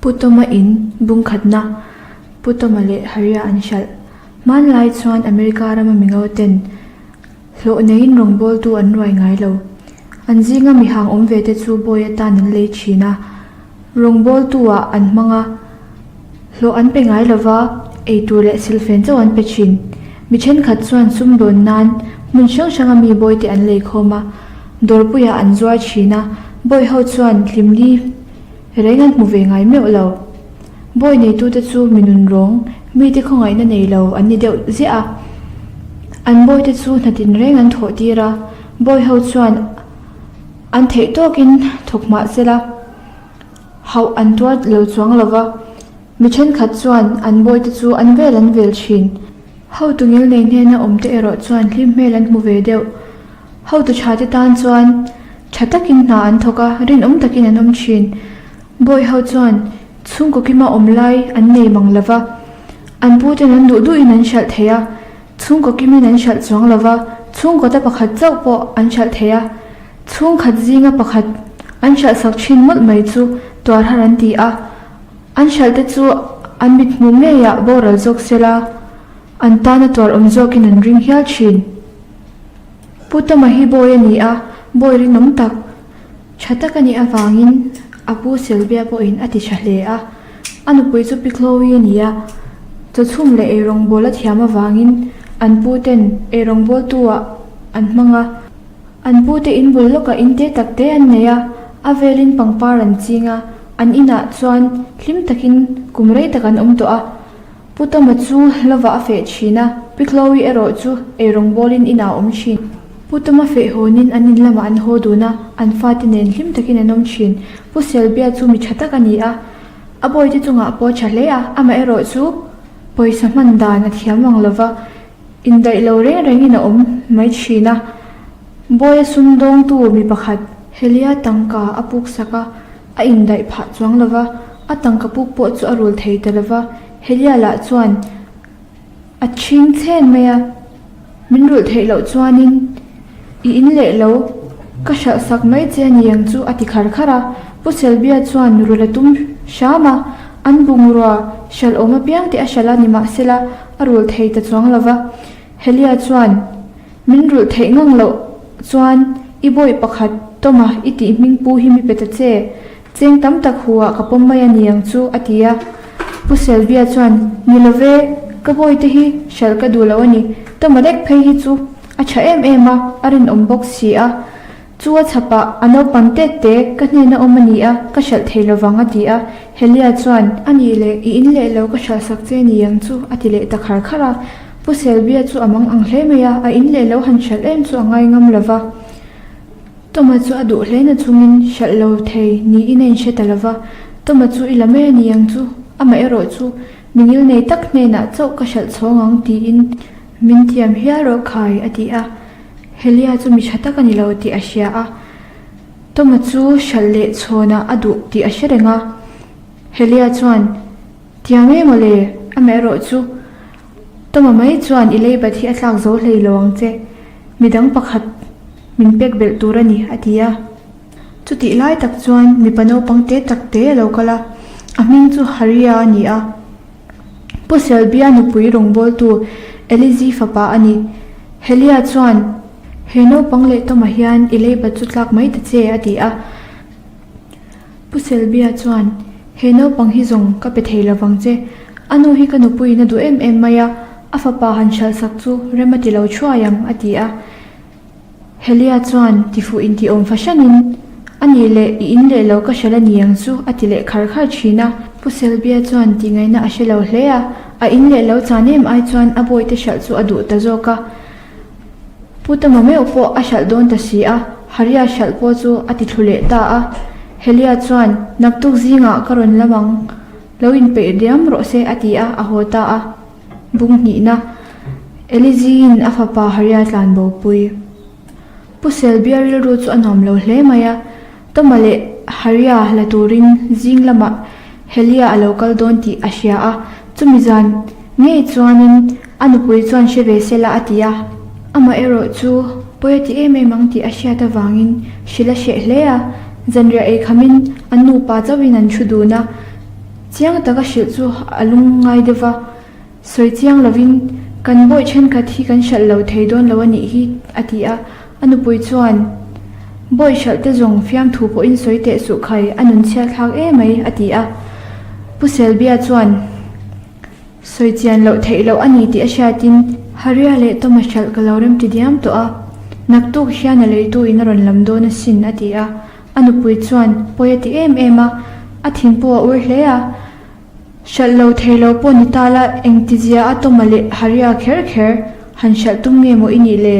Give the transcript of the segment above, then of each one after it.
Pu Tawma in bung khatna Pu Tawma leh Haria an hralh. Hmanlai chuan America rama mingo ten hlawh neiin rawngbawltu an ruai ngai lo. An zinga mihang awm ve te chu bawi atan an lei thin a, rawngbawltu ah an hmang a, hlawh an pe ngai lova, eitur leh silfen chauh an pe thin. Mi thenkhat chuan sumdawn nan hmun hrang hranga mi bawi te an lei khawm a, dawrpuiah an zuar thin a, bawi ho chuan hlimli Reng an hmu ve ngai meuh lo. Bawi neitute chu mi nun rawng, mite khawngaihna nei lo an ni deuh ziah a. An bawite chu hna tinreng an thawh tir a, bawi ho chuan an theih tawkin thawk mah se la, hauh an tuar lo chuang lo va. Mi thenkhat chuan an bawite chu an vel an vel thin. Hotu ngilnei hnena awmte erawh chuan hlim hmel an hmu ve deuh. Hotu tha te tan chuan tha takin hna an thawk a, rinawm takin an awm thin. Bawi ho chuan chhungkaw kima awm lai an nei mang lo va, an pu ten an duh duhin an hralh thei a, chhungkaw kimin an hralh chuang lo va, chhungkaw ta pakhat chauh pawh an hralh thei a, chhungkhat zinga pakhat an hralh sak thin mawlh mai chu tuar har an ti a, an hralh te chu an mithmuh ngeiah boral zawk sela an tana tuar awm zawkin an ring hial thin. Pu Tama hi bawi a ni a, bawi rinawm tak, tha tak a nih avangin a pu Selvia pawhin a ti tha hle a. A nupui chu Pi Chloe a ni a, chawchhum leh eirawngbawl a thiam avangin an pu ten eirawngbawltu ah an hmang a. An pu te in bul lawkah in te tak te an nei a, a velin pangpar an ching a, an inah chuan hlim takin kum rei tak an awm tawh a. Pu Tama chu lovah a feh thin a, Pi Chloe erawh chu eirawngbawlin inah a awm thin. Pu Tama feh hawnin an in lamah an haw dun a, an fate nen hlim takin an awm thin. Pu Selbia chu mi tha tak a ni a, a bawite chungah pawh a tha hle a, amaherawh chu pawisa hman dan a thiam ang lova, indaih lo reng rengin a awm mai thin a. Bawia sumdawngtu mi pakhat Helia tangka a puksak a, A indaih phah chuang lo va, a tangka puk pawh chu a rul thei ta lo va. Helia lah chuan a chhing chhen mai a, Min rulh theih loh chuanin i in leh lo, ka hralh sak mai che a ni ang chu a ti khar khar a. Pu Selbia chuan rulh a tum hram a, an bungrua hralh awm apiang te a hralh a nimahsela a rulh thei ta chuang lo va. Helia chuan. Min rulh theih ngang loh chuan i bawih pakhat Tawma i tih hming pu hi mi pe ta che, cheng tam tak hu ah ka pawm mai a ni ang chu a ti a. Pu Selvia chuan, Ni lo ve, ka bawihte hi hralh ka duh lo a ni, Tawma lek phei hi chu a tha em em a, a rinawm bawk si a. Chu a chhapah a naupang tet te ka hnena awm a ni a, ka hralh thei lovang a ti a. Helia chuan, A nih leh, i in leh lo ka hralh sak che ni ang chu a ti leh ta khar khar a. Pu Selbia chu a mang ang hle mai a, a in leh lo han hralh em chu a ngai ngam lo va. Tawma chu a duh hle na chungin hralh lo thei niin a inhre ta lo va. Tawma chu i la mai a ni ang chu, amah erawh chu mi ngilnei tak hnenah chauh ka hralh chhawng ang tiin min tiam hial rawh khai a ti a. Helia chu mi tha tak a ni lo tih a hria a, Tawma chu hralh leh chhawnah a duh tih a hre reng a. Helia chuan, Tiang em aw le, amaherawh chu Tawma mai chuan i leibat hi a tlak zo hlei lo ang che, midang pakhat min pek belh tur a ni, a ti a. Chutih lai tak chuan mipa naupang te tak te a lo kal a, a hming chu Haria a ni a. Pu Selbia nupui rawngbawltu Elizi fapa a ni. Helia chuan, He naupang leh Toma hian i leibat chu tlak mai ta che, a ti a. Pu Selbia chuan, He naupang hi zawng ka pe thei lovang che. A nu hi ka nupuiin a duh em em mai a, a fapa han hralhsak chu rem a ti lo thuai ang, a ti a. Helia chuan tifuh intihawm fahranin, A nih leh, i in leh lo ka hralh a ni ang chu, a ti leh khar khar thin a. Pu Selbia chuan tihngaihna a hre lo hle a, a in leh lo chan em ai chuan a bawihte hralh chu a duh ta zawk a. Pu Tama meuh pawh a hralh dawn ta si a, Haria hralh pawh chu a ti thlu leh ta a. Helia chuan, Naktuk zingah ka rawn lam ang, lo inpeih diam rawh se, a ti a, a haw ta a. Bung hnihna, Eliziin a fapa Haria tlan bopui. Pu Selbia rilru chu a nuam lo hle mai a, Toma leh Haria la turin zing lamah Helia a lo kal dawn tih a hria a, chumi zan ngei chuanin a nupui chuan hre ve sela a ti a. Amah erawh chu pawi a ti em em ang tih a hriat avangin hrilh a hreh hle a, zanriah ei khamin an nupa chauhin an thu dun a. Chiang taka hrilh chu a lung ngai deuh va, sawi chiang lovin, Kan bawih thenkhat hi kan hralh lo thei dawn lo a nih hi, a ti a. A nupui chuan, Bawih hralh te zawng fiamthu pawhin sawi teh suh khai, a nun chhiat thlak emai, a ti a. Pu Selbia chuan, Sawi chian loh theih loh a ni tih a hriatin, Haria leh Tawma hralh ka lo remti diam tawh a, naktuk hian a leitu in a rawn lam dawn asin, a ti a. A nupui chuan pawi a ti em em a, a thin pawh a ur hle a. Hralh lo thei lo pawh ni ta la, engtizia a Tawma leh Haria kher kher han hralh tum nge maw i nih le?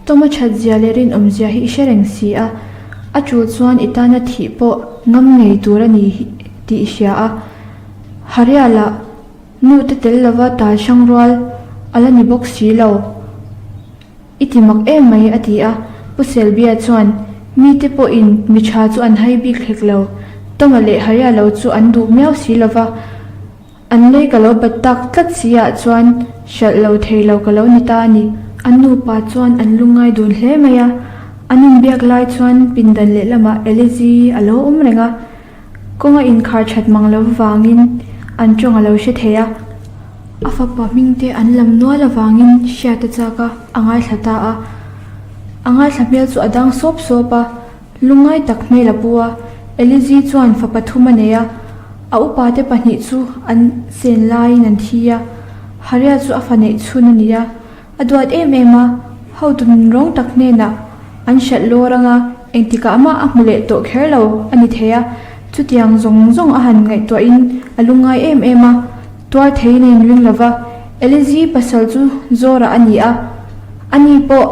Tawma that zia leh rinawm zia hi i hre reng si a, a tul chuan i tana thih pawh ngam ngei tur a ni tih i hria a. Haria lah nu te tel lova tal hrang rual a la ni bawk si lo. I ti mak em mai a ti a, Pu Selbia chuan mite pawhin mi tha chu an hai bik hlek lo, Tawma leh Haria lo chu an duh miau si lova, An lei ka lo bat tak tlat si ah chuan hralh lo thei lo ka lo ni ta a ni. An nupa chuan an lungngai dun hle mai a, an inbiak lai chuan pindan lehlamah Elizi a lo awm reng a, kawng a inkhar that mang lo vangin an tawng a lo hre thei a. A fapa hming te an lam nual avangin hriat a chak a, a ngaithla ta a. A ngaithla hmel chu a dang sawp sawp a. Lungngai tak hmel a pu a, Elizi chuan fapa thum a nei a, a upate pahnih chu an chen laiin an thi a, Haria chu a fa neih chhun a ni a, a duat em em a, hotu nunrawng tak hnenah an hralh lawr ang a, engtikah mah a hmu leh tawh kher lo a ni thei a, chutiang zawng zawng a han ngaihtuahin a lungngai em em a, tuar theiin a inring lo va, Elizi pasal chu Zora a ni a, ani pawh.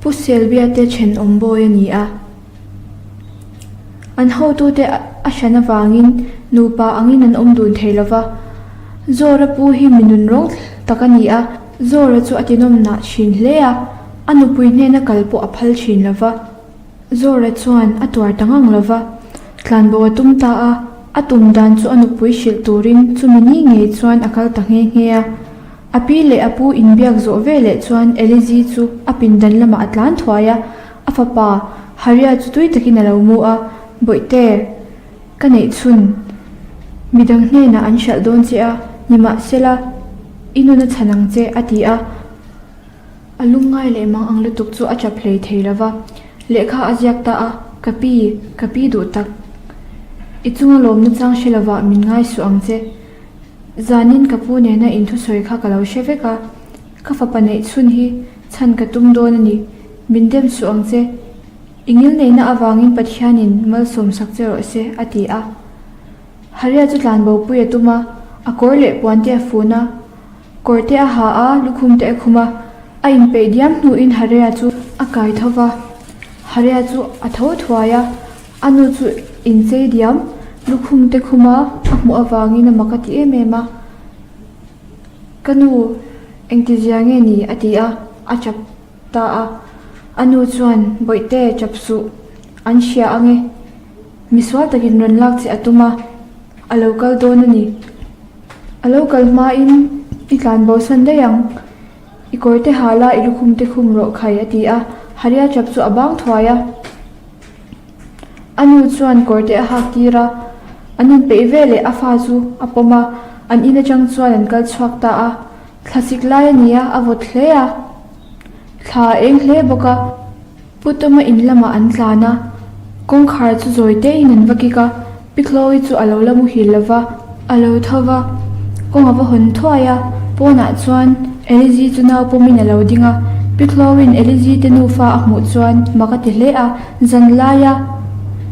Pu Selbia te thenawm bawi a ni a, an hotute a hran avangin nupa angin an awm dun thei lo va. Zora pu hi mi nunrawng tak a ni a, Zora chu a tinawm nah thin hle a, a nupui hnena kal pawh a phal thin lo va. Zora chuan a tuar ta ngang lo va, tlanbo a tum ta a, a tum dan chu a nupui hrilh turin chumi ni ngei chuan a kal ta nghe nghe a. A pi leh a pu inbiak zawh veleh chuan Elizi chu a pindan lamah a tlan thuai a, a fapa Haria chu tui takin a lo mu a, Bawihte, ka neih chhun, midang hnenah an hralh dawn che a, nimahsela i nun a chhan ang che, a ti a. A lungngai leh mang ang lutuk chu a chap hlei thei lo va, lehkha a ziak ta a, Ka pi, ka pi duh tak, i chunga lawmna chang hre lovah min ngai suh ang che. Zanin ka pu nena inthusawi kha ka lo hre vek a, ka fapa neih chhun hi chhan ka tum dawn a ni, min dem suh ang che. I ngilneihna avangin Pathianin malsawm sak che rawh se, a ti a. Haria chu tlanbopui a tum a, a kawr leh puan te a fun a, kawr te a ha a, lukhum te a khum a, a inpeih diam hnuin Haria chu a kai tho va. Haria chu a tho thuai a. A nu chu inchei diam lukhum te khuma a hmuh avangin a mak a ti em em a, Ka nu, engtizia nge ni? a ti a, a chap ta a. A nu chuan, Bawihte, chap suh, an hria ang e. Misual takin rawn lak che a tum a, a lo kal dawn a ni. A lo kal hmain i tlan bosan daih ang. I kawr te ha la, i lukhum te khum rawh khai, a ti a. Haria chap chu a bang thuai a. A nu chuan kawr te a hak tir a, an inpeih veleh a fa chu a pawm a, an in atang chuan an kal chhuak ta a. Thlasik lai a ni a, a vawt hle a, thla a eng hle bawk a. Pu Tawma in lamah an tlan a, kawngkhar chu zawi tein an va kik a, Pi Chloe chu a lo la muhil lo va, a lo tho va, kawng a va hawn thuai a, pawnah chuan Elizi chu nau pawmin a lo ding a, Pi Chloe'n Elizi te nufa a hmuh chuan mak a ti hle a, zan laia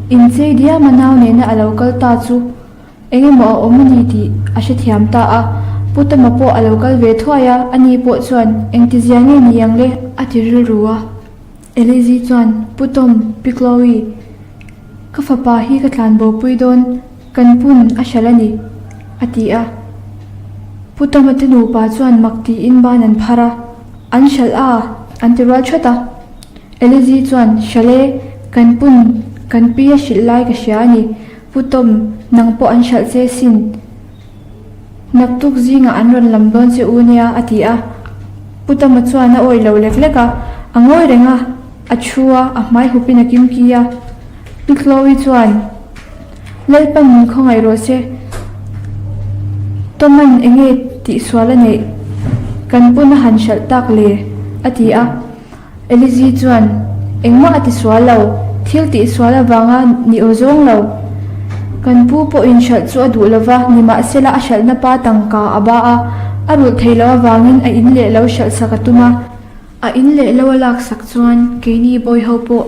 inchei diama nau nena a lo kal ta chu eng emaw a awm a ni tih a hrethiam ta a, Pu Tama pawh a lo kal ve thuai a, ani pawh chuan engtizia nge ni ang le a ti rilru a. Elizi chuan, Pu Tom, Pi Chloe, ka fapa hi ka tlan bopui dawn, kan pun a hralh a ni, a ti a. Pu Toma te nupa chuan mak tiin ban an phar a, An hralh a, an ti rual that a. Elizi chuan, Hralh e, kan pun, kan pi a hrilh lai ka hria a ni, Pu Tom, nang pawh an hralh che sin. Naktuk zingah an rawn lam dawn che u nia, a ti a. Pu Tama chuan a awih lo lek lek a, a ngawi reng a, a thu a, a hmai hupin a kimki a. Pi Chloe chuan. Lalpan min khawngaih rawh se. Toman enge tihsual a neih? Kan pun a han hralh tak le? a ti a. Elizi chuan, Engmah a tisual lo, thil tihsual avanga ni aw zawng lo. Kan pu pawhin hralh chu a duh lova, nimahsela a hralhna pa tangka a ba a, a rulh thei lo avangin a in leh lo hralh sak a tum a. A in leh lo a laksak chuan keini bawi ho pawh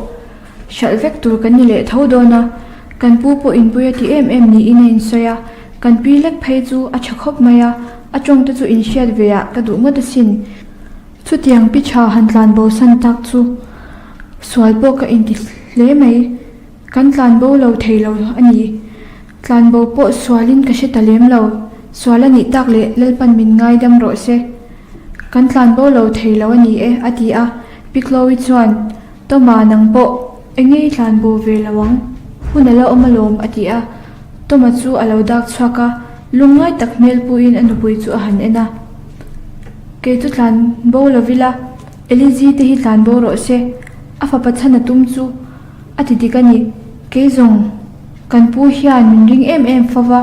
hralh vek tur kan ni leh tho dawn a, kan pu pawh inpui a ti em em niin a insawi a, kan pi lek phei chu a tha khawp mai a, a tawng te chu inhriat ve ah ka duh ngawt asin. Chutiang pi tha han tlan bo san tak chu sual pawh ka inti hle mai, kan tlan bo lo thei lo a ni. Tlan bo pawh sualin ka hre ta lem lo, sual a nih tak leh Lalpan min ngaidam rawh se. Kan tlan bo lo thei lo a ni e, a ti a. Pi Chloe chuan, Toma nang pawh eng nge i tlan bo ve lo ang? Hun a la awm alawm, a ti a. Toma chu a lo dak chhuak a, lungngai tak hmel puiin a nupui chu a han en a. Kei chu tlan bo lo ila, Elizi te hi tlan bo rawh se, a fapa chhan a tum chu a ti dik a ni. Kei zawng kan pu hian min ring em em fo va,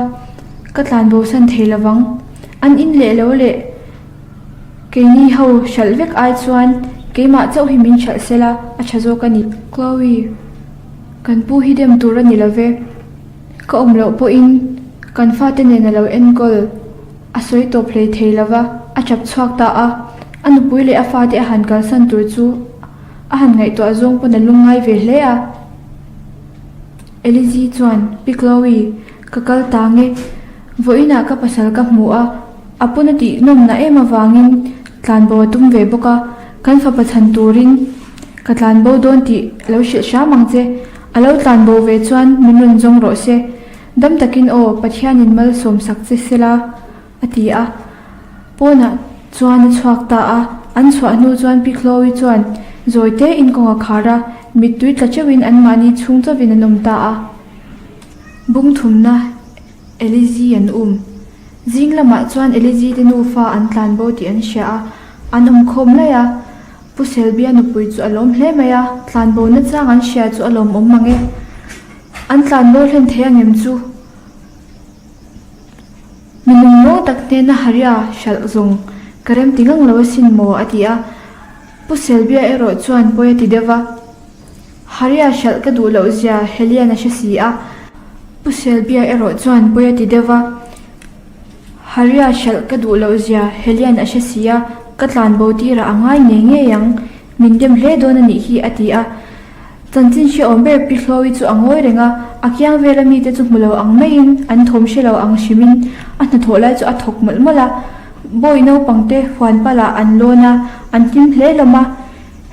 ka tlan bo san thei lo vang. An in leh lo leh keini ho hralh vek ai chuan keimah chauh hi min hralh sela a tha zawk a ni. Chloe, kan pu hi dem tur a ni lo ve. Ka awm loh pawhin kan fate nen a lo enkawl a sawi tawp hlei thei lo va, a chap chhuak ta a. A nupui leh a fate a han kalsan tur chu a han ngaihtuah zawng pawn a lungngai ve hle a. Elizi chuan, Pi Chloe, ka kal ta nge. Vawiinah ka pasal ka hmu a, a pun a tih nawmna em avangin tlanbo a tum ve bawk a, kan fapa chhan turin ka tlanbo dawn tih lo hrilh hram ang che. A lo tlanbo ve chuan min rawn zawng rawh se. Dam takin aw, Pathianin malsawm sak che sela, a ti a. Pawnah chuan a chhuak ta a, an chhuah hnu chuan Pi Chloe chuan zawi tein kawng a khar a, mittui tla teuhin anmahni chhung chauhin an awm ta a. Bung thumna Elizi an um. Zing lamah chuan Elizi te nufa an tlan bo tih an hria a, an awm khawm laih a. Pu Selbia nupui chu a lawm hle mai a, tlan bo nachang an hria chu a lawmawm mang e. An tlan bo hlen thei angem chu? Mi nungmaw tak hnena Haria hralh zawng ka rem ti ngang lo asin maw a ti a. Pu Selbia erawh chuan pawi a ti deuh va. Haria hralh ka duh loh zia Helian a hre si a. Pu Selbia erawh chuan pawi a ti deuh va. Haria hralh ka duh loh zia Helian a hre si a, ka tlan bo tirah a ngai ngei ngei ang. Min dem hle dawn a nih hi a ti a. Chanchin hrehawm ber Pi Hlawi chu a ngawi reng a, a kiang vela mite chu hmu lo ang maiin an thawm hre lo ang hrimin a hnathawh lai chu a thawk mawlh mawlh a. Bawi naupangte huan palah an lawn a, an hlim hle hlawm a.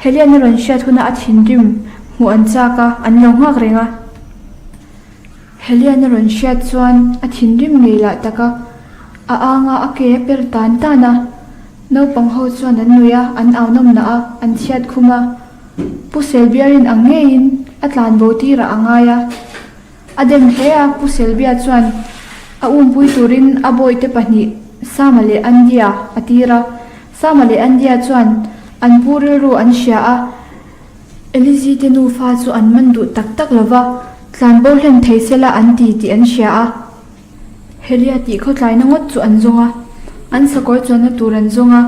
Helian a rawn hriat huna a thinrim hmuh an chak a, an lo nghak reng a. Helian a rawn hriat chuan a thinrim ngei lah tak a, a ang a, a ke a per tan tan a. Naupang ho chuan an nuih a, an au nawm nah a, an chhiat khum a. Pu Selbiarin ang ngeiin a tlan bo tirah a ngai a. A dem hle a, Pu Selbia chuan a umpui turin a bawihte pahnih Sama leh Andia a tir a. Sama leh Andia chuan an pu rilru an hria a, Elizi te nufa chu an man duh tak tak lo va, tlan bo hlen thei sela an ti tih an hria a. Helia tih khawtlaina ngawt chu an zawng a, an sakawr chuanna tur an zawng a,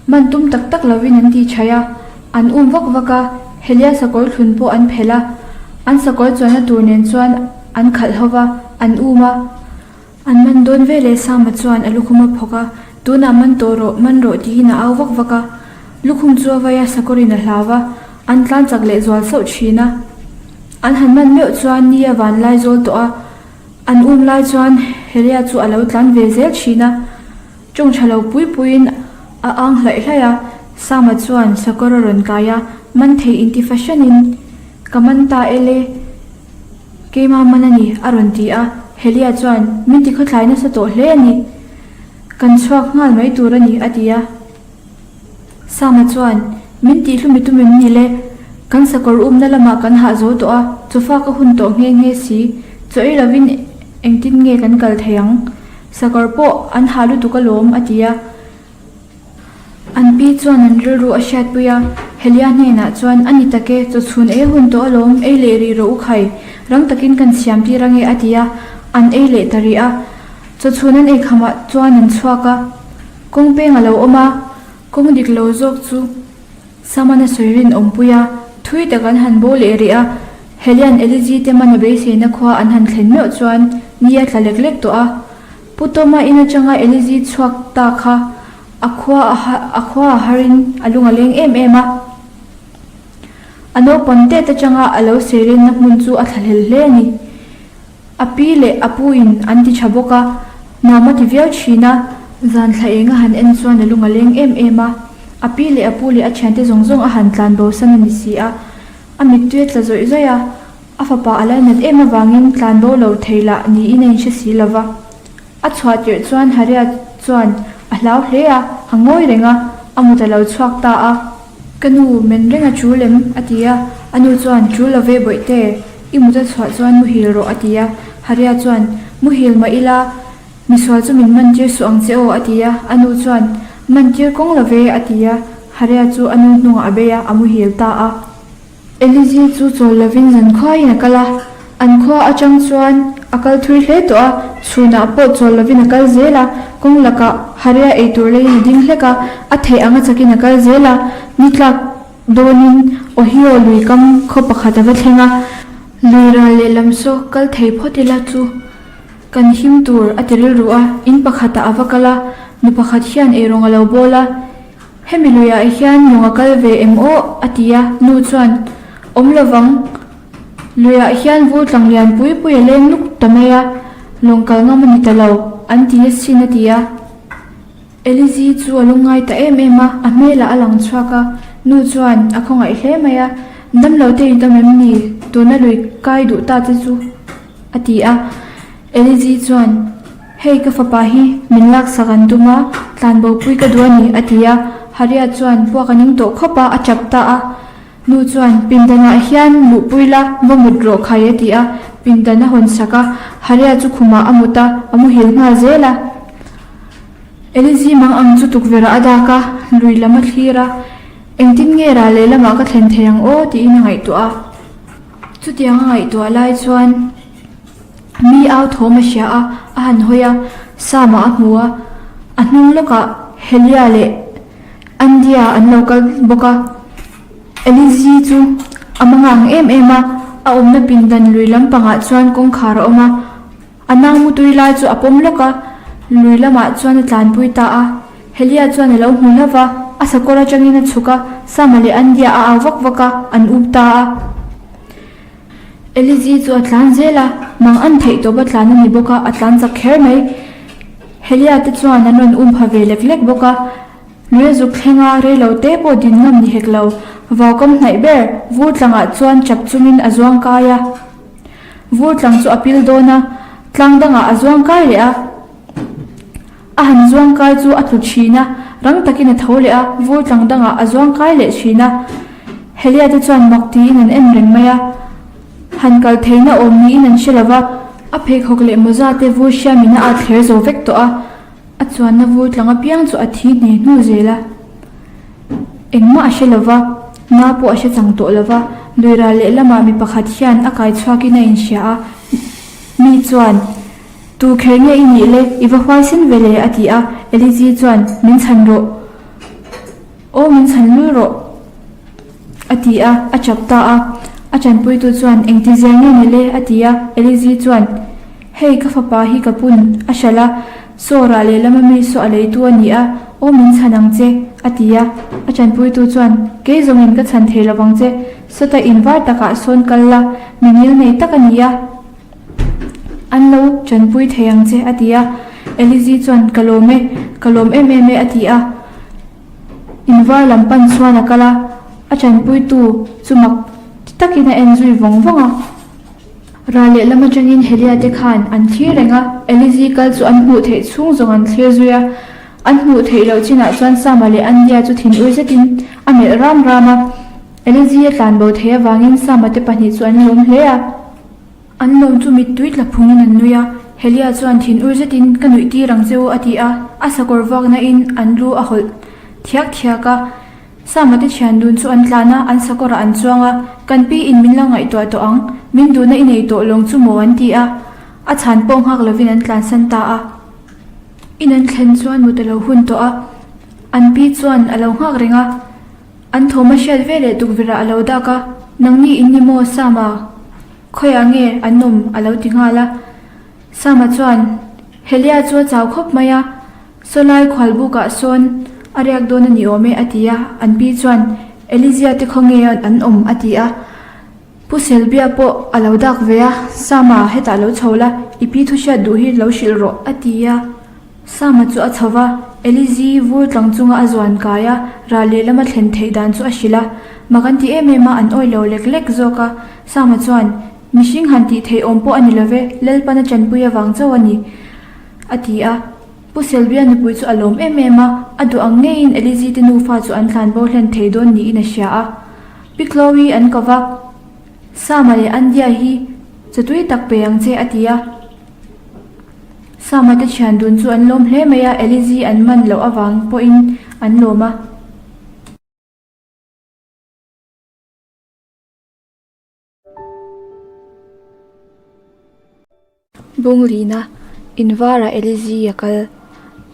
man tum tak tak lovin an ti chhaih a, an um vak vak a, Helia sakawr thlun pawh an phelh a, an sakawr chuanna tur nen chuan an khalh ho va, an um a. An man dawn ve leh Sama chuan a lukhum a phawk a, tunah man tawh rawh, man rawh tiin a au vak vak a. Lukhum chu a vai a, sakawrin a hlau va, an tlan chak leh zual sauh thin a. An han man meuh chuan ni a vanlai zawl tawh a. An um lai chuan Helia chu a lo tlan ve zel thin a, tawng tha lo pui puiin a ang hlaih hlaih a, Sama chuan sakawr a rawn kai a, man thei inti fahranin, Ka man ta e le, keima man a ni, a rawn ti a, Helia chuan, Min ti khawthlai nasa tawh hle a ni, kan chhuak nghal mai tur a ni, a ti a. Sama chuan, Min tih hlumi tum em ni le? Kan sakawr umna lamah kan hah zo tawh a, chawfa ka hun tawh nghe nghe si. Chaw ei lovin engtin nge kan kal thei ang? Sakawr pawh an hah lutuk alawm, a ti a. An pi chuan an rilru a hriatpui a, Helia hnenah chuan, A ni tak e, chaw chhun ei a hun tawh alawm, ei leh rih rawh u khai, rang takin kan siam tir ange, a ti a. An ei leh ta rih a. Chawchhun an ei khamah chuan an chhuak a. Kawng peng a lo awm a, kawng dik lo zawk chu Saman a sawi rinawmpui a, thui tak an han bo leh rih a. Helian Eliji te mana beiseina khua an han thlen meuh chuan ni a tla lek lek tawh a. Pu Tawma in atanga Eliji chhuak ta kha a khua a khua a harin a lung a leng em em a. A naupang tet atanga a lo seilenna hmun chu a thlahlel hle a ni. A pi leh a pu in an ti tha bawk a, nuam a ti viau thin a. Zan thla eng a han en chuan a lung a leng em em a. A pi leh a pu leh a thiante zawng zawng a han tlan bo san a ni si a. A mittui a tla zawih zawih a, a fapa a lainat em avangin tlan bo lo thei lah niin a inhre si lo va. A chhuah tirh chuan Haria chuan a hlau hle a, a ngawi reng a, a mut a lo chhuak ta a. Ka nu, men reng a tul em? a ti a. A nu chuan, Tul lo ve bawihte, i mut a chhuah chuan muhil rawh a ti a. Haria chuan, Muhil mah ila, misual chu min man tir suh ang che aw a ti a. A nu chuan, Man tir kawng lo ve a ti a. Haria chu a nu hnungah a bei a, a muhil ta a. Elizi chu chawl lovin zan khuaiin a kal a, an khua atang chuan a kal thui hle tawh a, chhunah pawh chawl lovin a kal zel a, kawng lakah Haria eitur leiin a ding hlek a, a theih anga chakin a kal zel a, ni tlak dawnin Ohio lui kam khaw pakhat a va thleng a, lui ral lehlam saw kal thei phawt ila chu kan him tur a ti rilru a, in pakhatah a va kal a, nu pakhat hian eirawng a lo bawl a. Hemi luiah hian lawng a kal ve em aw? a ti a, nu chuan, Awm lovang, luiah hian vur tlang lian pui pui a leng luk ta mai a, lawng kal ngam a ni ta lo, an ti asin a ti a. Elizi chu a lungngai ta em em a, a hmelah a lang chhuak a, nu chuan a khawngaih hle mai a, Damlo te in awm em ni? Tuna lui kai duh ta che chu? a ti a. Elizi chuan, Hei ka fapa hi min laksak an tum a, tlanbopui ka duh a ni, a ti a. Haria chuan puak a ning tawh khawp a, a tap ta a. Nu chuan, Pindanah hian luhpui la, va mut rawh khai, a ti a. Pindan a hawn sak a, Haria chu khumah a mut a, a muhil nghal zel a. Elizi mang ang chu tukverh ah a dak a, lui lam a thlir a. Engtin nge ral lehlamah ka thlen thei ang aw, tiin a ngaihtuah a. Chutiang a ngaihtuah lai chuan mi au thawm a hria a, a han hawi a, Sama a hmu a, a hnung lawkah Helia leh Andia an lo kal bawk a. Elizi chu a mangang em em a, a awmna pindan lui lampangah chuan kawngkhar a awm a, A nau mutui lai chu a pawm lawk a, lui lamah chuan a tlanpui ta a. Helia chuan a lo hmu hlauh va, a sakawr atangin a chhuk a, Sama leh Andia a au vak vak a, an up ta a. Elizi chu a tlan zel a, mang an theih tawp a tlan a ni bawk a, a tlan chak kher mai. Helia te chuan an rawn um pha ve lek lek bawk a. Lui a zuk thleng a, rei lo te pawh din ngam ni hek lo. Vaukam hnaih ber, vur tlangah chuan chap chungin a zuang kai a. Vur tlang chu a pil dawn a, tlang dangah a zuang kai leh a. A han zuang kai chu a tlu thin a, rang takin a tho leh a, vur tlang dangah a zuang kai leh thin a. Helia te chuan mak tiin an en reng mai a, han kal theihna awm niin an hre lo va. A pheikhawk leh mawza te vur hriamin a at thler zo vek tawh a. A chuanna vur tlang apiang chu a thi hne hnu zel a, engmah a hre lo va, na pawh a hre chang tawh lo va, lui ral lehlamah mi pakhat hian a kai chhuakin a inhria a, mi chuan, Tu kher nge i nih le, i va huaisen ve le a ti a, Elizi chuan, Min chhan rawh, aw min chhan lul rawh a ti a, a chap ta a, a chanpuitu chuan, Engtizia nge ni le a ti a, Elizi chuan, Hei ka fapa hi ka pun a hralh a, saw rah lehlam a mi saw a leitu a ni a, aw min chhan ang che, a ti a. A chanpuitu chuan, Kei zawngin ka chhan thei lovang che, sawta in var takah sawn kal la, mi ngil nei tak a ni a, an lo chanpui thei ang che, a ti a. Elizi chuan, Ka lawm e, ka lawm em em e, a ti a. In var lam pan chuan a kal a, a chanpuitu chu mak ti takin a en zui vawng vawng a. Ral lehlam atangin Helia te khan an thlir reng a, Elizi kal chu an hmuh theih chhung zawng an thlir zui a. An hmuh theih loh chinah chuan Sama leh Andia chu thinur zetin a melh ram ram a. Elizi a tlan bo theih avangin Sama te pahnih chu an lawm hle a. An lawm chu mittui tla phungin an nui a, Helia chuan thinur zetin ka nuih tir ang che u a ti a, a sakawr vuakna in an lu a hawlh thiak thiak a. Sama te thian dun chu an tlan a, an sakawrah an chuang a, Kan pi in min lo ngaihtuah tawh ang, min duhna i nei tawh lawng chu maw an ti a. A chhan pawh nghak lovin an tlansan ta a. In an thlen chuan mut a lo hun tawh a, an pi chuan a lo nghak reng a. An thawm a hriat ve leh tukverh ah a lo dak a, Nangni in ni maw Sama? Khawiah nge an awm? a lo ti nghal a. Sama chuan, Helia chu a chau khawp mai a, Sawlai khualbukah sawn a riak dawn a ni awm e, a ti a. An pi chuan, Elizia te khaw nge an awm? a ti a. Pu Selbia pawh a lo dak ve a, Sama, hetah lo chho la, i pi thu hriat duh hi lo hrilh rawh, a ti a. Sama chu a chho va, Elizi vur tlang chunga a zuan kai a, ral lehlam a thlen theih dan chu a hrilh a. Mak an ti em em a, an awih lo lek lek zawk a. Sama chuan, Mihring han tih theih awm pawh a ni lo ve, Lalpan a tanpui avang chauh a ni, a ti a. Pu Selbia nupui chu a lawm em em a, a duh ang ngeiin Elizi te nufa chu an tlan bo hlen thei dawn niin a hria a. Pi Chloe an ko va, Sama leh Andia hi chaw tui tak pe ang che a ti a. Sama te thian dun chu an lawm hle mai a, Elizi an man loh avang pawhin an lawm a. Bunglina, Invarah Elizi a kal.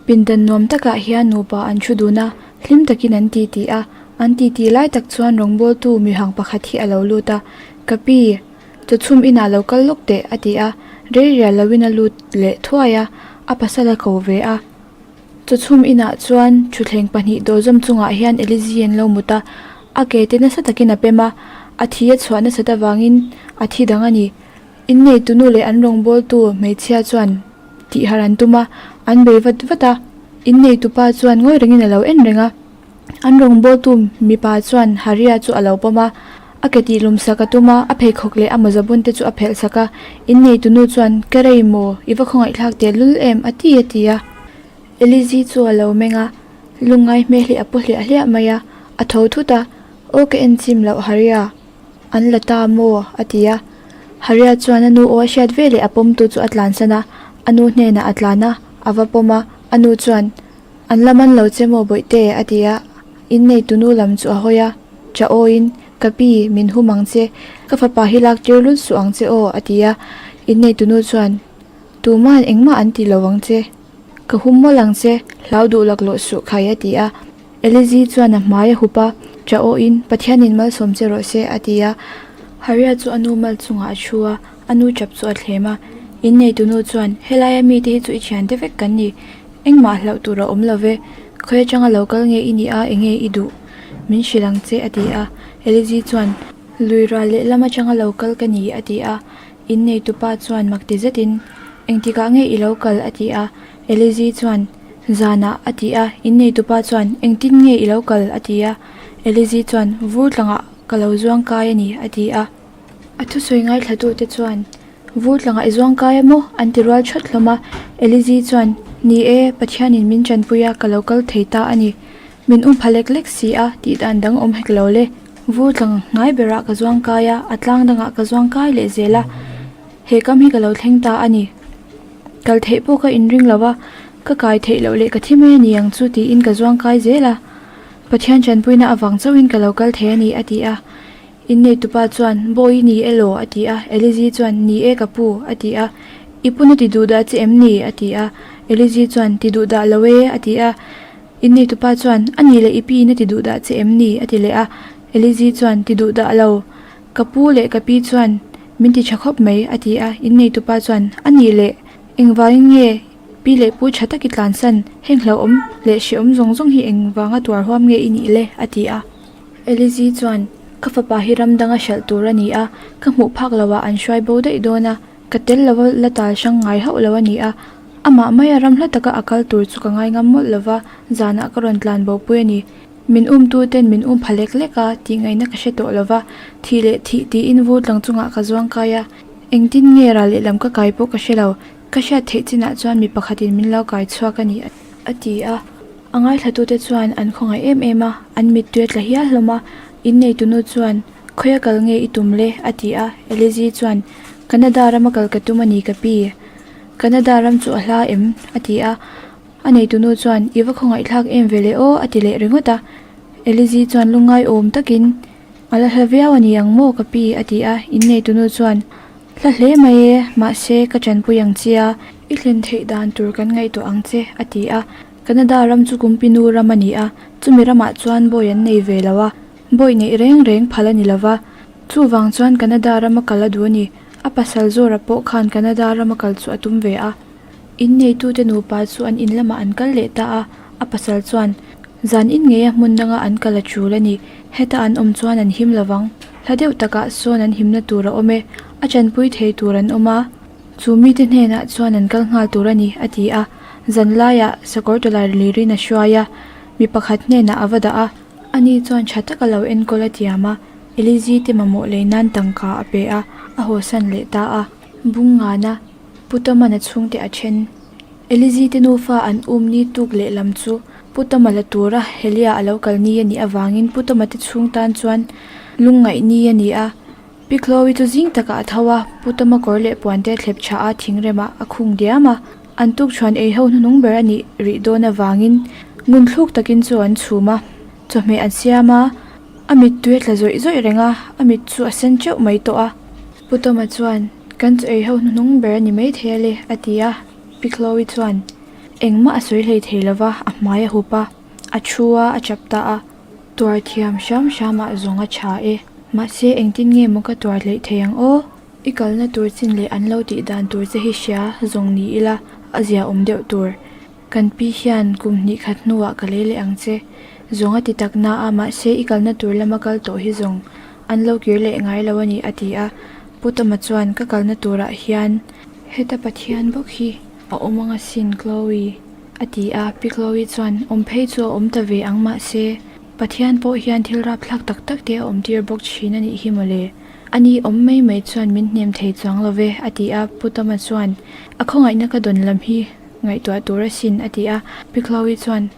Pindan nuam takah hian nupa an thu dun a, hlim takin an titi a. An titi lai tak chuan rawngbawltu mihang pakhat hi a lo lut a, Ka pi, chawchhum inah lo kal lawk teh, a ti a. Rei rial loin a lut leh thuai a, a pasal a ko ve a. Chawchhum inah chuan thutthleng pahnih dawhzawm chungah hian Elizi an lo mut a, a ke te nasa takin a pem a, a thi a chhuah nasat avangin a thi dang a ni. Inneitunu leh an rawngbawltu hmeichhia chuan tihharh an tum a, an bei vat vat a, inneitupa chuan ngawi rengin a lo en reng a. An rawngbawltu mipa chuan Haria chu a lo pawm a, a ke tih lum sak a tum a, a pheikhawk leh a mawza bun te chu a phelh sak a. Inneitunu chuan, Ka rei maw, i va khawngaihthlak teh lul em? a ti a ti a. Elizi chu a lo meng a, lungngai hmel hi a pu hliah hliah mai a, a tho thut a, Aw ka en chim loh Haria, an la ta maw? a ti a. Haria chuan a nu aw a hriat veleh a pawmtu chu a tlansan a, a nu hnenah a tlan a, a va pawm a, a nu chuan, An la man lo che maw Bawihte? a ti a, inneitunu lam chu a hawi a, Tha awiin, Ka pi, min hum ang che, ka fapa hi lak tir lut suh ang che aw, a ti a, inneitunu chuan, Tuma'n engmah an ti lo ang che, ka hum mawlh ang che, hlau duh laklawh suh khai, a ti a. Elizi chuan a hmai a hup a, Tha awiin, Pathianin malsawm che rawh se, a ti a. Haria chu a nu mal chungah a thu a, a nu chap chu a thlem a. Inneitunu chuan, Helaia mite hi chu i thiante vek kan ni, Engmah hlauh tur a awm lo ve, khawi atanga lo kal nge i nih a, enge i duh? Min hrilh ang che, a ti a. Elizi chuan, Lui ral lehlam atanga lo kal ka ni, a ti a. Inneitupa chuan mak ti zetin, Engtikah nge i lo kal? a ti a. Elizi chuan, Zanah, a ti a. Inneitupa chuan, Engtin nge i lo kal? a ti a. Elizi chuan, Vur tlangah ka lo zuang kai a ni, a ti a. A thusawi ngaithlatute chuan, Vur tlangah i zuang kai a maw? an ti rual thawt hlawm a. Elizi chuan, Ni e, Pathianin min tanpui a, ka lo kal thei ta a ni. Min um pha lek lek si a, tih dan dang awm hek lo le. Vur tlang ngai berah ka zuang kai a, a tlang dangah ka zuang kai leh zel a. He kam hi ka lo thleng ta a ni. Kal theih pawh ka inring lo a, ka kai theih loh leh ka thi mai a ni ang chu tiin ka zuang kai zel a. Pathian tanpuina avang chauhin ka lo kal thei a ni, a ti a. Inneitupa chuan, Bawi i ni elaw? a ti a. Elizi chuan, Ni e ka pu, a ti a. I puna ti duh dah che em ni? a ti a. Elizi chuan, Ti duh dah lo e, a ti a. Inneitupa chuan, A nih leh i pi in a ti duh dah che em ni? a ti leh a. Elizi chuan, Ti duh dah lo. Ka pu leh ka pi chuan min ti tha khawp mai, a ti a. Inneitupa chuan, A nih leh, engvangin nge pi leh pu tha tak i tlansan? Heng hlauhawm leh hrehawm zawng zawng hi engvanga tuar huam nge i nih le? a ti a. Elizi chuan, Ka fapa hi ram danga hralh tur a ni a, ka hmuh phak loah an hruai bo daih dawn a, ka tel lova la tal hrang ngai hauh lo a ni a, amah maia ram hla taka a kal tur chu ka ngai ngam mawlh lova, zanah ka rawn tlan bo pui a ni. Min umtu ten min um pha lek lek a, tih ngaihna ka hre tawh lova, thih leh thih tiin vur tlang chungah ka zuang kai a, engtin nge ral lehlam ka kai pawh ka hre lo, ka hriat theih chinah chuan mi pakhatin min lo kai chhuak a ni, a ti a. A ngaithlatute chuan an khawngaih em em a, an mittui a tla hial hlawm a. Inneitunu chuan, Khawia kal nge i tum le? a ti a. Elizi chuan, Canada rama kal ka tum a ni ka pi. Canada ram chu a hla em? a ti a. A neitunu chuan, I va khawngaihthlak em ve le aw, a ti leh ringawt a. Elizi chuan lungngai awm takin, A la hla viau a ni ang maw ka pi? a ti a. Inneitunu chuan. Hla hle mai e, mahse ka tanpui ang che a, i thlen theih dan tur kan ngaihtuah ang che, a ti a. Canada ram chu Kumpinu ram a ni a, chumi ramah chuan bawi an nei ve lo a, bawi neih reng reng phal a ni lo va. Chuvang chuan Canada rama kal a duh a ni. A pasal Zora pawh khan Canada rama kal chu a tum ve a. Inneitute nupa chu an in lamah an kal leh ta a, a pasal chuan, Zan in ngeia hmun danga an kal a tul a ni. Heta an awm chuan an him lovang. Hla deuh takah sawn an himna tur a awm e. A tanpui thei tur an awm a. Chu mite hnenah chuan an kal nghal tur a ni, a ti a. Zan laiah sakawr tawlai lirin a hruai a, mi pakhat hnenah a va dah a. Ani chuan tha taka lo enkawl a tiam a, Elizi te mamawh lei nan tangka a pe a, a hawsan leh ta a. Bung ngana Pu Tawmana chhungte a then. Elizi te nufa an um ni tuk lehlam chu Pu Tawma la tura Helia a lo kal ni a nih avangin Pu Tawma te chhung tan chuan lungngaih ni a ni a. Pi Chloe chu zing takah a tho a, Pu Tawma kawr leh puan te thlep tha a thingremah a khung diam a. An tukṭhuan ei ho hnuhnung ber a nih rih dawn avangin ngunthluk takin chu an chhum a, chawhmeh an siam a, a mittui a tla zawih zawih reng a, a mit chu a sen teuh mai tawh a. Pu Tawma chuan, Kan chaw ei ho hnuhnung ber a ni maithei a le, a ti a. Pi Chloe chuan engmah a sawi hlei thei lo va, a hmai a hup a, a thu a, a chap ta a. Tuar thiam hram hramah zawng a tha e. Mahse engtin nge maw ka tuar hleih thei ang aw? I kalna tur chin leh an lo tih dan tur che hi hria zawng ni ila a zia awm deuh tur. Kan pi hian kum hnih khat hnuah ka lei leh ang che. Zawng a ti tak na a, mahse i kalna tur lama kal tawh hi zawng an lo kir leh ngai lo a ni a ti a. Pu Tama chuan ka kalna turah hian heta Pathian bawk hi a awm ang asin Chloe a ti a. Pi Chloe chuan awm phei chu a awm ta ve ang mahse Pathian pawh hian thil rapthlak tak tak te a awm tir bawk thin a nih hi mawle. A ni awm mai mai chuan min hnem thei chuang lo ve, a ti a. Pu Tama chuan, A khawngaihna ka dawn lam hi ngaihtuah tur asin, a ti a. Pi Chloe chuan,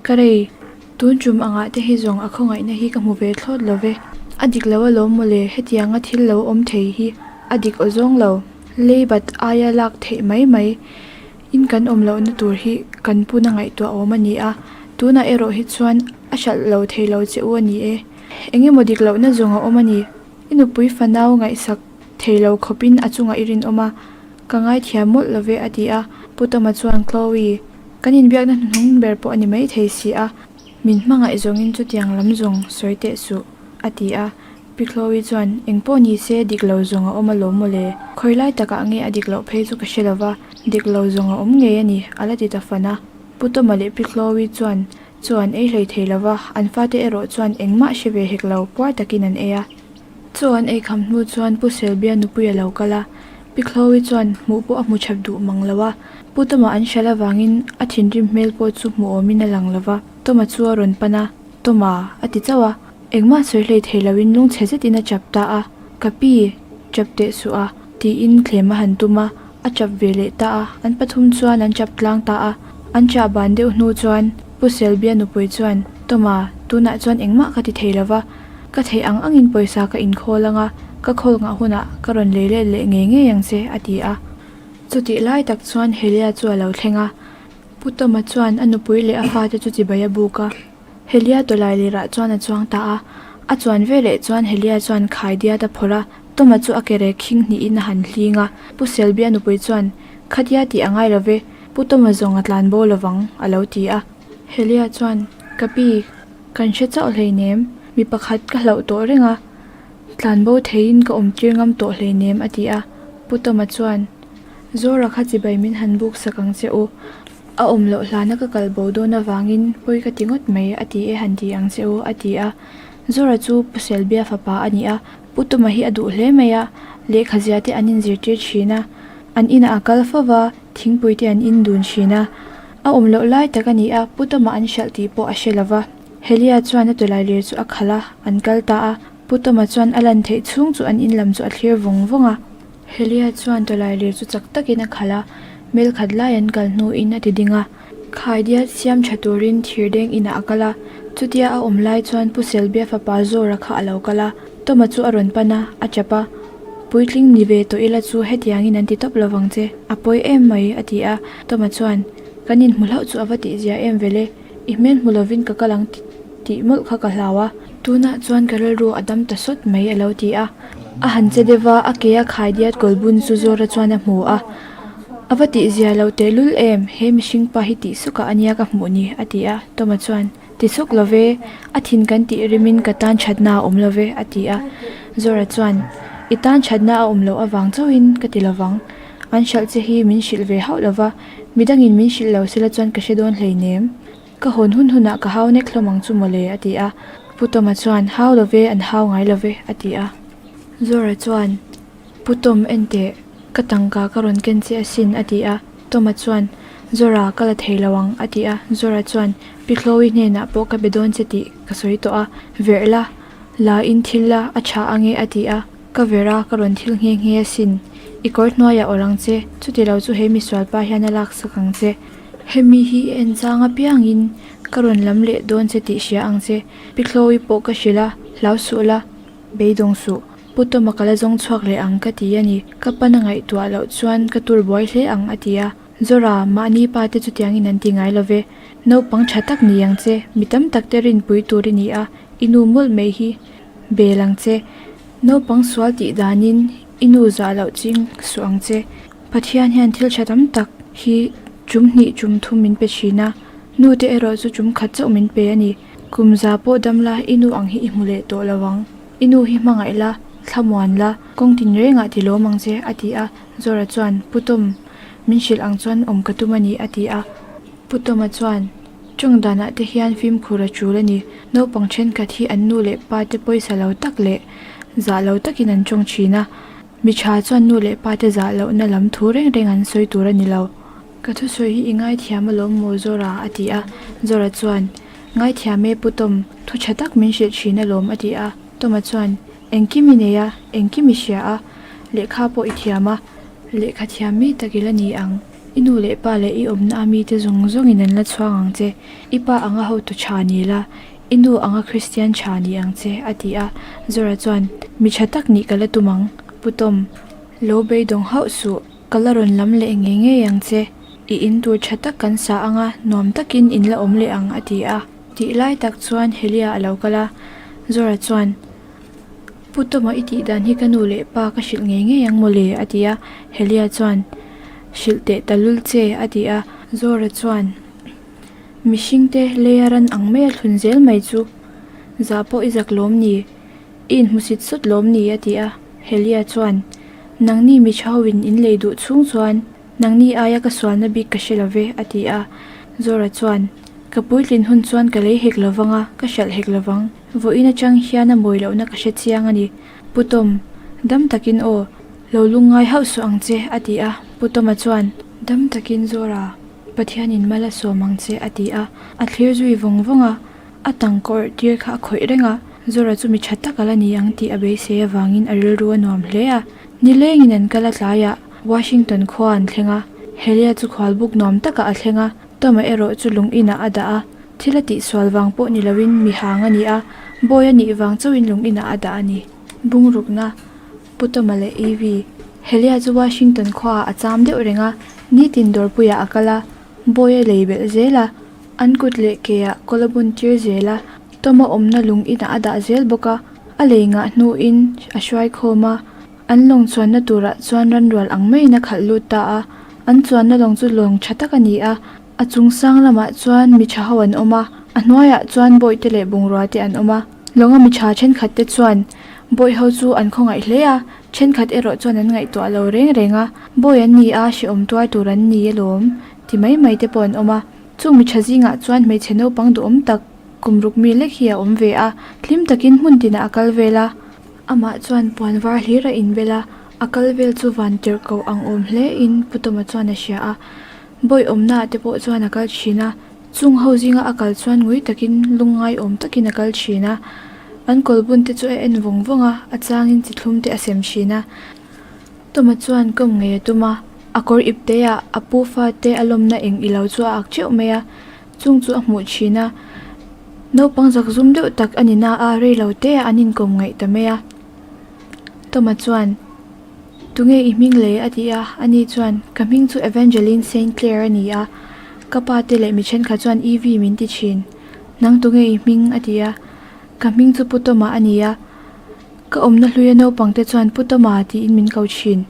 Ka rei, tun tum angah te hi zawng a khawngaihna hi ka hmu ve thlawt lo ve. A dik lo alawm mawle, hetianga thil lo awm thei hi a dik aw zawng lo. Lei bat aia lak theih mai mai in kan awm lohna tur hi kan puna ngaihtuah awm a ni a, tunah erawh hi chuan a hralh lo thei lo che u a ni e. Eng emaw dik lohna zawng a awm a ni. I nupui fanau ngaihsak thei lo khawpin a chungah i rinawm a, ka ngaithiam mawlh lo ve a ti a. Pu Tama chuan Chloe, kan inbiakna hnuhnung ber pawh a ni maithei si a, min hmangaih zawngin chutiang lam zawng sawi teh suh a ti a. Pi Chloe chuan Eng pawh ni se dik lo zawng a awm alawm mawle. Khawi lai takah nge a dik loh phei chu ka hre lo va, dik lo zawng a awm ngei a ni a la ti ta fan a. Pu Tama leh Pi Chloe chuan Chu an ei hlei thei lo va, an fate erawh chuan engmah hre ve hek lo, puar takin an ei a. Chaw an ei kham hnu chuan Pu Selbia nupui a lo kal a, Pi Chloe chuan hmuh pawh a hmu chhap duh mang lo a. Pu Toma an hralh avangin a thinrim hmel pawh chu hmuh awmin a lang lo va, Toma chu a rawn pan a, Toma, a ti chauh a. Engmah sawi hlei thei loin lungchhe zetin a chap ta a, Ka pi, chap teh suh a, tiin thlem a han tum a, a chap ve leh ta a, an pathum chuan an chap tlang ta a. An chah ban deuh hnu chuan Pu Selbia nupui chuan, Toma, tunah chuan engmah ka ti thei lo va, ka theih ang angin pawisa ka inkhawl ang a, ka khawl ngah hunah ka rawn lei let leh ngei ngei ang che, a ti a. Chutih lai tak chuan Helia chu a lo thleng a, Pu Toma chuan a nupui leh a fate chu chibai a buk a. Helia tawlai lirah chuan a chuang ta a, a chuan veleh chuan Helia chuan khai diat a phawrh a, Toma chu a ke rek khing hnihin a han hling a. Pu Selbia nupui chuan, Khatia tih a ngai lo ve, Pu Toma zawng a tlan bo lovang, a lo ti a. Helia chuan, Ka pi, kan hre chauh hleinem, mi pakhat ka hlauh tawh reng a, tlan bo theiin ka awm tir ngam tawh hleinem, a ti a. Pu Toma chuan, Zora kha chibai min han buk sak ang che u. A awm loh hlana ka kal bo dawn avangin pawi ka ti ngawt mai a ti e han ti ang che u a ti a. Zora chu Pu Selbia fapa a ni a, Pu Tuma hi a duh hle mai a, lehkha zia te an inzirtir thin a, an inah a kal fo va, thingpui te an in dun thin a. A awm loh lai tak a ni a, Pu Tuma an hralh tih pawh a hre lo va. Helia chuan a tawlai lir chu a khalh a, an kal ta a. Pu Tuma chuan a lan theih chhung chu an in lam chu a thlir vawng vawng a. Helia chuan tawlailir chu chak takin a khalh a, mel khat lai an kal hnuin a ti ding a. Khaidiat siam tha turin thirdeng inah a kal a, chutia a awm lai chuan Pu Selbia fapa Zora kha a lo kal a, Toma chu a rawn pan a, a chap a, Puitling ni ve tawh ila chu hetiangin an ti tawp lovang che, a pawi em mai, a ti a. Toma chuan, Kan inhmu hlauh chu a va tihzia em vele, i hmel hmu lovin ka kal ang tih mawlh kha ka hlau a, tunah chuan ka rilru a dam ta sawt mai, a lo ti a. A han che deuh va, a ke a khai diat kawl bun chu Zora chuan a hmu a. A va tih zia lo tehlul em, he mihring pa hi tih sukah a nia ka hmuh ni, a ti a. Toma chuan, Ti suk lo ve, a thin kan tih rimin ka tan thatna a awm lo ve, a ti a. Zora chuan, I tan thatna a awm loh avang chauhin ka ti lovang. An hralh che hi min hrilh ve hauh lo va, midangin min hrilh lo sela chuan ka hre dawn hleinem. Ka hawn hun hunah ka hau nek hlawm ang chu mawle, a ti a. Pu Tawma chuan, Hau lo ve, an hau ngai lo ve, a ti a. Zora chuan, Pu Tawm, en teh, ka tangka ka rawn ken che asin, a ti a. Tawma chuan, Zora, ka la thei lo ang, a ti a. Zora chuan, Pi Chloe hnenah pawh ka be dawn che tih ka sawi tawh a, verh la, la in thil la, a tha ange, a ti a. Ka verh a, ka rawn thil nghe nghe asin. I kawr hnuaiah awrh ang che, chuti lo chu he misual pa hian a laksak ang che. Hemi hi i en chang apiangin ka rawn lam leh dawn che tih hria ang che. Pi Chloe pawh ka hrilh a, hlau suh la, beidawng suh. Pu Tawma ka la zawng chhuak leh ang ka ti a ni. Ka pan a ngaihtuah loh chuan ka tur buai hle ang a ti a. Zora, mahni pa te chutiangin an ti ngai lo ve. Naupang tha tak ni ang che, mi tam tak te rinpui tur i ni a, i nu mawlh mai hi bel ang che. Naupang sual tih danin i nu zah loh ching suh ang che. Pathian hian thil tha tam tak hi tum hnih tum thum min pe thin a, nu te erawh chu tum khat chauh min pe a ni. Kum za pawh dam la i nu ang hi i hmu leh tawh lo ang. I nu hi hmangaih la, thlamuan la, kawng tin rengah ti lawm ang che, a ti a. Zora chuan, Pu Tom, min hrilh ang chuan awm ka tum a ni, a ti a. Pu Toma chuan, Tawng danah te hian fimkhur a tul a ni. Naupang thenkhat hi an nu leh pa te pawisa lo tak leh zah lo takin an tawng thin a. Mi tha chuan nu leh pa te zah lohna lam thu reng reng an sawi tur a ni lo. Ka thusawi hi i ngaithiam alawm maw Zora? a ti a. Zora chuan, Ngaithiam e Pu Tom, thu tha tak min hrilh thin alawm a ti a. Toma chuan, Engkim i nei a, engkim i hria a, lehkha pawh i thiam a, lehkha thiam mi tak i la ni ang. I nu leh pa leh i awmna a mite zawng zawngin an la chhuang ang che. I pa anga hotu tha ni la, i nu anga Kristian tha ni ang che, a ti a. Zora chuan, Mi tha tak nih ka la tum ang, Pu Tom. Lo beidawng hauh suh, ka la rawn lam leh ngei ngei ang che. I in tur tha tak kan sa anga nuam takin in la awm leh ang, a ti a. Tih lai tak chuan Helia a lo kal a, Zora chuan, Pu Toma i tih dan hi ka nu leh pa ka hrilh ngei ngei ang mawle, a ti a. Helia chuan, Hrilh teh ta lul che, a ti a. Zora chuan, Mihringte leia ran ang maia thlun zel mai chu zah pawh i zak lawm ni? I inhmusit sawt lawm ni? a ti a. Helia chuan, Nangni mi tha-hoin in lei duh chhung chuan nangni aia ka sualna bik ka hre lo ve, a ti a. Zora chuan, Ka puitlin hun chuan ka lei hek lovang a, ka hralh hek lovang. Vawiin atang hian a mawi lohna ka hre chiang a ni. Pu Tom, dam takin aw, lo lungngai hauh suh ang che, a ti a. Pu Toma chuan, Dam takin Zora, Pathianin mal a sawm ang che, a ti a. A thlir zui vawng vawng a, a tangkawrh tir kha a khawih reng a. Zora chu mi tha tak a la ni ang tih a beisei avangin a rilru a nuam hle a. Nilengin an kal a tlaiah Washington khua an thleng a. Helia chu khualbuk nuam takah a thleng a, Toma erawh chu lung inah a dah a. Thil a tihsual vang pawh ni loin mi hang a ni a, bawi a nih vang chauhin lung inah a dah a ni. Bungrukna, Pu Toma leh Evie. Helia chu Washington khuaah a cham deuh reng a, nitin dawrpuiah a kal a, bawi a lei belh zel a, an kut leh keah kawl a bun tir zel a, Toma awmna lung inah a dah zel bawk a, a lei ngah hnuin a hruai khawm a. An lawng chuanna turah chuan ranrual ang maiin a khalh lut ta a, an chuanna lawng chu lawng tha tak a ni a, a chung sang lamah chuan mi tha ho an awm a, a hnuaiah chuan bawihte leh bungrua te an awm a. Lawnga mi tha thenkhat te chuan bawih ho chu an khawngaih hle a, thenkhat erawh chuan an ngaihtuah lo reng reng a, bawi an ni a, hrehawm tuar tur an ni alawm ti mai mai te pawh an awm a. Chung mi tha zingah chuan hmeichhe naupang duhawm tak kum ruk mi lek hi a awm ve a, hlim takin hmun tinah a kal vel a. Amah chuan puan var hlir a inbel a, a kal vel chu van tirh koh ang awm hle in Pu Tawma chuan a hria a. Bawi awmnaah te pawh chuan a kal thin a, chung ho zinga a kal chuan ngui takin lungngai awm takin a kal thin a. An kawlbun te chu a en vawng vawng a, a changin chi thlum te a sem thin a. Tawma chuan kawm ngei a tum a, a kawr ip te ah a pu fate a lawmna eng ilo chu a ak teuh mai a, chung chu a hmuh thin a. Naupang zak zum deuh tak a ni na a, rei lo te ah an inkawm ngaih ta mai a. Toma chuan, Tunge i hming le? a ti a. Ani chuan, Ka hming chu Evangeline Saint Clair a ni a, ka pa te leh mi thenkhat chuan Evie min ti thin. Nang tunge i hming? a ti a. Ka hming chu Pu Toma a ni a. Ka awmna hluia naupangte chuan Pu Tawma tiin min ko thin,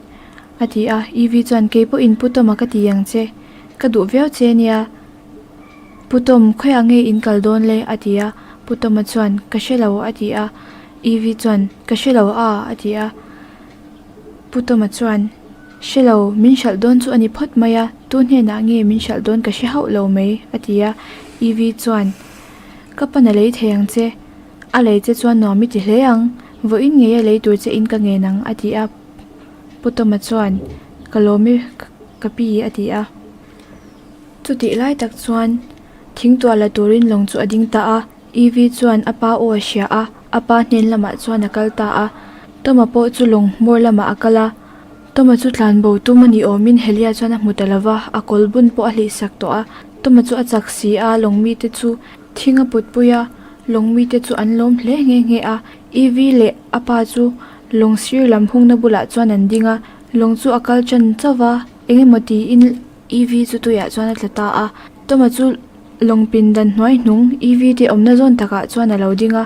a ti a. Evie chuan, Kei pawhin Pu Tawma ka ti ang che. Ka duh viau che nia. Pu Tawm, khawiah nge in kal dawn le? a ti a. Pu Tawma chuan, Ka hre lo, a ti a. Evie chuan, Ka hre lo a, a ti a. Pu Tawma chuan, Hre lo, min hralh dawn chu a ni phawt mai a, tu hnenah nge min hralh dawn ka hre hauh lo mai, a ti a. Evie chuan, Ka pan a lei thei ang che, a lei che chuan nuam i ti hle ang, vawiin ngei a lei tur che in ka ngen ang, a ti a. Pu Tawma chuan, Ka lawm i, ka pi, a ti a. Chutih lai tak chuan thingtuah la turin lawng chu a ding ta a. Evie chuan a pa aw a hria a, a pa hnen lamah chuan a kal ta a. Toma pawh chu lawng hmawr lamah a kal a. Toma chu tlan bo tum a ni awmin Helia chuan a hmu ta lo va, a kawl bun pawh a hlih sak tawh a. Toma chu a chak si a, lawng mite chu thing a put pui a, lawng mite chu an lawm hle nghe nghe a. Evie leh a pa chu lawng sir lam hungna bulah chuan an ding a, lawng chu a kal tan chauh va, engemaw tiin Evie chu tuiah chuan a tla ta a. Toma chu lawng pindan hnuai hnung Evie te awmna zawn takah chuan a lo ding a.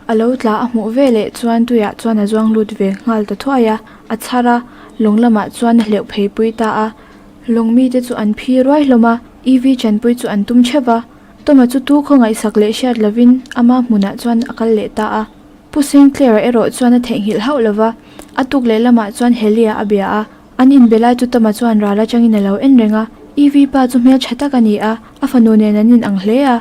A lo tla a hmuh ve leh chuan tuiah chuan a zuang lut ve nghal ta thuai a. A chhar a, lawng lamah chuan a hleuh phei pui ta a. Lawng mite chu an phi ruai hlawm a, Evie chanpui chu an tum theuh va. Toma chu tu khawngaihsak leh hriat lovin ama hmunah chuan a kal leh ta a. Pu Sinclair-a erawh chuan a theihnghilh hauh lo va, a tuk leh lamah chuan Helia a bia a. An inbe lai chu Tama chuan ral atangin a lo en reng a, Evie pa chu hmel tha tak a ni a, a fanu nen an inang hle a,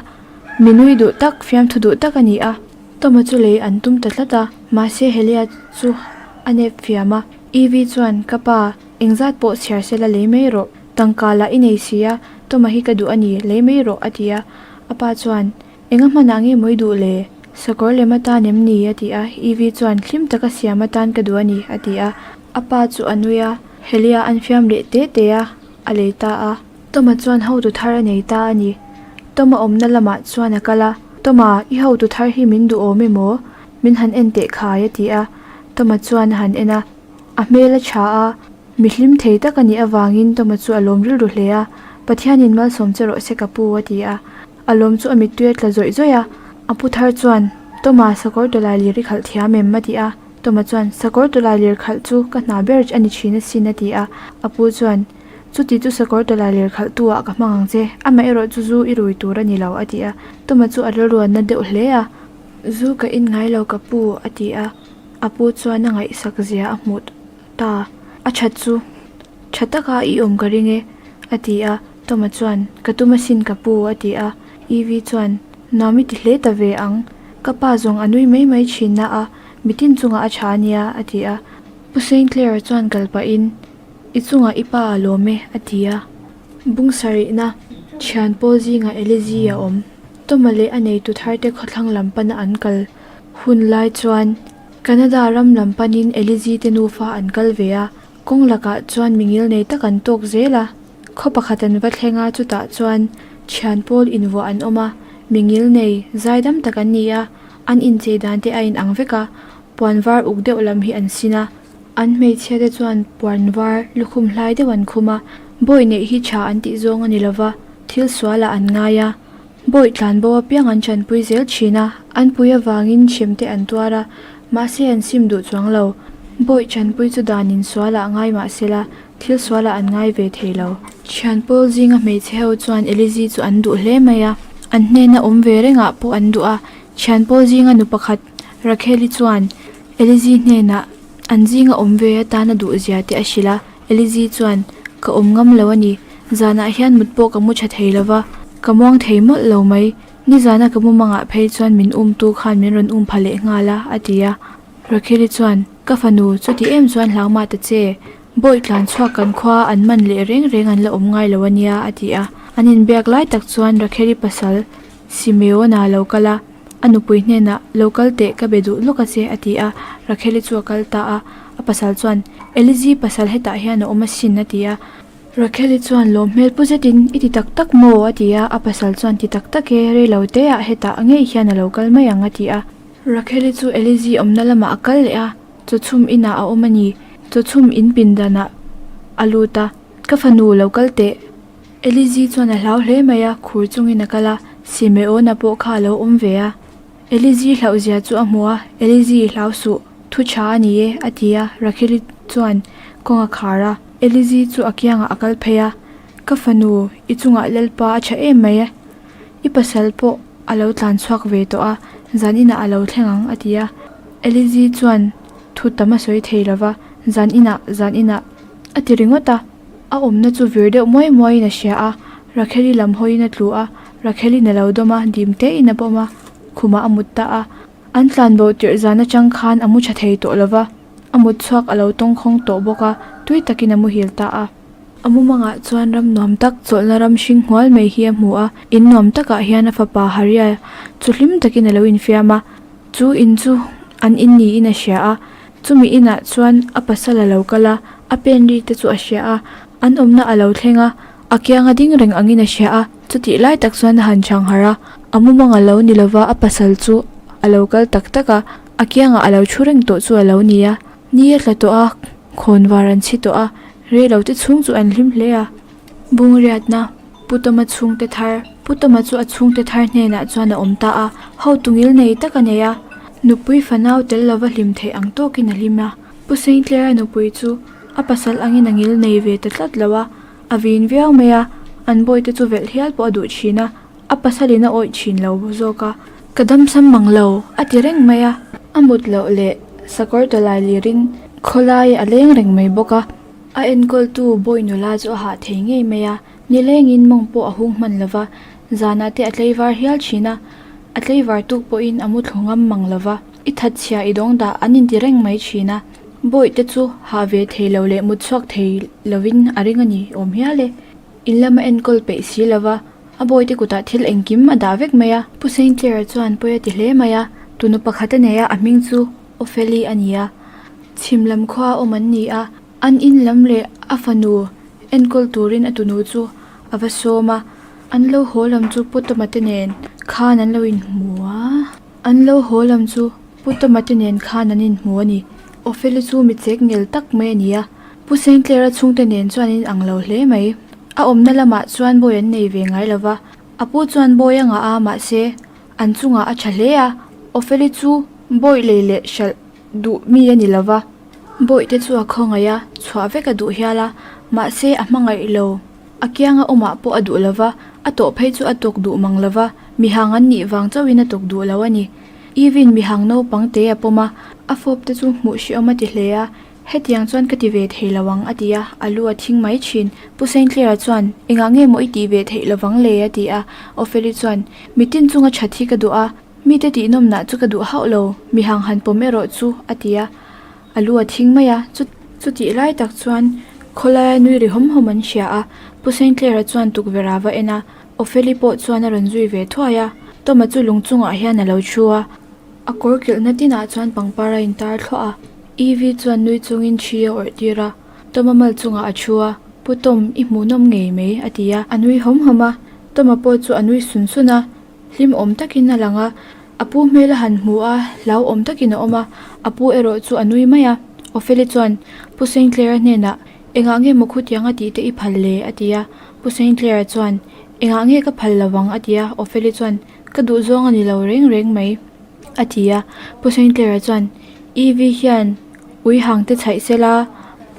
mi nui duh tak, fiamthu duh tak a ni a. Tama chu lei an tum ta tlat a, mahse Helia chu a nep fiam a, Evie chuan, Ka pa, engzat pawh chhiar sela lei mai rawh, tangka lah i nei si a, Tama hi ka duh a ni, lei mai rawh, a ti a. A pa chuan, Enga hmanah nge mawi duh le? Sakawr lem atan em ni? a ti a. Evie chuan, Hlim taka siam atan ka duh a ni, a ti a. A pa chu a nui a, Helia an fiam leh te te a, a lei ta a. Toma chuan hotu thar a nei ta a ni. Toma awmna lamah chuan a kal a, Toma, i hotu thar hi min duh awm emaw? Min han en teh khai, a ti a. Toma chuan a han en a. A hmel a tha a, mi hlim thei tak a nih avangin Toma chu a lawm rilru hle a, Pathianin malsawm che rawh se ka pu, a ti a. A lawm chu a mittui a tla zawih zawih a. A pu thar chuan, Toma, sakawr tawlai lir i khalh thiam em? a ti a. Toma chuan, Sakawr tawlai lir khalh chu ka hna ber a ni thin asin, a ti a. A pu chuan, Chuti chu sakawr tawlai lir khalh tu ah ka hmang ang che, amaherawh chu zu i rui tur a ni lo, a ti a. Toma chu a rilruanna deuh hle a. Zu ka in ngai lo ka pu, a ti a. A pu chuan a ngaihsak zia a hmuh ta. A that chu tha taka i awm ka ring e, a ti a. Toma chuan, Ka tum asin ka pu, a ti a. Evie chuan, Nuam i ti hle ta ve ang. Ka pa zawng a nui mai mai thin na a, mitin chungah a tha ania, a ti a. Pu Saint Clair chuan kal pahin, I chungah i pa a lawm e, a ti a. Bung sarihna, Thian pawl zingah Elizi a awm. Toma leh a neitu tharte khawthlang lam pana an kal hun lai chuan Canada ram lam panin Elizi te nufa an kal ve a, kawng lakah chuan mi ngilnei tak an tawk zel a. Khaw pakhat an va thleng a, chutah chuan thian pawl invuah an awm a, mi ngilnei zaidam tak an ni a, an inchei dan te a inang vek a, puan var uk deuh lam hi an sin a, an hmeichhia te chuan puan var lukhum hlai deuh an khum a, bawi neih hi tha an tih zawng a ni lova, thil sualah an ngai a, bawi tlan bo apiang an chanpui zel thin a, an pui avangin hrem te an tuar a, mahse an sim duh chuang lo, bawi chanpui chu danin sualah ngai mahsela Thil sualah an ngai ve thei lo. Thian pawl zinga hmeichhe ho chuan Elizi chu an duh hle mai a, an hnena awm ve rengah pawh an duh a. Thian pawl zinga nu pakhat Rakheli chuan Elizi hnenah an zinga awm ve atan a duh zia te a hrilh a. Elizi chuan, Ka awm ngam lo a ni. Zanah hian mut pawh ka mu tha thei lo va, ka muang thei mawlh lo mai. Nizana ka mumangah phei chuan min umtu khan min rawn um pha leh nghal a, a ti a. Rakheli chuan, Ka fanu, chuti em chuan hlau mah ta che. Bawi tlan chhuak kan khua an man leh reng reng an la awm ngai lo a nia, a ti a. An inbiak lai tak chuan Rakheli pasal Simeona lo kal a, a nupui hnenah, Lo kal teh, ka be duh lawk a che, a ti a. Rakheli chu a kal ta a. A pasal chuan, Elizi pasal hetah hian a awm asin, a ti a. Rakheli chuan lawm hmel pu zetin, I ti tak tak maw? a ti a. A pasal chuan, Ti tak tak e, rei lo teah hetah ngei hian a lo kal mai ang, a ti a. Rakheli chu Elizi awmna lamah a kal leh a, chawchhum inah a awm a ni. Chawchhum in pindanah a lut a, Ka fanu, lo kal teh. Elizi chuan a hlau hle mai a, khur chungin a kal a, Simeona pawh kha a lo awm ve a. Elizi hlauhzia chu a hmu a, Elizi, hlau suh. Thu tha a ni e, a ti a, Rakheli chuan kawng a khar a. Elizi chu a kiangah a kal phei a, Ka fanu, i chungah Lalpa a tha em mai e. I pasal pawh a lo tlan chhuak ve tawh a, zan inah a lo thleng ang, a ti a. Elizi chuan thu tam a sawi thei lo va, Zan inah, zan inah, a ti ringawt a. A awmna chu vir deuh muai muaiin a hria a, Rakheli lam hawiin a tlu a, Rakheli'n a lo dawm a, dim tein a pawm a, khumah a mut ta a. An tlan bo tirh zan atang khan a mu tha thei tawh lo va, a mut chhuak a lo tawngkhawng tawh bawk a, tui takin a muhil ta a. A mumangah chuan ram nuam tak, chawlhna ram hring hnual mai hi a hmu a, in nuam takah hian a fapa Haria chu hlim takin a lo infiam a, chu in chu an in niin a hria a, chumi inah chuan a pasal a lo kal a, a pen ri te chu a hria a, an awmna a lo thleng a, a kianga ding reng angin a hria a, chutih lai tak chuan a han chhang harh a, a mumang a lo ni lova a pasal chu a lo kal tak tak a, a kiangah a lo thu reng tawh chu a lo ni a, ni a tla tawh a, khawnvar an chhi tawh a, rei lo te chhung chu an hlim hle a. Bungriatna, Pu Tawma chhungte thar, Pu Tawma chu a chhungte thar hnenah chuan a awm ta a, hotu ngil nei tak a nei a, nupui fanau tel lova hlim theih ang tawkin a hlim a, Pu Sengtlera nupui chu a pasal angin a ngil nei ve ta tlat lo a, a vin viau mai a, an bawihte chu velh hial pawh a duh thin a, a pasalin a awih thin lo zawk a, ka damsam mang lo a ti reng mai a, a mut loh leh sakawr tawlai lirin khawlai a leng reng mai bawk a, a enkawltu bawi nula chu a hah thei ngei mai a, nilengin mawng pawh a hung hman lo va, zanah te a tleivar hial thin a, a tleivar tuk pawhin a mu thlu ngam mang lo va. I thatchhia i dawng dah an inti reng mai thin a, Bawihte chu hah ve thei lo leh mut chhuak thei lovin a ring a ni awm hial e. In lama enkawl peih si lova, a bawihte kutah thil engkim a dah vek mai a. Pu Saintler chuan pawi a ti hle mai a, tunu pakhat a nei a, a hming chu Opheli a ni a. Chhim lam khua awm an ni a, an in lam leh a fanu enkawl turin a tunu chu a va sawm a, an lo haw lam chu Pu Tawma te nen khan an lo inhmu a. An lo haw lam chu Pu Tawma te nen khan an inhmu a ni. Opheli chu mi chek ngel tak mai a ni a, Pu Sengtlera chhungte nen chuan an inang lo hle mai. A awmna lamah chuan bawi an nei ve ngai lo va, a pu chuan bawi a ngah a, mahse an chungah a tha hle a, Opheli chu bawi lei leh hralh duh mi a ni lo va. Bawihte chu a khawngaih a, chhuah vek a duh hial a, mahse a hmangaih lo. A kianga awmah pawh a duh lo va, a tawh phei chu a tawk duh mang lo va, mihang an nih vang chauhin a tawk duh lo a ni. Eve-in mihang naupang te a pawm a, a fawp te chu hmuh hrehawm a ti hle a, Hetiang chuan ka ti ve thei lo ang a ti a, a lu a thing mai thin. Pu Saintler-a chuan, Engah nge maw i tih ve theih lovang le? a ti a, Opheli chuan, Mitin chunga that hi ka duh a, mite tihnawmnah chu ka duh hauh lo, mihang han pawm erawh chu a ti a. A lu a thing mai a, chu chutih lai tak chuan khawlaia nui ri hawm hawm an hria a, Pu Saintler-a chuan tukverh a va en a, Opheli pawh chuan a rawn zui ve thuai a, Toma chu lung chungah hian a lo thu a, a kawr kilhna tinah chuan pangpar a intar thluah a, Evie chuan nui chungin thi a awrh tir a, Toma mal chungah a thu a, Pu Tom, i hmuhnawm ngei mai, a ti a, a nui hawm hawm a, Toma pawh chu a nui sun sun a, Hlim awm takin a lang a, a pu hmel a han hmu a, hlau awm takin a awm a, a pu erawh chu a nui mai a. Opheli chuan Pu Saintler-a hnenah, Engah nge maw khutiang a tih te i phal le? a ti a. Pu Saintler-a chuan, Engah nge ka phal lo ang? a ti a. Opheli chuan, Ka duh zawng a ni lo reng reng mai, a ti a. Pu Saintler-a chuan, Evie hian ui hang te chhaih sela,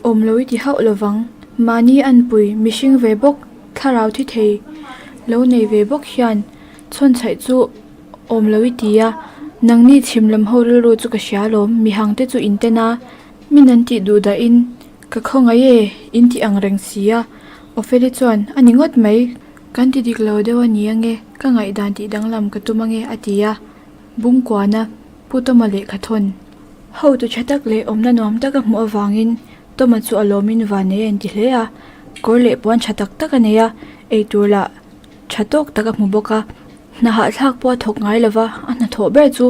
awm lo i ti hauh lo vang. Mahni anpui mihring ve bawk thlarau thi thei lo nei ve bawk hian chhawn chhaih chu awm lo i ti a, nangni chhim lam ho rilru chu ka hria alawm, mihang te chu in ten a, min an tih duh dahin ka khawngaih e in ti ang reng si a, Opheli chuan a ni ngawt mai, kan ti dik lo deuh a ni ange, ka ngaihdan tih danglam ka tum ange a ti a, Bungkuana Pu Tawma lehkha thawn hotu tha tak leh awmna nuam tak a hmuh avangin Tawma chu a lawmin van nei a inti hle a, kawr leh puan tha tak tak a nei a, eitur lah tha tawk tak a hmu bawk a, hna hahthlak pawh a thawk ngai lo va, a hnathawh ber chu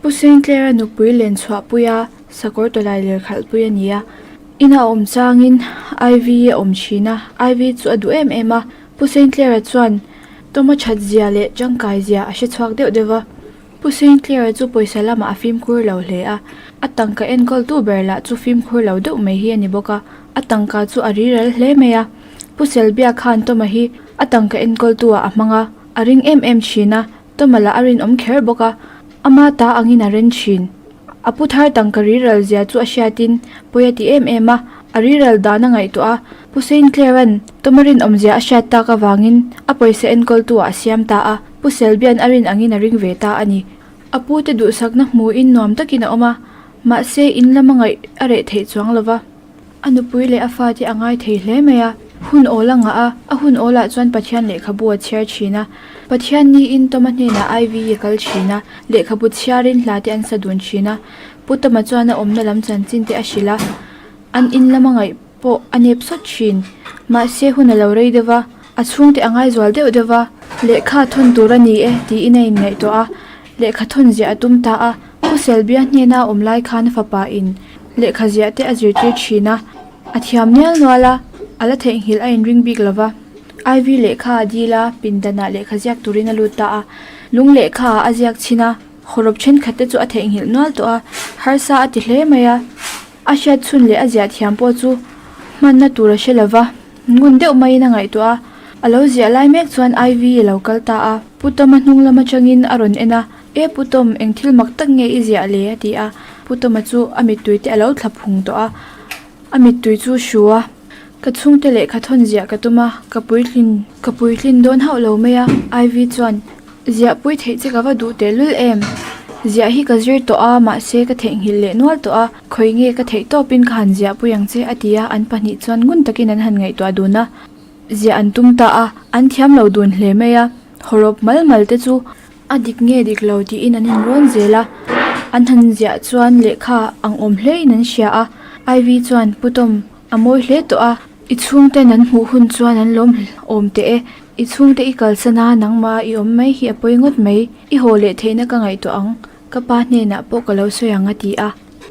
Pu Sinclair-a nupui len chhuahpui a, sakawr tawlai ler khalhpui a ni a, ina a awm changin Ivy a awm thin a, Ivy chu a duh em em a, Pu Sinclair-a chuan Tawma that zia leh tangkai zia a hre chhuak deuh deuh va. Pu Sinclair-a chu pawisa lamah a fimkhur lo hle a, a tangka enkawltu ber lah chu fimkhur lo deuh mai hi a ni bawk a, a tangka chu a riral hle mai a. Pu Selbia khan Tawma hi a tangka enkawltu ah a hmang a, a ring em em thin a, Tawma lah a rinawm kher bawk a, ama ta angin a ren thin. A pu thar tangka riral zia chu a hriatin pawi a ti em em a, a riral dan a ngaihtuah a. Pu Saint Clair-a'n Toma rinawmzia a hriat tak avangin a pawisa enkawltu ah a siam ta a, Pu Selby-a'n a rin angin a ring ve ta a ni. A pute duhsakna hmuhin nuam takin a awm a, mahse in lama ngaih a reh theih chuang lo va. A nupui leh a fate a ngai thei hle mai a, hun awl a ngah a, a hun awlah chuan Pathian lehkhabu a chhiar thin a. Pathian niin Toma hnenah Ivy a kal thin a, lehkhabu chhiarin hla te an sa dun thin a. Pu Toma chuan a awmna lam chanchin te a hrilh a, an in lama ngaih pawh a nep sawt thin. Mahse hun a lo rei deuh va, a chhungte a ngai zual deuh deuh va, lehkha thawn tur a ni e tiin a inngaihtuah a, lehkha thawn ziah a tum ta a. Pu Selbia hnena a awm lai khan a fapa in lehkha ziah te a zirtir thin a, a thiam nial nual a, a la theihnghilh a inring bik lo va. Ivy lehkha a dil a, pindanah lehkha ziak turin a lut ta a, lung lehkha ah a ziak chhin a, hawrawp thenkhat te chu a theihnghilh nual tawh a, harsa a ti hle mai a. A hriat chhun leh a ziah thiam pawh chu hmanna tur a hre lo va, ngun deuh maiin a ngaihtuah a. A lo ziah lai mek chuan Ivy a lo kal ta a, Pu Toma hnung lam atangin a rawn en a, E Pu Tom, eng thil mak tak nge i ziah le? a ti a. Pu Toma chu a mittui te a lo thla phung tawh a, a mittui chu hru a, Ka chhungte lehkha thawn ziah ka tum a, ka puitlin ka puitlin dawn hauh lo mai a, Ivy chuan Ziah pui theih che ka va duh tehlul em? Ziah hi ka zir tawh a, mahse ka theihnghilh leh nual tawh a, khawi nge ka theih tawpin ka han ziah pui ang che a ti a, an pahnih chuan ngun takin an han ngaihtuah dun a, ziah an tum ta a, an thiam lo dun hle mai a, hawrawp mal mal te chu a dik nge dik lo tiin an inrawn zel a, an han ziah chuan lehkha ang awm hlein an hria a, Ivy chuan Pu Tom a mawi hle tawh a, i chhungten an hmuh hun chuan an lawm awm teh e. I chhungte i kalsan a, nangmah i awm mai hi a pawi ngawt mai. I haw leh theihna ka ngaihtuah ang, ka pa hnenah pawh ka lo sawi ang a ti a.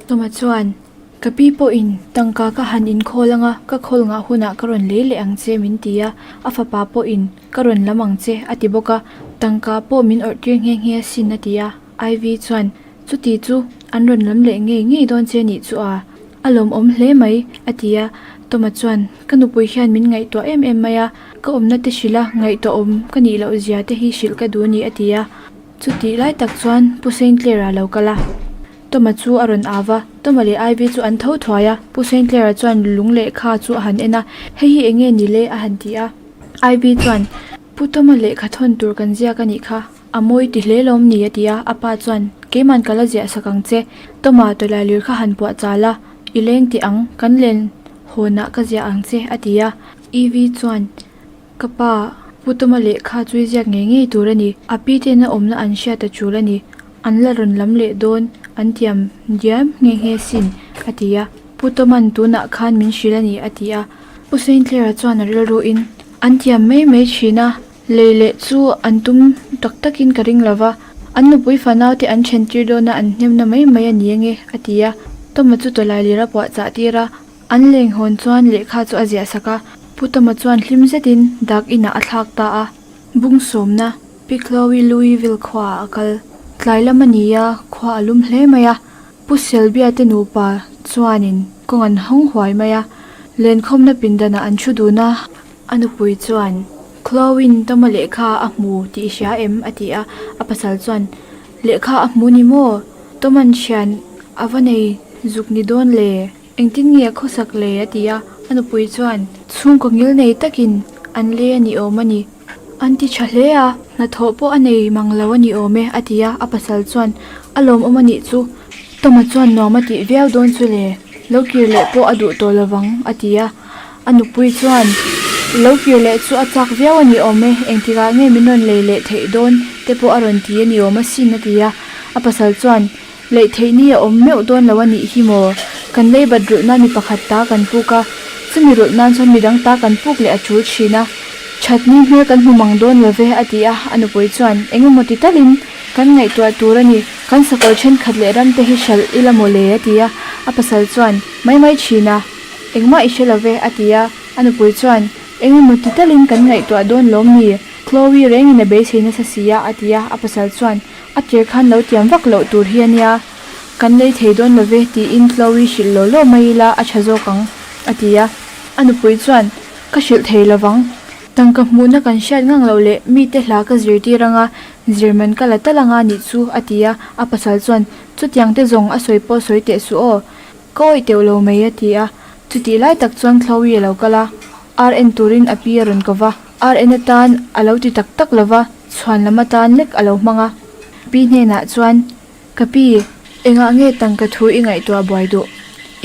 Tawma chuan, Ka pi pawhin tangka ka han inkhawl anga, ka khawl ngah hunah ka rawn lei leh ang che min ti a, a fapa pawhin ka rawn lam ang che a ti bawk a, tangka pawh min awrh tir nghe nghe asin a ti a. Ivy chuan, Chuti chu an rawn lam leh ngei ngei dawn che nih chu a, a lawmawm hle mai, a ti a. Tawma chuan, Ka nupui hian min ngaihtuah em em mai a, ka awmna te hrilh a, ngaihtuahawm ka nih loh zia te hi hrilh ka duh a ni, a ti a. Chutih lai tak chuan Pu Saint Clair-a lo kal a, Tawma chu a rawn au va. Tawma leh Ivy chu an tho thuai a, Pu Saint Clair-a chuan lung lehkha chu a han en a, Hei hi eng nge ni le? a han ti a. Ivy chuan, Pu Tawma lehkha thawn tur kan ziak a nih kha. A mawi ti hle lawm ni a ti a, a pa chuan, Keiman ka la ziah sak ang che, Tawma tawlailir kha han puah chal a, i leng tih ang, kan len hawnah ka ziah ang che a ti a. Evie chuan, Ka pa, Pu Tawma lehkha chu i ziak ngei ngei tur a ni, a pi ten a awmna an hriat a tul a ni, an la rawn lam leh dawn, an tiam diam nghe nghe sin a ti a. Pu Tawman tunah khan min hrilh a ni a ti a. Pu Sainthlera chuan a rilruin, An tiam mai mai thin a, Lei leh chu an tum tak takin ka ring lova, an nupui fanau te an then tir dawna an hnemna mai mai a ni ange, a ti a. Tawma chu tawlailir a puah chah tir a, an leng hawn chuan lehkha chu a ziah sak a. Pu Tawma chuan hlim zetin dak inah a thlak ta a. Bung sawmna, Pi Chloe Louisville khuaah a kal. Tlai lam a ni a, khua a lum hle mai a. Pu Selbia te nupa chuanin kawng an hawng huai mai a, lenkhawmna pindanah an thu dun a. A nupui chuan, Chloe-in Toma lehkha a hmu tih i hria em? a ti a. A pasal chuan, Lehkha a hmu ni maw? Toma'n thian a va nei zuk ni dawn le? Engtin nge a khawsak le? a ti a. A nupui chuan, Chhungkaw ngil nei takin an le a ni awm a ni. An ti tha hle a, hnathawh pawh a nei mang lo a ni awm e, a ti a. A pasal chuan, A lawmawm a nih chu. Toma chuan nuam a tih viau dawn chu le, lo kir leh pawh a duh tawh lovang, a ti a. A nupui chuan, Lo kir leh chu a chak viau a ni awm e, engtikah nge min rawn lei leh theih dawn te pawh a rawn ti a ni awm asin, a ti a. A pasal chuan, Leih theih ni a awm meuh dawn lo a nih hi maw? Kan lei bat rulh nan mi pakhat ta kan puk a, chumi rulh nan chuan midang ta kan puk leh a tul thin a. Thatni hmel kan hmu mang dawn lo ve, a ti a. A nupui chuan, Engemaw ti talin kan ngaihtuah tur a ni, kan sakawr thenkhat leh ramte hi hralh ila maw le, a ti a. A pasal chuan, Mai mai thin a. Engmah i hre lo ve, a ti a. A nupui chuan, Engemaw ti talin kan ngaihtuah dawn lawm ni? Chloe rengin a beisei nasa si a, a ti a. A pasal chuan, A tir khan lo tiam vak loh tur hi a nia, kan lei thei dawn lo ve, tiin Chloe hrilh law law mai ila a tha zawk ang, a ti a. A nupui chuan, Ka hrilh thei lo vang. Tangka hmuhna kan hriat ngang loh leh mite hla ka zirtir anga. Zir man ka la tal anga nih chu, a ti a. A pasal chuan, Chutiang te zawng a sawi pawh sawi teh suh aw. Ka awih teuh lo mai, a ti a. Chutih lai tak chuan Chloe a lo kal a, ar en turin a pi a rawn ko va. Ar en atan a lo ti tak tak lo va, chhuan lam atan lek a lo hmang a. Pi hnenah chuan, Ka pi, engah nge tangka thu i ngaihtuah buai duh?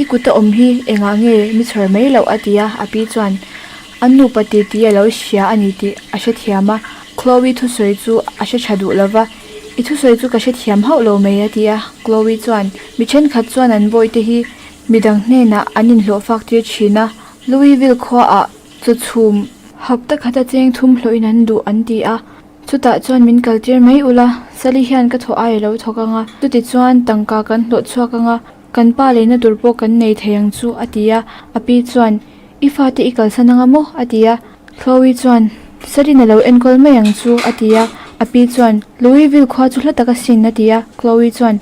I kuta awm hi engah nge mi chhawr mai loh? a ti a, a pi chuan an nupa titi a lo hria a ni tih a hrethiam a. Chloe thusawi chu a hre tha duh lo va, I thusawi chu ka hrethiam hauh lo mai a ti a. Chloe chuan, Mi thenkhat chuan an bawihte hi midang hnenah an inhlawh fak tir thin a, Louisville khuaah chaw chhum hapta khata cheng thum hlawhin an duh an ti a. Chutah chuan min kaltir mai ula, Sally hian ka thawh ai a lo thawk ang a, chutichuan tangka kan hlawh chhuak ang a, kan pa leina tur pawh kan nei thei ang chu, a ti a. A pi chuan, I fate i kalsan ang a maw? a ti a. Chloe chuan, Sally-in a lo enkawl mai ang chu, a ti a. A pi chuan, Louisville khua chu hla tak asin, a ti a. Chloe chuan,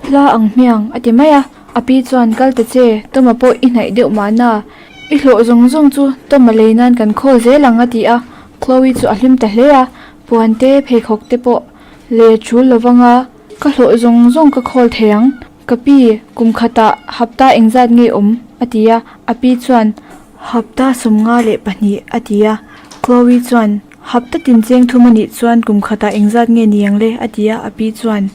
Hla ang hmiang, a ti mai a. A pi chuan, Kal ta che, Toma pawh i hnaih deuh mahna. I hlawh zawng zawng chu Toma lei nan kan khawl zel ang, a ti a. Chloe chu a hlim ta hle a, puan te, pheikhawk te pawh lei a tul lo vang a, Ka hlawh zawng zawng ka khawl thei ang, ka pi, kum khatah hapta engzat nge awm? a ti a. A pi chuan, Hapta 52, a ti a. Chloe chuan, Hapta tin cheng thum a nih chuan kum khatah engzat nge ni ang le? a ti a. A pi chuan.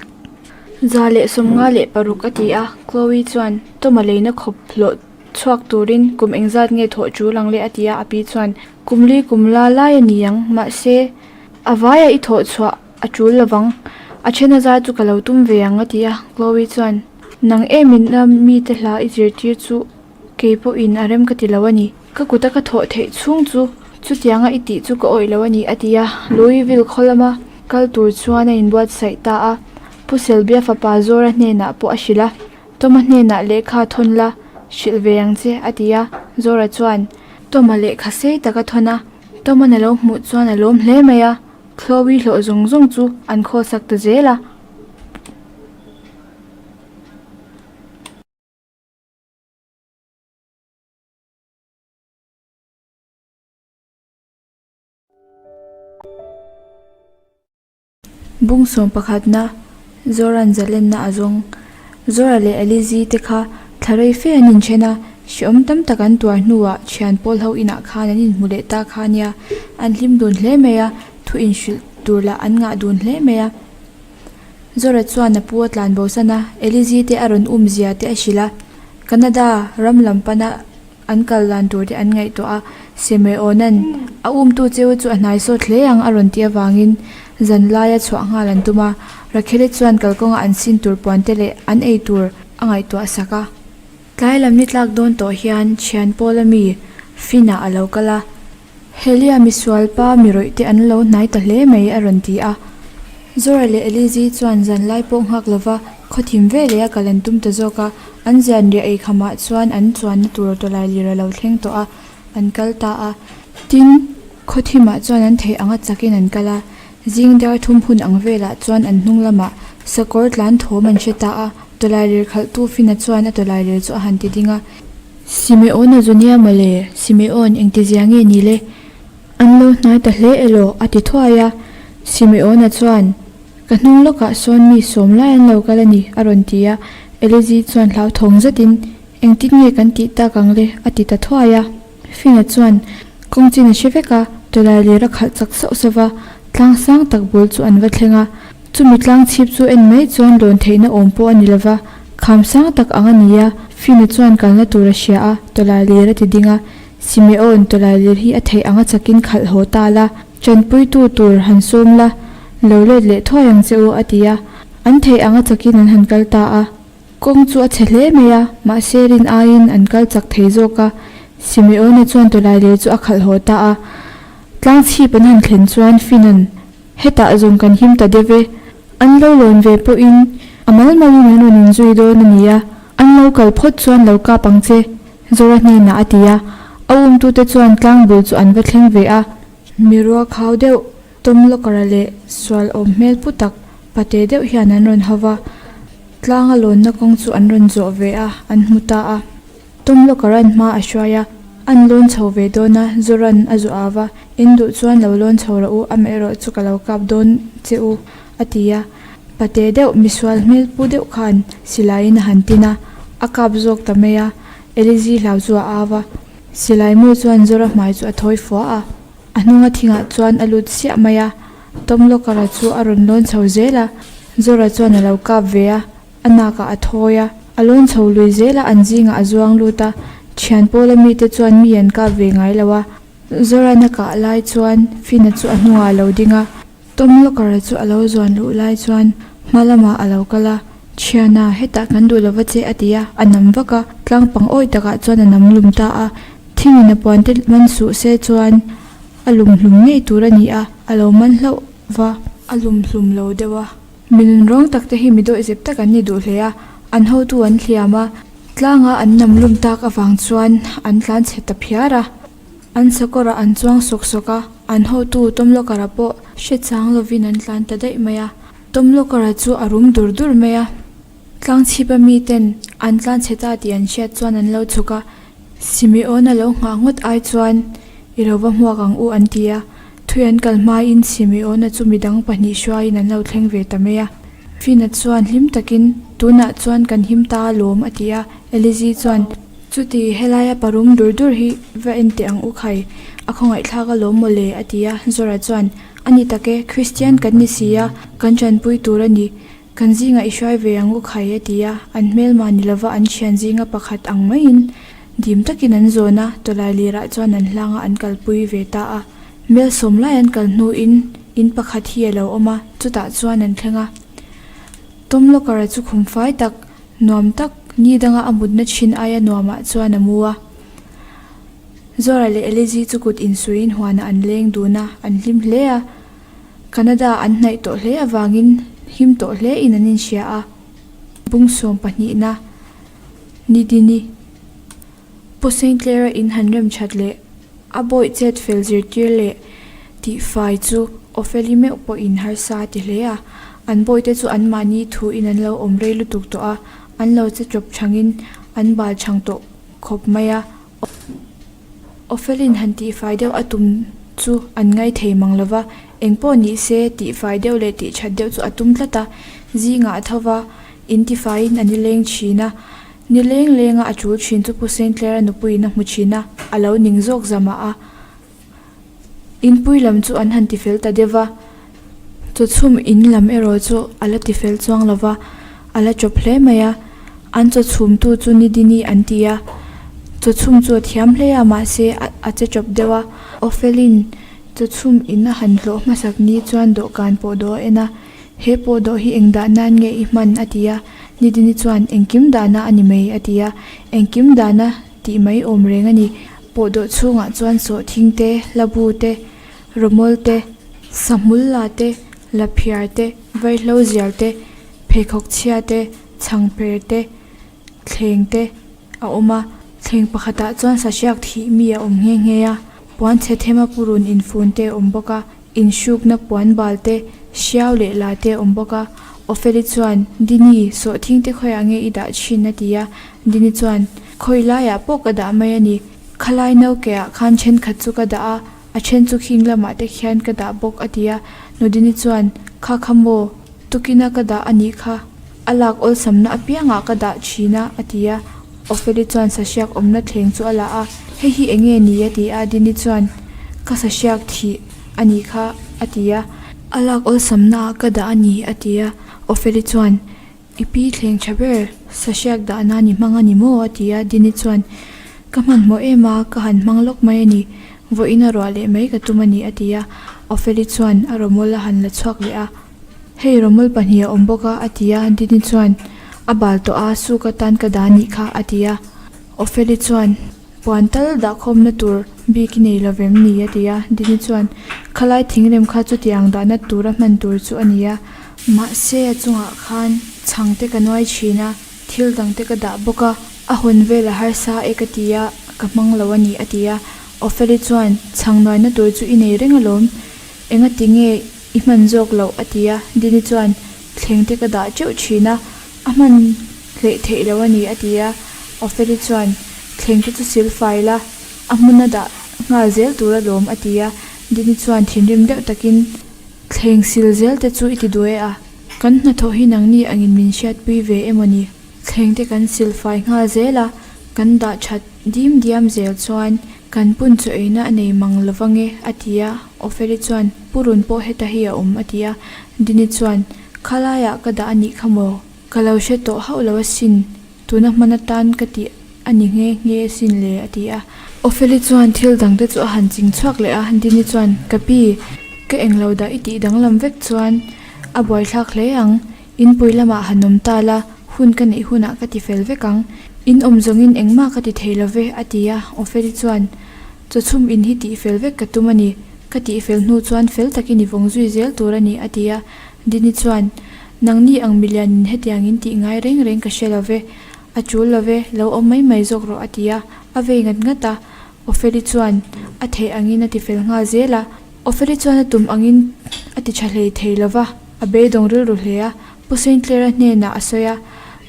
156, a ti a. Chloe chuan, Toma leina khawp hlawh chhuak turin kum engzat nge thawh tul ang le? a ti a. A pi chuan, Kum li kum la lai a ni ang, mahse, a vaia i thawh chhuah a tul lovang. A then a zar chu ka lo tum ve ang, a ti a. Chloe chuan, Nang emin a mite hla i zirtir chu kei pawhin a rem ka ti lo a ni. Ka kuta ka thawh theih chhung chu chutianga i tih chu ka awih lo a ni, a ti a. Louisville khaw lama kal tur chuan a inbuatsaih ta a. Pu Selbia fapa Zora hnenah pawh a hrilh a, Toma hnenah lehkha thawn la, hrilh ve ang che, a ti a. Zora chuan Toma lehkha sei tak a thawn a, Toma'n a lo hmuh chuan a lawm hle mai a, Chloe hlawh zawng zawng chu an khawlsak ta zel a. Bung sawm pakhatna, Zoran zalenna a zawng. Zora leh Elizi te kha thla rei fe an inthen a, hreawm tam tak an tuar hnuah thian pawl ho inah khan an inhmu leh ta kha ania. An hlim dun hle mai a, thu inhrilh tur lah an ngah dun hle mai a. Zora chuan a pu a tlan bosan a, Elizi te a rawn um zia te a hrilh a. Canada ram lam pana An kal dan tur te an ngaihtuah a, Simeona'n a umtu cheu chu a hnai sawt hle ang a rawn tih avangin zan laia chhuah nghal an tum a, Rakheli chuan kalkawnga an sin tur puan te leh an ei tur a ngaihtuah sak a. Tlai lam ni tlak dawn tawh hian thian Paula mi Fina a lo kal a, Helia misual pa mi rawih te an lo hnai ta hle mai a rawn ti a. Zora leh Elizi chuan zan lai pawh nghak lova khawthim ve leh a kal an tum ta zawk a, an zian riah ei khamah chuan an chuanna tur tawlailir a lo thleng tawh a, an kal ta a. Tin, khawthimah chuan an theih anga chakin an kal a, zing dar thum hun ang velah chuan an hnung lamah sakawr tlan thawm an hre ta a, tawlailir khalhtu Fina chuan a tawlailir chu a han ti ding a. Simeon a zu nia mawle, Simeon engtizia nge ni le? An lo hnai ta hle elaw? a ti thuai a. Simeon-a chuan, Ka hnung lawkah sawn mi sawm lai an lo kal a ni, a rawn ti a. Elizi chuan hlauthawng zetin, Engtin nge kan tih tak ang le? a ti ta thuai a. Fina chuan kawng chin a hre vek a, tawlai lir a khalh chak sauh sauh va, tlang sang tak bul chu an va thleng a. Chumi tlang chhip chu en mai chuan lawn theihna awm pawh a ni lo va, kham sang tak ang a ni a, Fina chuan kalna tur a hria a, tawlai lir a ti ding a. Simeon, tawlai lir hi a theih anga chakin khalh haw ta la, tanpuitu tur han sawm la, lo let leh thuai ang che u, a ti a. An theih anga chakin an han kal ta a. Kawng chu a chhe hle mai a, mahse rin aiin an kal chak thei zawk a. Simeona chuan tawlai lir chu a khalh haw ta a. Tlang chhip an han thlen chuan Finan, Hetah zawng kan him ta deuh e. An lo lawn ve pawhin a mal malin an rawn inzui dawn a ni a, an lo kal phawt chuan lo kap ang che, Zora hnenah a ti a. A umtute chuan tlang bul chu an va thleng ve a. Mi ruak hau deuh, Tom Locker-a leh sual awm hmel pu tak pate deuh hian an rawn hau va. Tlanga lawnna kawng chu an rawn zawh ve a, an hmu ta a. Tom Locker-a'n hma a hruai a, an lawn chho ve dawn a, Zora'n a zuah a va, In duh chuan lo lawn chho rawh u, amaherawh chu ka lo kap dawn che u. a ti a. Pate deuh, misual hmel pu deuh khan silaiin a han tin a, a kap zawk ta mai a. Elizi hlau chu a au a. Silai mu chuan Zora hmai chu a thawi fua a. A hnunga thingah chuan a lut siah mai a. Tom Locker-a chu a rawn lawn chho zel a. Zora chuan a lo kap ve a. A nakah a thawi a, a lawn chho lui zel a, an zingah a zuang lut a, thian pawla mite chuan mi an kap ve ngai lo a. Zoran a kah lai chuan Fina chu a hnungah a lo ding a, Tom Locker-a chu a lo zuan luh lai chuan hma lamah a lo kal a, Thiana, hetah kan duh lova che a ti a, a nam vak a, tlang pang awi takah chuan a nam lum ta a, thingin a puan te man suh se chuan a lum hlum ngei tur a ni a, a lo man hlauh va, a lum hlum lo deuh a. Mi nunrawng tak te hi mi dawihzep tak an ni duh hle a, an hotu an hliam a, tlanga an nam lum tak avang chuan an tlan chhe ta phiar a. An sakawrah an chuang sawk sawk a, an hotu Tomlokara pawh hre chang lovin an tlan ta daih mai a. Tomlokara chu a rum dur dur mai a, tlang chhipa miten an tlan chhe ta tih an hriat chuan an lo chhuk a, Simeona lo nghah ngawt ai chuan i lo va hmuak ang u an ti a. Thui an kal hmain Simeona chu midang pahnih hruaiin an lo thleng ve ta mai a. Fina chuan hlim takin, Tunah chuan kan him ta alawm a ti a. Elizi chuan, Chuti, helaia parum dur dur hi va en teh ang u khai, a khawngaihthlak alawm maw le a ti a. Zora chuan, A ni tak e, Kristian kan ni si a, kan tanpui tur a ni. Kan zingah i hruai ve ang u khai a ti a, an hmelma ni lova an thian zinga pakhat ang maiin dim takin an zawn a, tawlai lirah chuan an hlanga an kalpui ve ta a. Mel sawm lai an kal hnuin in pakhat hi a lo awm a, chutah chuan an thleng a. Tom Locker-a chu khum fai tak, nuam tak, ni danga a mutna thin aia nuamah chuan a mu a. Zora leh Elizi chu kut insuiin huanah an leng dun a, an hlim hle a. Canada an hnaih tawh hle avangin him tawh hle in an inhria a. Bung sawm pahnihna ni dini Pu Sinclair-a in han rem that leh a bawih chet fel zirtir leh tihfai chu Opheli meuh pawhin harsa a ti hle a. An bawihte chu anmahni thuin an lo awm rei lutuk tawh a, an lo che chawp chhangin an bal chhang tawh khawp mai a. Ofelin han tihfai deuh a tum chu an ngai thei mang lo va, eng pawh nih se tihfai deuh leh tihthat deuh chu a tum tlat a, zingah a tho va, in tifaiin a nileng thin a, nileng lenga a tul thin chu Pu Sinclair-a nupuiin a hmu thin a, a lo ning zawk zamah a. Inpui lam chu an han tifel ta deuh va, chawchhum in lam erawh chu a la tifel chuang lo va, a la chawp hle mai a. An chawchhumtu chu Nidini an ti a, chawchhum chu a thiam hle a, mahse a che chawp deuh a. Ofelin chawchhum in a han hlawh hmasak ni chuan dawhkan pawh dawh a en a, He pawh dawh hi eng dah nan nge i hman? a ti a. Nidini chuan, Engkim dahna a ni mai, a ti a. Engkim dahna tih mai awm reng a ni. Pawhdawh chhungah chuan sawhthing te, hlabu te, rawmawl te, sahmul la te, laphiar te, vaihlo zial te, pheikhawk chhia te, chhangper te, thleng te a awm a. Thleng pakhatah chuan sahriak thih mi a awm nghe nghe a, puan chhe thema purun infun te a awm bawk a. Inhrukna puan bal te, hriau leh la te a awm bawk a. Opheli chuan, Dini, sawhthing te khawiah nge i dah thin? a ti a. Dini chuan, Khawi laiah pawh ka dah mai a ni. Khalai naukeah khan thenkhat chu ka dah a, a then chu khing lamah te khian ka dah bawk, a ti a. Nudini chuan, Kha kha maw, tukina ka dah a nih kha. A lak awlsamna apiangah ka dah thin a, a ti a. Opheli chuan sahriak awmna thleng chu a la a, Hei hi eng nge ni? a ti a. Dini chuan, Ka sahriak thih a nih kha, a ti a. A lak awlsamnaah ka dah a ni, a ti a. Opheli chuan, I pi thleng tha ber, sahriak dah nan i hmang a ni maw? a ti a. Dini chuan, Ka hmanhmawh em a, ka han hmang lawk mai a ni. Vawiin a ruah leh mai ka tum a ni, a ti a. Opheli chuan a rawmawl a han la chhuak leh a. Hei rawmawl pahnih a awm bawk a, a ti a. Dini chuan, A bal tawh a, suk atan ka dah nih kha, a ti a. Opheli chuan, Puan tal dahkhawmna tur bik i nei lo vem ni? a ti a. Dini chuan, Khalai thingrem kha chutiang dahna tura hman tur chu a ni a. Mahse a chungah khan chhang te ka nuai thin a, thil dang te ka dah bawk a, a hawn vel a harsa e ka ti a, ka hmang lo a ni, a ti a. Opheli chuan, Chhang nuaina tur chu i nei reng alawm. Engati nge i hman zawk loh? a ti a. Dini chuan, Thleng te ka dah teuh thin a, a hman hleih theih loh a ni, a ti a. Opheli chuan, Thleng te chu sil fai la, a hmun a dah nghal zel tur alawm, a ti a. Dini chuan thinrim deuh takin, Thleng sil zel te chu i ti duh e a, kan hnathawh hi nangni angin min hriatpui ve emaw ni? Thleng te kan sil fai nghal zel a, kan dah that dim diam zel chuan kan pun chaw eina a nei mang lo vang e, a ti a. Ofeli chuan, Purun pawh heta hi a awm, a ti a. Dini chuan, Khalaiah ka dah a nih kha maw? Ka lo hre tawh hauh lo asin. Tuna hman atan ka tih a ni nghe nghe asin le, a ti a. Ofeli chuan thil dangte chu a han ching chhuak leh a, Dini chuan, Ka pi, ka englo dah i tih danglam vek chuan a buaithlak hle ang. Inpui lamah han awm ta la, hun ka neih hunah ka ti fel vek ang. In awm zawngin engmah ka ti thei lo ve, a ti a. Ofeli chuan, Chawchhum in hi tih fel vek ka tum a ni. Ka tih fel hnu chuan fel takin i vawng zui zel tur a ni, a ti a. Dini chuan, Nangni ang milianin hetiang in tih ngai reng reng ka hre lo ve, a tul lo ve, lo awm mai mai zawk rawh a ti a, a vei ngat ngat a. Ofeli chuan a theih angin a ti fel nghal zel a. Ofeli chuan a tum angin a ti tha hlei thei lo va, a beidawng rilru hle a. Pu Saintler-a hnenah a sawi a,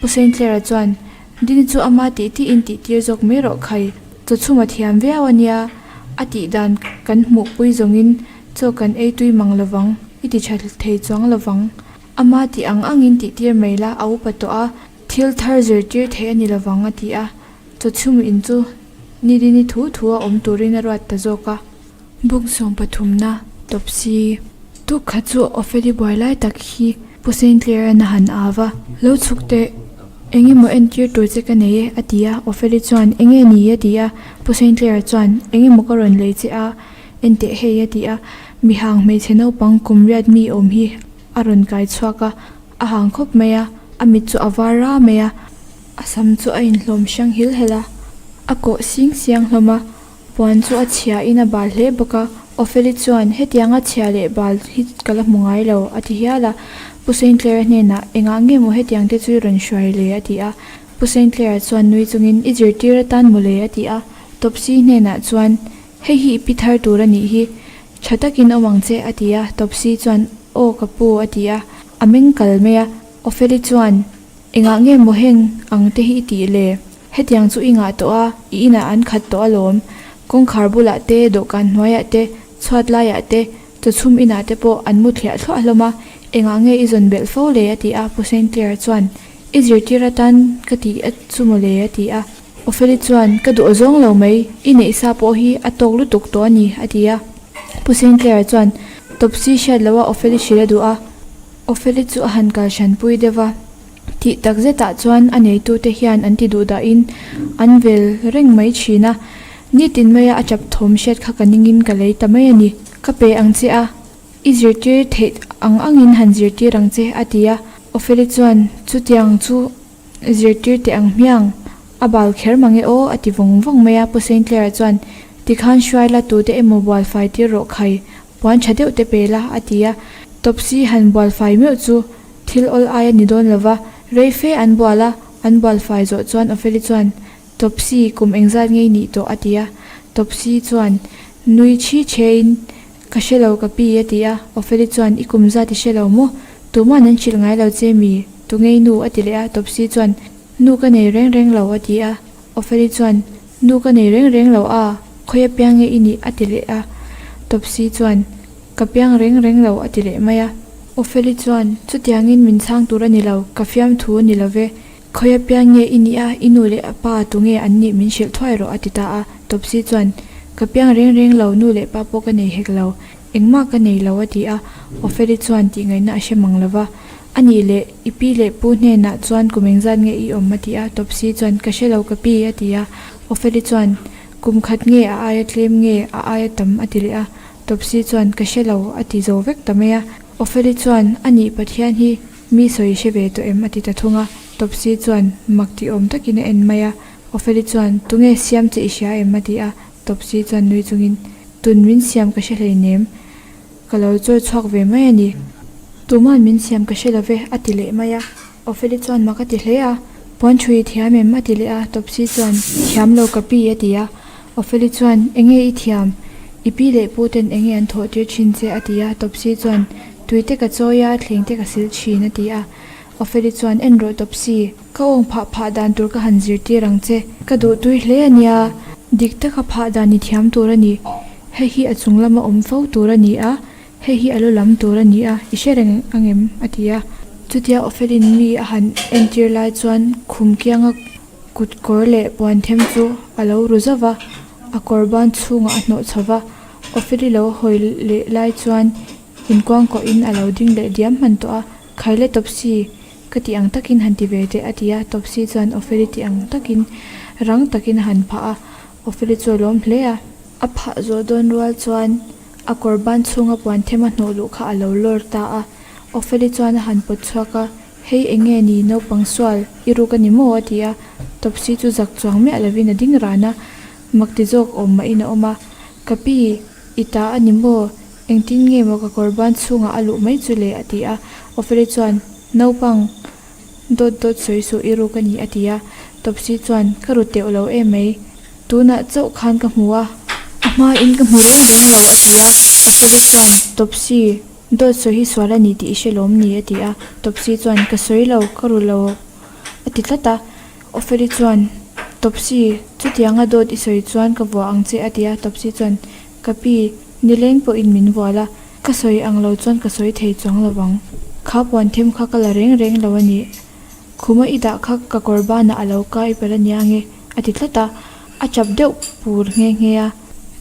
Pu Saintler-a chuan, Dini chu ama tih tiin tih tir zawk mai rawh khai, chawchhum a thiam viau a nia, a tih dan kan hmuhpui zawngin Chaw kan ei tui mang lovang, i ti tha thei chuang lovang. Ama tih ang angin tih tir mai la, a upa tawh a, thil thar zirtir theih a ni lovang a ti a. Chaw chhum in chu nidini thu thu a awm turin a ruat ta zawk a. Buk sawm pathumna tawp si. Tuk khat chu Opheli buai lai tak hi Pu Saintler-a'n a han au va, Lo chhuk teh, eng emaw entir tur che ka nei e, a ti a. Opheli chuan, Enge ni? a ti a. Pu Saintler-a chuan, Eng emaw ka rawn lei che a, Enteh hei a ti a, mihang hmeichhe naupang kum riat mi awm hi a rawn kai chhuak a, a hang khawp mai a, a mit chu a var ra mai a, a sam chu a inhlawm hrang hil hel a, a kawh sing siang hlawm a, puan chu a chhia in a bal hle bawk a, Opheli chuan hetianga chhia leh bal hi ka la hmu ngai lo a ti hial a, Pu Saintler-a hnenah engah nge maw hetiang te chu i rawn hruai le a ti a, Pu Saintler-a chuan nui chungin i zirtir atan maw le a ti a, Topsy hnenah chuan Hei hi i pi thar tur a nih hi, tha takin awm ang che a ti a, Topsy chuan Aw ka pu a ti a, a meng kal mai a, Opheli chuan Engah nge maw heng ang te hi i tih le? Hetiang chu i ngah tawh a, i inah an khat tawh alawm. Kawngkhar bulah te, dawhkan hnuaiah te, chhuat laiah te, chawchhum inah te pawh an mu thliah thluah hlawm a, engah nge i zawn belh fo le? a ti a, Pu Saint Clair chuan I zirtir atan ka tih a chu maw le? a ti a. Opheli chuan, Ka duh zawng lo mai, i neih sa pawh hi a tawk lutuk tawh a ni, a ti a. Pu Saintler chuan, Tawpsi hriat loha Opheli hrilh a duh a. Opheli chu a han kal hranpui deuh va. Tih tak zetah chuan a neitute hian an ti duh dahin an vel reng mai thin a. Nitin maia a chap thawm hriat kha ka ningin ka lei ta mai a ni. Ka pe ang che a, i zirtir theih ang angin han zirtir ang che, a ti a. Opheli chuan, Chutiang chu Zirtir teh ang hmiang, a bal kher mang e aw, a ti vawng vawng mai a. Pu Saintler-a chuan, Tikhan hruai la tute emaw bual fai tir rawh khai, puan tha deuh te pe la, a ti a. Topsy han bual fai meuh chu thil awl ai a ni dawn lo va, rei fe an bual a, an bual fai zawh chuan Opheli chuan, Topsy, kum engzat ngei nih tawh, a ti a. Topsy chuan nui chhi chhein, Ka hre lo ka pi, a ti a. Opheli chuan, I kum zat i hre lo maw? Tuma'n an hrilh ngai lo che mi? Tungei nu, a ti leh a. Topsy chuan, Nu ka nei reng reng lo, a ti a. Opheli chuan, Nu ka nei reng reng lo a, khawi a piang nge i nih? a ti leh a. Topsy chuan, Ka piang reng reng lo, a ti leh mai a. Opheli chuan, Chutiangin min chhang tur a ni lo, ka fiamthu a ni lo ve. Khawi a piang nge i nih a, i nu leh a pa tunge an nih min hrilh thuai rawh a ti ta a. Topsy chuan, Ka piang reng reng lo, nu leh pa pawh ka nei hek lo, engmah ka nei lo a ti a. Opheli chuan tih ngaihna a hre mang lo va. A nih leh, i pi leh pu hnenah chuan kum engzat nge i awm a ti a. Topsy chuan, Ka hre lo ka pi a ti a. Opheli chuan, Kum khat nge a aia tlem nge a aia tam a ti leh a. Topsy chuan, Ka hre lo a ti zo vek ta mai a. Opheli chuan, A nih Pathian hi Mi sawi hre ve tawh em? a ti ta thung a. Topsy chuan mak tih awm takin a en mai a. Opheli chuan, Tunge siam che i hria em? a ti a. Topsy chuan nui chungin, Tun min siam ka hre hleinem. Ka lo chawi chhuak ve mai a ni. Tuma'n min siam ka hre lo ve, a ti leh mai a. Opheli chuan mak a ti hle a. Puan thu i thiam em? a ti leh a. Topsy chuan, Thiam lo ka pi, a ti a. Opheli chuan, Enge i thiam? I pi leh pu ten enge an thawh tir thin che? a ti a. Topsy chuan, Tui te ka chawi a, thleng te ka sil thin, a ti a. Opheli chuan, En rawh Topsy, ka awng phah phah dan tur ka han zirtir ang che. Ka duh tui hle a nia, dik taka phah dan i thiam tur a ni. Hei hi a chung lama awm fo tur a ni a. Hei hi a lu lam tur a ni a, i hre reng ang em? a ti a. Chutia Opheli'n mi a han entir lai chuan khum kianga kut kawr leh puan them chu a lo ru zauh va, a kawr ban chhungah a hnawh chho va. Opheli lo hawi leh lai chuan inkuangkuahin a lo ding leh diam hman tawh a, Khaile Topsy, ka tih ang takin han ti ve teh a ti a, Topsy chuan Opheli tih ang takin rang takin a han phah a, Opheli chu a lawm hle a. A phah zawh dawn rual chuan a kawr ban chhunga puan them a hnawh luh kha a lo lawr ta a. Opheli chuan a han pawt chhuak a, Hei eng nge ni naupang sual, i ruk a ni maw? a ti a. Topsy chu zak chuang miah lovin a ding ran a, mak ti zawk awm mahin a awm a. Ka pi, i ta a ni maw? Engtin nge maw ka kawr ban chhungah a luh mai chu le? a ti a. Opheli chuan, Naupang, dawt dawt sawi suh i ruk a ni a ti a. Topsy chuan, Ka ru teuh lo em mai. Tunah chauh khan ka hmu a, a hmain ka hmu reng reng lo a ti a. Opheli chuan, Topsy, dawt sawi hi sual a ni tih i hre lawm ni a ti a. Topsy chuan, Ka sawi lo, ka ru lo a ti tlat a. Opheli chuan, Topsy, chutianga dawt i sawi chuan ka vuah ang che a ti a. Topsy chuan, Ka pi, nileng pawhin min vual a, ka sawi ang lo chuan ka sawi thei chuang lo vang. Kha puan them kha ka la reng reng lo a ni. Khuma i dah kha ka kawr banah a lo kai pel a nia nge, a ti tlat a, a chap deuh pur nghe nghe a.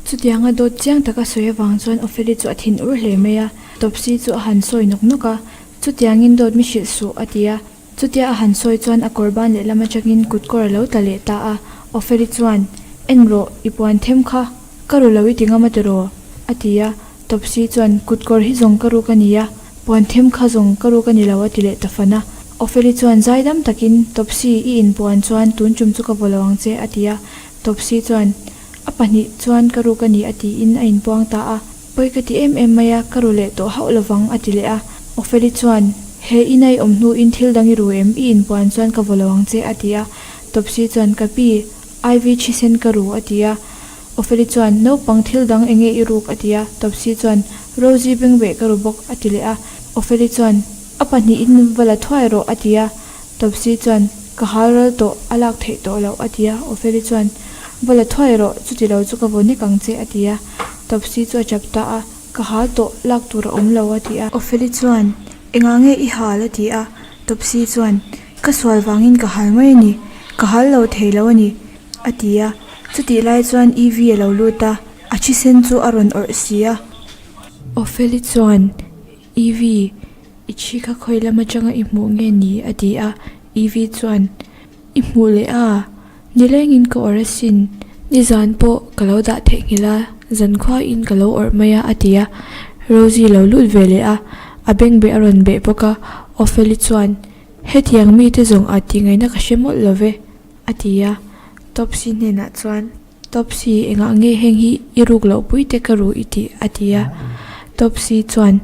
Chutianga dawt chiang taka sawi avang chuan Opheli chu a thin ur hle mai a, Topsy chu a han sawi nawk nawk a, Chutiangin dawt mi hrilh suh, a ti a. Chutia a han sawi chuan a kawr ban lehlam atangin kutkawr a lo tla leh ta a. Opheli chuan, En rawh, i puan them kha ka ru lo i ti ngam a tiraw? a ti a. Topsy chuan, Kutkawr hi zawng ka ruk a ni a, puan them kha zawng ka ruk a ni lo a ti leh ta fan a. Opheli chuan zaidam takin, Topsy, i inpuan chuan tun tum chu ka vaw lo ang che a ti a. Topsy chuan, A pahnih chuan ka ruk a ni a tiin a inpuang ta a. Pawi ka ti em em mai a, ka ru leh tawh hauh lovang a ti leh a. Opheli chuan, He ina i awm hnuin thil dang i ru em? I inpuan chuan ka vaw lo ang che a ti a. Topsy chuan, Ka pi, Ivy thisen ka ru a ti a. Opheli chuan, Naupang thil dang enge i ruk a ti a. Topsy chuan, Rosie bengbeh ka ru bawk a ti leh a. Opheli chuan, A pahnihin va la thuai rawh a ti a. Topsy chuan, Ka hal ral tawh, a lak theih tawh loh a ti a. Opheli chuan, Va la thuai rawh, chuti lo chu ka vaw nek ang che a ti a. Topsy chu a chap ta a, Ka hal tawh, lak tur a awm lo a ti a. Opheli chuan, Engah nge i hal? a ti a. Topsy chuan, Ka sual vangin ka hal mai a ni, ka hal lo thei lo a ni a ti a. Chutih lai chuan Evie a lo lut a, a thisen chu a rawn awrh si a. Opheli chuan, Evie, i thi kha khawi lam atanga i hmuh nge ni? a ti a. Evie chuan, I hmuh leh a, nilengin ka awrh asin. Nizan pawh ka lo dah theihnghilh a, zankhuain ka lo awrh mai a, a ti a. Rosie lo lut ve leh a, a bengbeh a rawn beh bawk a. Opheli chuan, Hetiang mite zawng a tih ngaihna ka hre mawlh lo ve, a ti a. Topsy hnenah chuan, Topsy, engah nge heng hi i ruk loh pui te ka ruh i tih? a ti a. Topsy chuan,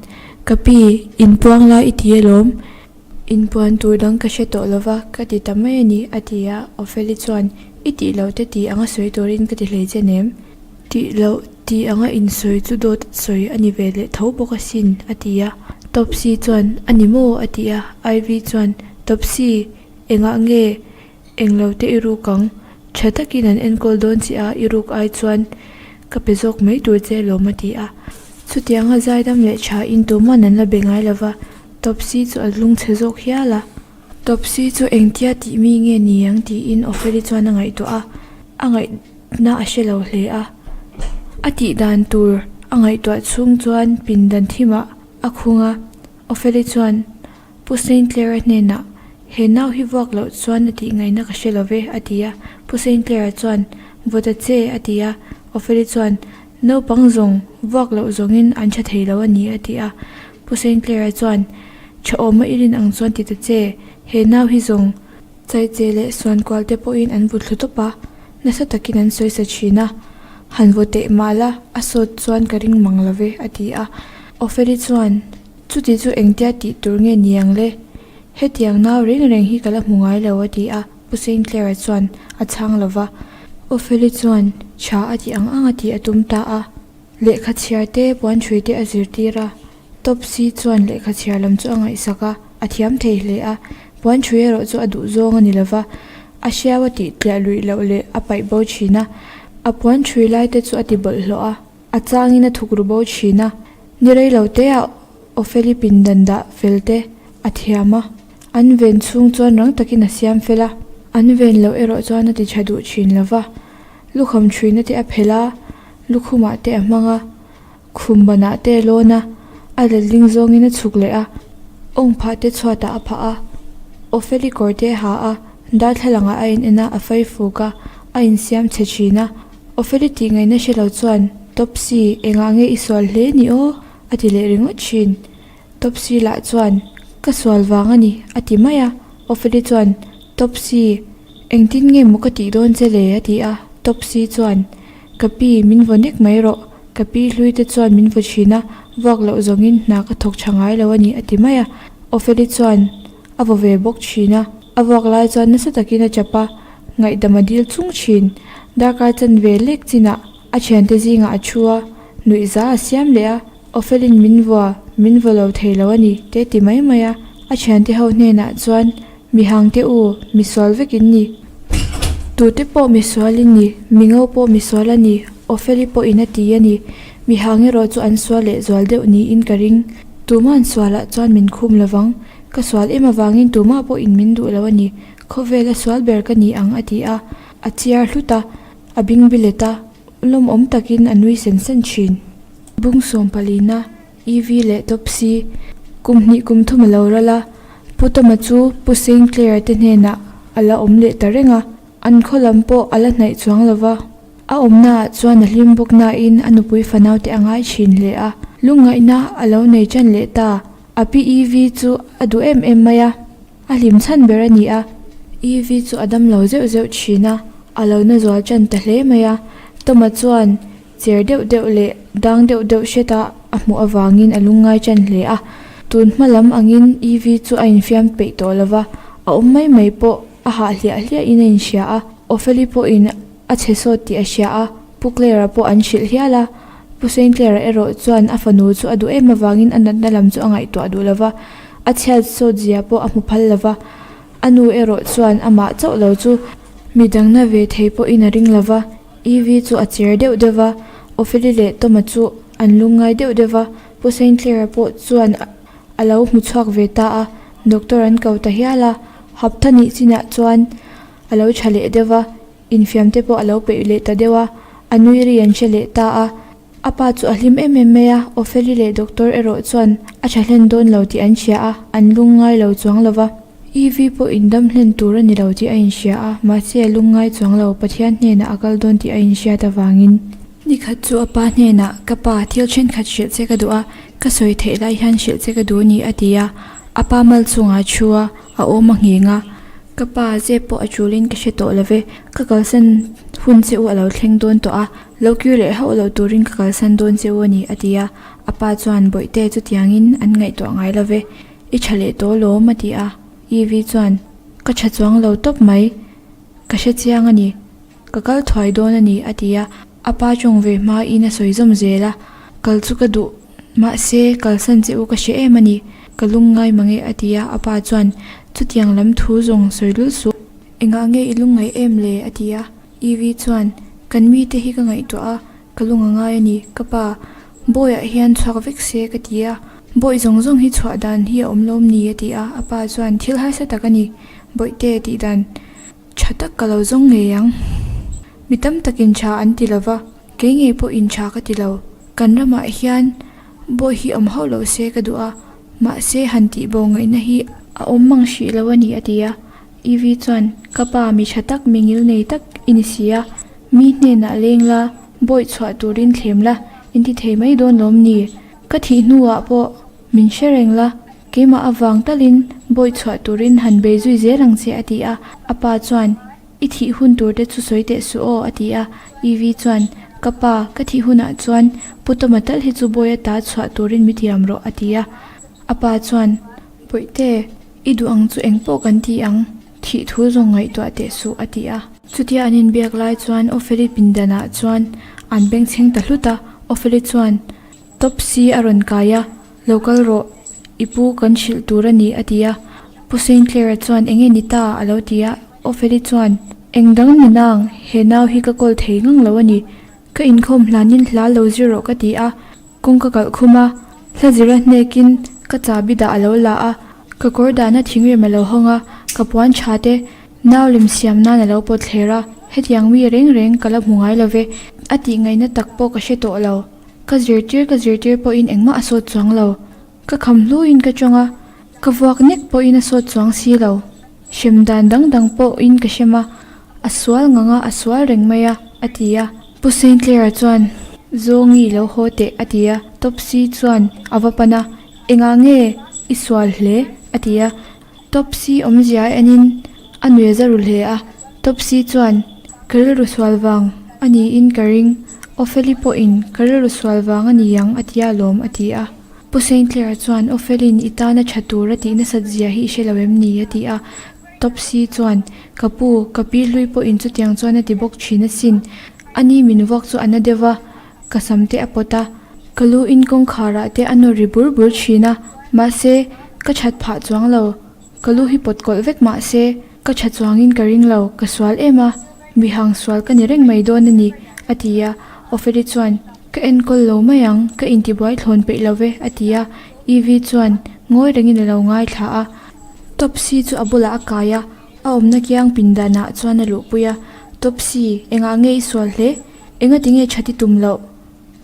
Ka pi, inpuang lai i ti alawm. Inpuan tur dang ka hre tawh lova, ka ti ta mai a ni, a ti a. Opheli chuan, I tih loh te tih anga sawi turin ka ti hlei che nem. Tih loh tih anga insawi chu dawt sawi a ni ve leh tho bawk asin, a ti a. Topsy chuan, A ni maw? a ti a. Ivy chuan, Topsy, engah nge Englo te i ruk ang, tha takin an enkawl dawn che a, i ruk ai chuan ka pe zawk mai tur che alawm a ti a. Chutianga zaidam leh tha in tuman an la be ngai lova, Topsy chu a lungchhe zawk hial a. Topsy chu engtia tih mi nge ni ang tiin Opheli chuan a ngaihtuah a, a ngaihna a hre lo hle a. A tih dan tur a ngaihtuah chhung chuan pindan thimah a khung a, Opheli chuan Pu Saint Clair-a hnenah, He nau hi vuak loh chuan a tih ngaihna ka hre lo ve, a ti a. Pu Saint Clair-a chuan, Vaw ta che, a ti a. Opheli chuan, Naupang zawng, vuak loh zawngin an tha thei lo a ni, a ti a. Pu Saint Clair-a chuan, Tha awma i rin ang chuan ti ta che, he nau hi zawng, Chaiche leh suankual te pawhin an vut thlu tawp a, nasa takin an sawi sa thin a. Han vaw teh mah la, a sawt chuan ka ring mang lo ve, a ti a. Opheli chuan, Chuti chu engtia tih tur nge ni ang le? Hetiang nau reng reng hi ka la hmu ngai lo a ti a, Pu Saint Clair-a chuan a chhang lo va. Opheli chuan tha a ti ang ang a tih a tum ta a. Lehkha chhiar te, puan hrui te a zirtir a. Topsy chuan lehkha chhiar lam chu a ngaihsak a, a thiam thei hle a. Puan hrui erawh chu a duh zawng a ni lo va, a hriau a tih tliah luih loh leh a paih bo thin a. A puan hrui lai te chu a ti bawlhhlawh a. A changin a thuk ru bo thin a. Ni rei lo teah Opheli pindan dah fel te a thiam a, an ven chhung chuan rang takin a siam fel a, an ven loh erawh chuan a ti tha duh thin lo va. Lukham thuina te a phelh a, lukhumah te a hmang a, khum banah te a lawn a, a letling zawngin a chhuk leh a, awng phah te chhuatah a phah a, Opheli kawr te a ha a, darthlalangah a in en a, a fai fuk a, a insiam chhe thin a. Opheli tih ngaihna hre lo chuan, Topsy, engah nge i sual hle ni aw? a ti leh ringawt thin. Topsy lah chuan, Ka sual vang a ni, a ti mai a. Opheli chuan, Topsy, engtin nge maw ka tih dawn che le? a ti a. Topsy chuan, Ka pi, min vaw nek mai rawh. Ka pi hlui te chuan min vaw thin a, vuak loh zawngin hna ka thawk tha ngai lo a ni, a ti mai a. Opheli chuan a vaw ve bawk thin a. A vuak lai chuan nasa takin a chap a, ngaihdam a dil chung thin. Darkar chanve lek chinah a thiante zingah a thu a, nuihza a siam leh a. Ofelin min vua, min vaw lo thei lo a ni, te ti mai mai a. A thiante ho hnenah chuan, Mi hangte u, mi sual vek in ni. Tute pawh mi sual in ni, mi ngo pawh mi sual a ni, Ofeli pawhin a ti a ni. Mi hang erawh chu an sual leh zual deuh niin ka ring. Tuma'n sualah chuan min khum lovang, ka sual em avangin tumah pawhin min duh lo a ni, khawvela sual ber ka ni ang a ti a, a chiar hlut a, a bing bilet a, lawmawm takin a nui sen sen thin. Bung sawm palina, EV leh Topsy, kum hnih kum thum a lo ral a, Pu Toma chu Pu Saint Clair te hnenah a la awm leh ta reng a, an khaw lam pawh a la hnaih chuang lo va. A awmnaah chuan a hlim bawk nain a nupui fanaute a ngai thin hle a, lungngaihna a lo nei ṭan leh ta. A pi EV chu a duh em em mai a, a hlim chhan ber a ni a. EV chu a dam lo zeuh zeuh thin a, a lo na zual ṭan ta hle mai a. Toma chuan cher deuh deuh leh dang deuh deuh hreta a hmuh avangin a lungngai ṭan hle a. Tun hma lam angin EV chu a infiam peih tawh lo va, a awm mai mai pawh a hah hliah hliahin a inhria a. Opheli pawhin a chhe sawt tih a hria a, Pu Clare-a pawh an hrilh hial a. Pu Saint Clare-a erawh chuan a fanu chu a duh em avangin a natna lam chu a ngaihtuah duh lo va, a chhiat sawt zia pawh a hmu phal lo va. A nu erawh chuan amah chauh lo chu mi dangna ve thei pawhin a ring lo va, Evie chu a cher deuh deuh va, Opheli leh Tom-a chu an lungngai deuh deuh va, Pu Saint Clare-a pawh chuan a lo hmu chhuak ve ta a, doctor an ko ta hial a, hapta nih chinah chuan a lo tha leh deuh va, infiam te pawh a lo peih leh ta deuh a, a nui ri an hre leh ta a. A pa chu a hlim em em mai a, Opheli leh doctor erawh chuan a tha hlen dawn lo tih an hria a, an lungngai lo chuang lo va. Evie pawh indam hlen tur a ni lo tih a inhria a, mahse a lungngai chuang lo, Pathian hnenah a kal dawn tih a inhriat avangin. Nikhat chu a pa hnenah, Ka pa, thil thenkhat hrilh che ka duh a, ka sawi theih lai hian hrilh che ka duh ni, a ti a. A pa mal chungah a thu a, a awm a ngheng a. Ka pa, zep pawh a tulin ka hre tawh lo ve, ka kalsan hun che u a lo thleng dawn tawh a, lo kir leh hauh lo turin ka kalsan dawn che u a ni, a ti a. A pa chuan, Bawihte, chutiangin an ngaihtuah ngai lo ve, i tha leh tawh lawm, a ti a. Evie chuan, Ka tha chuang lo tawp mai, ka hre chiang a ni. Ka kal thuai dawn a ni, a ti a. A pa tawng ve hmain a sawi zawm zel a, Kal chu ka duh, mahse, kalsan che u ka hre em a ni, ka lungngai mang e, a ti a. A pa chuan, Chutiang lam thu zawng sawi lul suh. Engah nge i lungngaih em le? a ti a. Evie chuan, Kan mite hi ka ngaihtuah a, ka lung a ngai a ni, ka pa. Bawiah hian chhuak vek se, ka ti a. Bawih zawng zawng hi chhuah dan hi a awm lawm ni, a ti a. A pa chuan, Thil harsa tak a ni, Bawihte, tih dan. Tha tak ka lo zawng ngei ang. Mi tam takin tha an ti lo va, kei ngei pawhin tha ka ti lo. Kan ramah hian bawi hi awm hauh lo se ka duh a, mahse han tih bo ngaihna hi a awm mang hrih lo a ni a ti a. Evie chuan, Ka pa, mi tha tak, mi ngil nei tak i ni si a, mi hnenah leng la, bawi chhuah turin thlem la, in ti thei mai dawn lawm ni? Ka thih hnuah pawh min hre reng la, Keimah avang talin bawi chhuah turin han bei zui zel ang che a ti a. A pa chuan, I thih hun tur te chu sawi teh suh aw a ti a. Evie chuan, Ka pa, ka thih hunah chuan Pu Toma tal hi chu bawi ata chhuah turin mi thiam rawh a ti a. A pa chuan, Bawihte, i duh ang chu engpawh kan ti ang, thih thu zawng ngaihtuah teh suh a ti a. Chutia an inbiak lai chuan Opheli pindanah chuan an bengchheng ta hlut a. Opheli chuan, Topsy a rawn kai a, Lo kal rawh, i pu kan hrilh tur a ni, a ti a. Pu Saint Clair-a chuan eng nge ni ta? a lo ti a. Opheli chuan, Eng dang ni nang, he nau hi ka kawl thei ngang lo a ni. Ka inkhawm hlanin hla lo zir rawh ka ti a, kawng ka kalh khum a. Hla zira hnekin ka chahbi dah a lo la a, ka kawr dahna thingrem a lo hawng a, ka puan tha te nau lem siam nan a lo pawt thler a, hetiang mi reng reng ka la hmu ngai lo ve, a tih ngaihna tak pawh ka hre tawh lo. Ka zirtir ka zirtir pawhin engmah a sawt chuang lo. Ka kham hluin ka tawng a, ka vuak nek pawhin a sawt chuang si lo. Hrem dan dang dang pawhin ka hrem a, a sual ngang a, a sual reng mai a, a ti a. Pu Saint Clair-a chuan, Zawngi lo haw teh, a ti a. Topsy chuan a va pan a, Engah nge i sual hle? a ti a. Topsy awmzia enin a nui a za ru hle a. Topsy chuan, Ka rilru sual vang a niin ka ring, Opheli pawhin ka rilru sual vang a ni ang a ti a lawm, a ti a. Pu Saintler-a chuan Ofelin i tana tha tur a tih nasat zia hi i hre lo em ni? a ti a. Topsy chuan, Ka pu, ka pi hlui pawhin chutiang chuan a ti bawk thin asin. A ni min vuak chu a na deuh va, ka sam te a pawt a, ka lu in kawngkharah te a nawr ri bur bur thin a, mahse, ka that phah chuang lo. Ka lu hi pawt kawlh vek mahse, ka tha chuangin ka ring lo, ka sual em a, mihang sual ka ni reng mai dawn a ni, a ti a. Opheli chuan, Ka enkawl lo mai ang, ka intibuai thlawn peih lo ve, a ti a. Evie chuan ngawi rengin a lo ngaithla a. Topsy chu a bulah a kai a, a awmna kiang pindanah chuan a luhpui a. Topsy, engah nge i sual hle? Engati nge that i tum loh?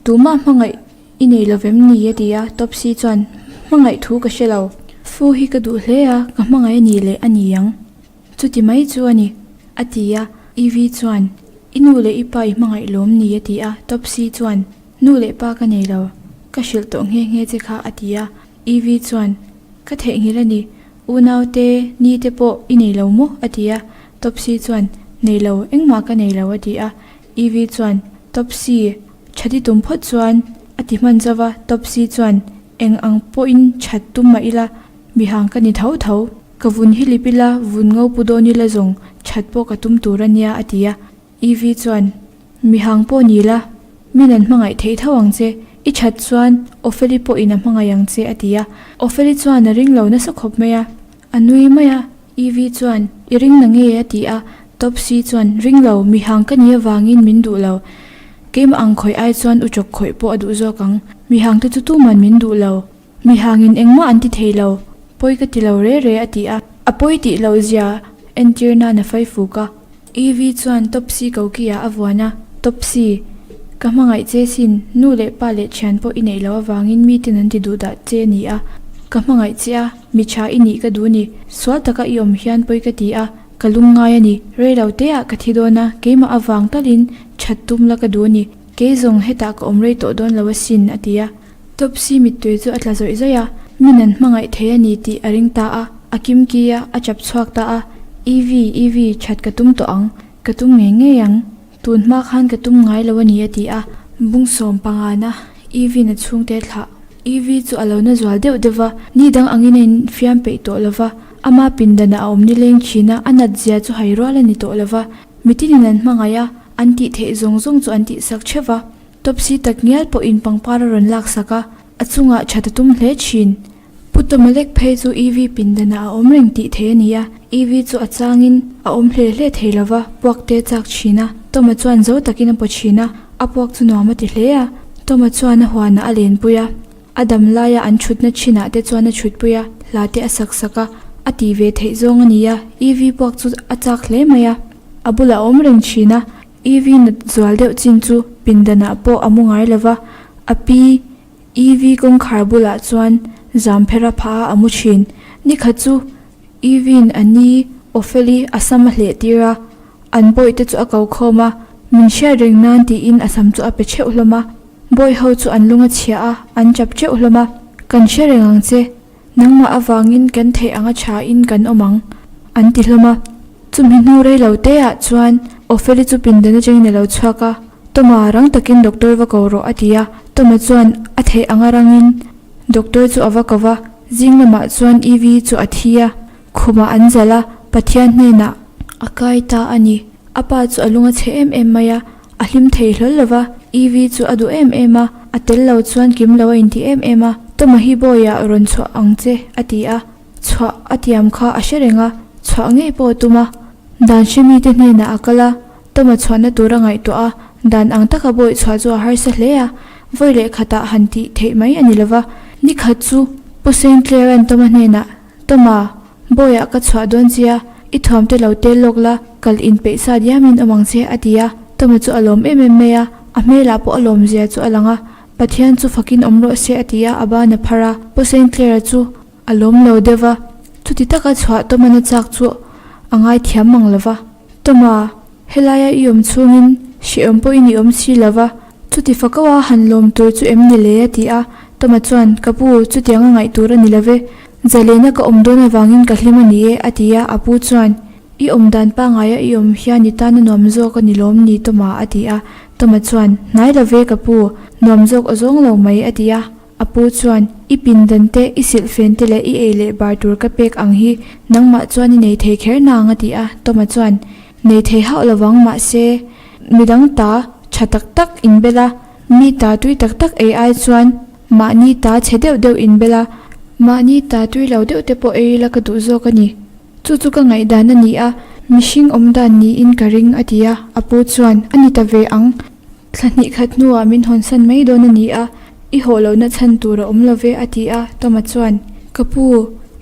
Tumah hmangaih I nei lo vem ni? a ti a, Topsy chuan, Hmangaih thu ka hre lo. Fu hi ka duh hle a, ka hmangaih a ni leh a ni ang. Chuti mai chu a ni, a ti a. Evie chuan, I nu leh i pa i hmangaih lawm ni? a ti a, Topsy chuan, Nu leh pa ka nei lo, ka hrilh tawh nghe nghe che kha, a ti a. Evie chuan, Ka theihnghilh a ni, unaute ni te pawh i nei lo maw? a ti a. Topsy chuan, Nei lo, engmah ka nei lo, a ti a. Evie chuan, Topsy, that i tum phawt chuan a ti hman zauh a, Topsy chuan, Eng ang pawhin that tum mah ila, mihang ka ni tho tho. Ka vun hi lip ila, vun ngo pu dawn ila zawng that pawh ka tum tur a nia, a ti a. Evie chuan, Mihang pawh ni la, min an hmangaih theih tho ang che, i that chuan Opheli pawhin a hmangaih ang che, a ti a. Opheli chuan a ring lo nasa khawp mai a, a nui mai a. Evie chuan, I ring na nge? a ti a. Topsy chuan, Ring lo, mihang ka nih avangin min duh lo. Keimah ang khawih ai chuan u chawk khawih pawh a duh zawk ang. Mihang te chu tuman min duh lo. Mihangin engmah an ti thei lo. Pawi ka ti lo re re, a ti a. A pawi tih loh zia entir nan a fai fuk a. Evie chuan Topsy koki-ah a vuan a, Topsy, ka hmangaih che sin, nu leh pa leh thian pawh i neih loh avangin miten an ti duh dah che a ni a, ka hmangaih che a, mi tha i nih ka duh ni, sual taka i awm hian pawi ka ti a, ka lungngai a ni, rei lo teah ka thi dawn a, keimah avang talin that tum la ka duh a ni, kei zawng hetah ka awm rei tawh dawn lo asin, a ti a. Topsy mittui chu a tla zawih zawih a, min an hmangaih thei a ni tih a ring ta a, a kimki a, a chap chhuak ta a, Evie, Evie, that ka tum tawh ang, ka tum ngei ngei ang, tun hma khan ka tum ngai lo a ni a ti a, bungsawm pangana Evie-na chhungte thlah. Evie chu a lo na zual deuh deuh va, ni dang angin a infiam peih tawh lo va, ama pindanah a awm nileng thin a, a nat zia chu hai rual a ni tawh lo va, mitinin an hmangaih a, an tih theih zawng zawng chu an tihsak theuh va. Topsy tak ngial pawhin pangpar a rawn laksak a, a chungah that a tum hle thin. Pu Tomalek phei chu Evie pindanah a awm reng tih theih a ni a, Evie chu a changin a awm hle hle thei lo va, puak te chak thin a. Toma chuan zo takin a paw thin a, a puak chu nuam a ti hle a. Toma chuan a huanah a lenpui a, a dam laia an thutna thinah te chuan a thutpui a, hla te a sak sak a, a ti ve theih zawng a ni a, Evie puak chu a chak hle mai a, a bulah a awm reng thin a. Evie nat zual deuh chin chu pindanah pawh a mu ngai lo va, a pi Evie kawngkhar bulah chuan zam phera phah a a mu thin. Nikhat chu Evie'n a ni Opheli a sam a hleh tir a, an bawihte chu a ko khawm a, min hriat reng nan tiin a sam chu a pe theuh hlawm a. Bawih ho chu an lung a chhia a, an chap teuh hlawm a, Kan hre reng ang che, Nangmah avangin kan theih anga tha in kan awm ang, an ti hlawm a. Chumi hnu rei lo te ah chuan Opheli chu pindan atangin a lo chhuak a, Toma, rang takin doctor va ko rawh a ti a. Toma chuan a theih anga rangin doctor chu a va ko va, zing lamah chuan Evie chu a thi a, khumah an zalh a, Pathian hnenah a kai ta a ni. A pa chu a lung a chhe em em mai a, A hlim thei hlawl lo va, Evie chu a duh em em a, a tel lo chuan kim lo a inti em em a, Toma hi bawiah rawn chhuah ang che a ti a, chhuah a tiam kha a hre reng a, chhuah ngei pawh a tum a. Dan hre mite hnenah a kal a, Toma chhuahna tur a ngaihtuah a, dan ang taka bawi chhuah chu a harsa hle a, vawi leh khatah han tih theih mai a ni lo va. Ni khat chu Pu Sinclair-a'n Toma hnenah, Toma, Bawiah ka chhuah dawn chia, i thuam te lo tel lawk la, kal inpeih sa diamin awm ang che, a ti a. Toma chu a lawm em em mai a, a hmelah pawh a lawmzia chu a lang a. Pathian chu fakin awm rawh se, a ti a, a ban a phar a. Pu Sinclair-a chu a lawm lo deuh va, chuti taka chhuah Toma-na chak chu a ngaithiam mang lo va. Toma, Helaia i awm chhungin hrehawm pawhin i awm si lo va, chuti fakaua han lawm tur chu em ni le? a ti a. Toma chuan, Ka pu, chutiang a ngaih tur a ni lo ve. Zalena ka awm dawn avangin ka hlim a ni e, a ti a. A pu chuan, I awm dan pangaia i awm hian i tan a nuam zawk a ni lawm ni, Toma? a ti a. Toma chuan, Hnai lo ve, ka pu, nuam zawk a zawng lo mai, a ti a. A pu chuan, I pindan te, i silhfen te leh i ei leh bar tur ka pek ang hi nangmah chuan i nei thei kher nang a ti a. Toma chuan, Nei thei hauh lovang mahse, midang ta tha tak tak inbel a, mi ta tui tak tak ei ai chuan mahni ta chhe deuh deuh inbel a, mahni ta tui lo deuh te pawh ei ila ka duh zawk a ni. Chu chu ka ngaihdan a ni a, mihring awmdan niin ka ring a ti a. A pu chuan, A ni ta ve ang. Thla hnih khat hnuah min hawnsan mai dawn a ni a, i haw lohna chhan tur a awm lo ve, a ti a. Toma chuan, Ka pu,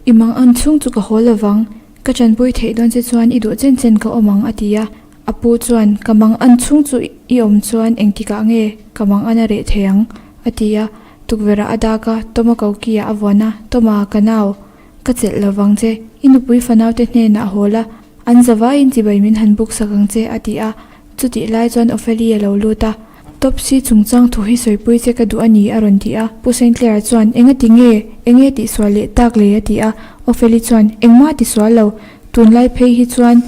i mang an chhung chu ka haw lo vang, ka tanpui theih dawn che chuan i duh chen chen ka awm ang, a ti a. A pu chuan, Ka mang an chhung chu i awm chuan engtikah nge ka mang an a reh thei ang? a ti a. Tukverh ah a dak a, Toma koki-ah a vuan a, Toma, ka nau, ka chelh lo vang che, i nupui fanaute hnenah haw la, an zavaiin chibai min han buk sak ang che, a ti a. Chutih lai chuan Ophelia a lo lut a, Topsy chungchang thu hi sawipui che ka duh a ni a rawn ti a. Pu Sinclair-a chuan, Enga ti nge? Enge tihsual leh tak le? a ti a. Ophelia chuan, Engmah tisual lo, tunlai phei hi chuan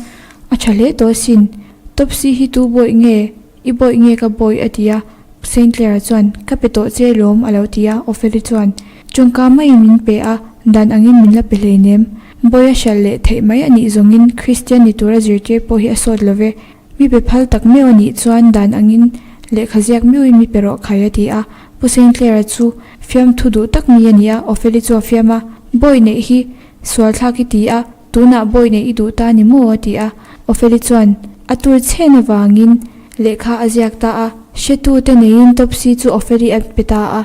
a tha hle tawh asin. Topsy hi tu bawih nge? I bawih nge ka bawih? a ti a. Pu Sinclair-a chuan, Ka pe tawh che lawm a lo ti a. Ophelia chuan, Tawngka maiin min pe a, dan angin min la pe hleinem. Bawia hralh leh theih mai a nih zawngin Kristian ni tura zirtir pawh hi a sawt lo ve. Mi pe phal tak meuh a nih chuan dan angin lehkha ziak meuhin mi pe rawh khai a ti a. Pu Sinclair-a chu fiamthu duh tak mi a ni a, Opheli chu a fiam a. Bawi neih hi sual thlak i ti a, tunah bawi neih i duh ta ni maw a ti a. Opheli chuan a tur chhen avangin lehkha a ziak ta a, hretute neiin Topsy chu Opheli a pe ta a.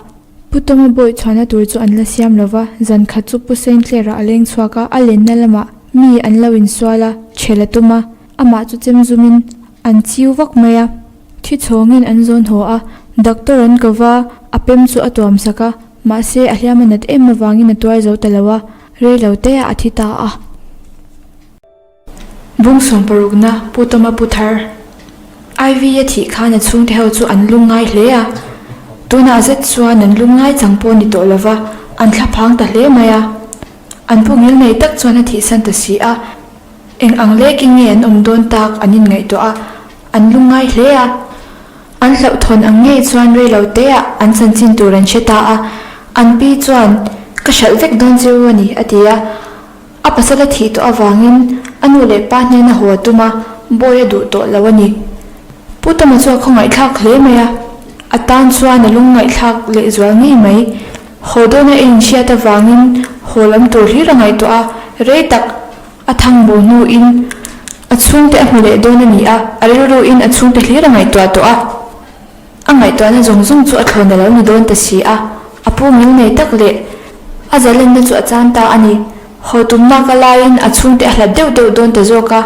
Pu Toma bawi chhuahna tur chu an la siam lo va, zan khat chu Pu Sinclair-a a leng chhuak a, a lenna lamah mi an lo insual a, chhel a tum a. Amah chu chem zumin an chiu vak mai a, thi chhawngin an zawn haw a, doctor an ko va, a pem chu a tuam sak a, mahse a hliam a nat em avangin a tuar zo ta lo a, rei lo te ah a thi ta a. Bung sawm parukna Pu Toma Pu Thar Ivy a thih khan a chhungte ho chu an lung ngai hle a, tunah zet chuan an lung ngai chang pawh ni tawh lo va, an thlaphang ta hle mai a, an pu ngil nei tak chuan a thihsan ta si a. Eng ang lekin nge an awm dawn tak an inngaihtuah a, an lungngai hle a. An hlauhthawn ang ngei chuan rei lo teah an chanchin tur an hre ta a. An pi chuan, Ka hralh vek dawn che u a ni, a ti a. A pasal a thih tawh avangin a nu leh pa hnena haw a tum a, bawi a duh tawh lo a ni. Pu Tama chu a khawngaihthlak hle mai a, a tan chuan a lungngaihthlak lehzual ngei mai. Haw dawna a inhriat avangin haw lam tur hlir a ngaihtuah a, rei tak a thang bo hnuin a chhungte a hmu leh dawn a ni a, a rilruin a chhungte hlir a ngaihtuah tawh a. A ngaihtuahna zawng zawng chu a thlawn a lo ni dawn ta si a, a pu ngil nei tak leh a zalenna chu a chan ta a ni. Haw tumna ka laiin a chhungte a hlat deuh deuh dawn ta zawk a,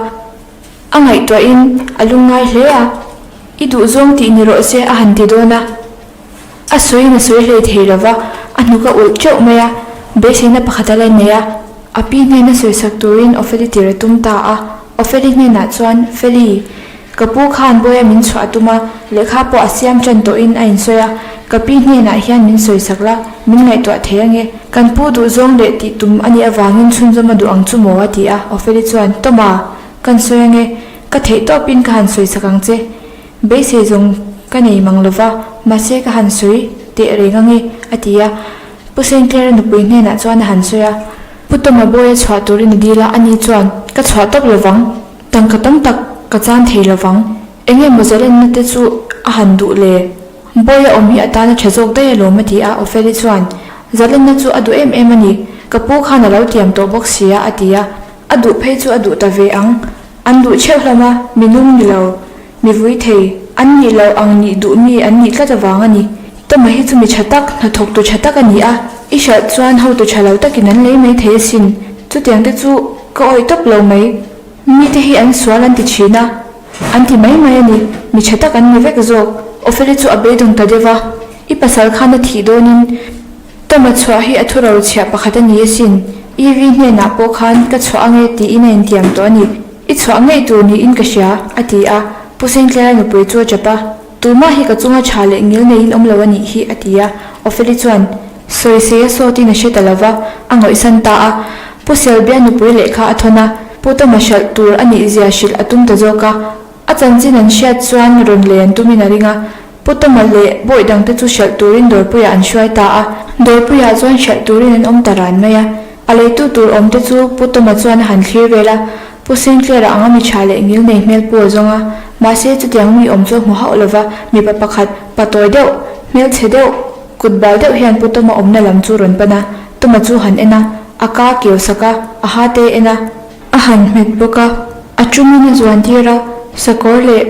a ngaihtuahin a lungngai hle a, I duhzawng tih ni rawh se a han ti dawn a. A sawiin a sawi hlei thei lo va, a hnuk a ulh teuh mai a, beiseina pakhat a la nei a. A pi hnena sawisak turin Opheli tir a tum ta a. Opheli hnenah chuan, Feli, ka pu khan Bawia min chhuah a tum a, lehkha pawh a siam tan tawhin a insawi a, ka pi hnenah hian min sawisak la, min ngaihtuah thei ange. Kan pu duhzawng leh tih tum a nih avangin chhunzawm a duh ang chu maw? a ti a. Opheli chuan, Tawma, kan sawi ange, ka theih tawpin ka han sawisak ang che. Beisei zawng ka nei mang lo va, mahse ka han sawi teh reng ange, a ti a. Pu Sinclair-a nupui hnenah chuan a han sawi a. Pu Toma Bawia chhuah turin a dil a, ani chuan, Ka chhuah tawp lo vang, tangka tam tak ka chan thei lo vang, enge maw zalenna te chu a han duh le? Bawia awm hi a tan a tha zawk daih alawm, a ti a. Opheli chuan, Zalenna chu a duh em em a ni, ka pu khan a lo tiam tawh bawk si a, a ti a. A duh phei chu a duh ta ve ang, an duh theuh hlawm a, minung ni lo. Mi vui thei, an nih loh ang nih duh mi an nih tlat avang a ni. Toma hi chu mi tha tak, hnathawktu tha tak a ni a. I hralh chuan hotu tha lo takin an lei mai thei asin. Chutiang te chu ka awih tawp lo mai. Mite hi an sual an ti thin a, an ti mai mai a ni. Mi tha tak an ni vek zawk. Opheli chu a beidawng ta deuh a, I pasal khan a thih dawnin Toma chhuah hi a thuro chhiah pakhat a ni asin. Evie hnenah pawh khan ka chhuah ange tiin a intiam tawh a ni. I chhuah ngei tur niin ka hria, a ti a. Pu Sinclair-a nupui chu a tap a. Tumah hi ka chunga tha leh ngil neiin awm lo a nih hi, a ti a. Opheli chuan sawisei a sawtin a hre ta lo va, a ngawihsan ta a. Pu Selbia nupui lehkha a thawn a, Pu Toma hralh tur a nih zia hrilh a tum ta zawk a. A chanchin an hriat chuan rawn lei an tumin a ring a. Pu Toma leh bawi dangte chu hralh turin dawrpuiah an hruai ta a. Dawrpuiah chuan hralh turin an awm ta ran mai a. A leitu tur awmte chu Pu Toma chuan a han thlir vel a. Pu Sinclair-a anga mi tha leh ngil nei hmel pu a zawng a, mahse chutiang mi awm chu a hmu hauh lova, mipa pakhat, pa tawi deuh, hmelchhe deuh, kut bal deuh hian Pu Toma awmna lam chu rawn pan a, Toma chu han en a, a ka keu sak a, a ha te en a, a han hmet bawk a, a tumin a zuan tir a, sakawr leh.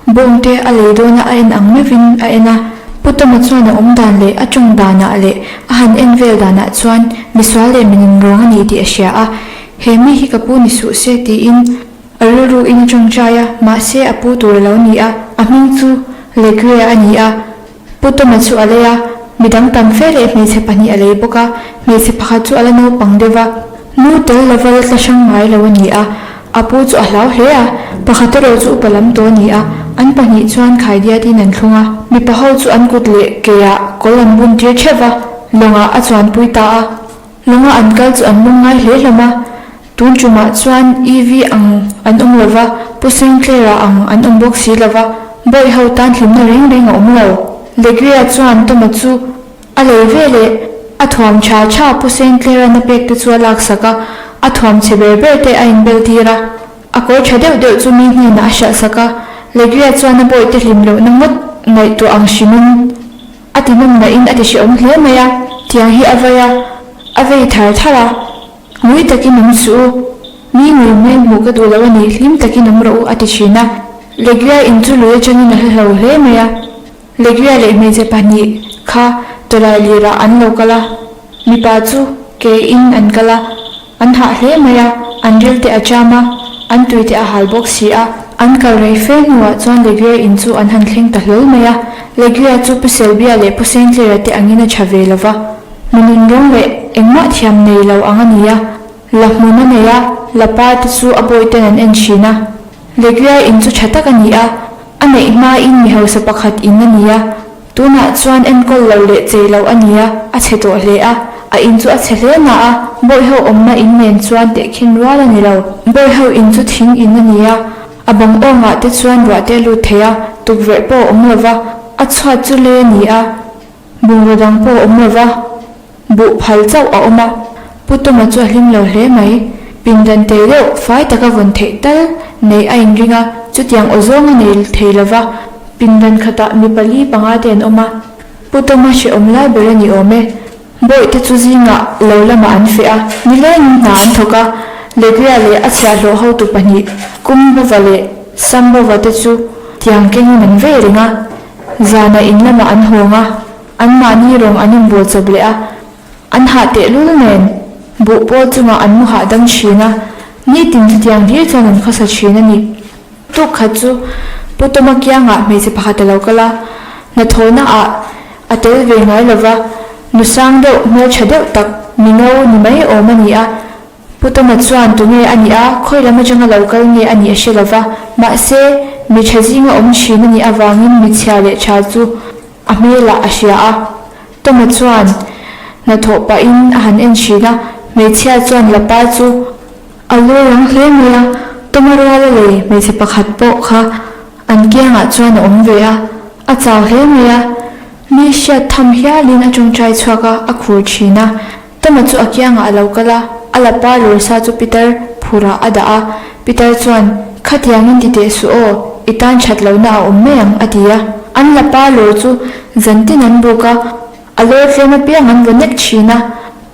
Bawngte a lei dawna a en ang meuhin a en a, Pu Toma chuan a awm dan leh a tawng danah leh a han en vel danah chuan misual leh min inrawng a ni tih a hria a, he mi hi ka pu ni suh se tiin a rilru in a tawngtai a, mahse a pu tur a lo ni a, a hming chu Legria a ni a. Pu Toma chu a lei a, midang tam fe leh hmeichhe pahnih a lei bawk a, hmeichhe pakhat chu a la naupang deuh va, nu tel lova la tla hrang ngai lo a ni a, a pu chu a hlau hle a, pakhat erawh chu upa lam tawh a ni a, an pahnih chuan khaidiatin an thlung a, mipa ho chu an kut leh keiah kawl an bun tir theuh va, lawngah a chuanpui ta a, lawnga an kal chu an lungngai hle hlawm a. Tun tumah chuan EV ang an awm lo va, Pu Sinclair-a ang an awm bawk si lo va, Bawih ho tan hlimna reng reng a awm lo. Legria chuan Toma chu a lei ve leh a thuam tha tha Pu Sinclair-a na pek te chu a laksak a, a thuam chhe ber ber te a inbel tir a, a kawr tha deuh deuh chu mi hnenah a hralhsak a. Legria chuan a bawihte hlim lohna ngawt ngaihtuah ang hrimin a ti nawm nain a ti hrehawm hle mai a, tiang hi a vai a, a vei thar thar a. Ngui takin awm suh u, mi ngui hmel hmuh ka duh lo a ni, hlim takin awm rawh u, a ti thin a. Legria in chu lui atangin a hla hlo hle mai a. Legria leh hmeichhe pahnih kha tawlai lirah an lo kal a, mipa chu ke in an kal a, an hah hle mai a, an ril te a cham a, an tui te a hal bawk si a. An kal rei fe hnuah chuan Legria in chu an han thleng ta hlawl mai a. Legria chu Pu Selbia leh Pu Sengtlera te angin a tha ve lo va. Mi nunrawng leh engmah thiam nei lo ang a ni a, la hmun a nei a, la par te chu a bawi ten an en thin a. Legria in chu tha tak a ni a, a neih hmain mi hausa pakhat in a ni a, tunah chuan enkawl lo leh chei lo a ni a, a chhe tawh hle a, a in chu a chhe hle na a, bawiho awmna in nen chuan tehkhin rual a ni lo. Bawiho in chu thing in a ni a, a bang awngah te chuan ruah te a lut thei a, tukverh pawh a awm lo va, a chhuat chu le a ni a. Bungraw dang pawh a awm lo va, buh phal chauh a awm a. Pu Toma chu a hlim lo hle mai. Pindan te deuh fai taka vawn theih tal neih a inring a, chutiang aw zawng a nei thei lo va. Pindan khatah mi pali panga te an awm a. Pu Toma hrehawm lai ber a ni awm e. Bawihte chu zingah lo lamah an feh a, nilengin hna an thawk a. Legria leh a chhiahhlawh hotu pahnih, Kumbova leh Sambova te chu tiang kengin an vei reng a. Zanah in lamah an hawng a, anmahni rawng an inbawl chawp leh a, an hah tehlul nen buh pawl chungah an mu hahdam thin a, nitin chutiang hlir chuan an khawsa thin a ni. Tuk khat chu Pu Toma kiangah hmeichhe pakhat a lo kal a, hnathawhna ah a tel ve ngai lova, nu sang deuh, hmeltha deuh tak, mingo ni mai awm a ni a, Pu Toma chuan tunge a nih a, khawi lam atanga lo kal nge a nih a hre lova, mahse, mi tha zinga awm thin a nih avangin mi chhia leh tha chu a hmelah a hria a. Toma chuan hnathawh pahin a han en thin a, hmeichhia chuan lapa chu a lu rang hle mai a, Toma ruala lei hmeichhe pakhat pawh kha an kiangah chuan a awm ve a, a chau hle mai a, mi hriat tham hialin a tawngtai chhuak a, a khur thin a. Tama chu a kiangah a lo kal a, a lapa lawrsa chu Peter phurah a dah a. Peter chuan, Khatiangin ti teh suh aw, i tan that lohna a awm mai ang, a ti a. An lapa lawr chu zantin an buk a, a lawr tlem apiang an vaw nek thin a.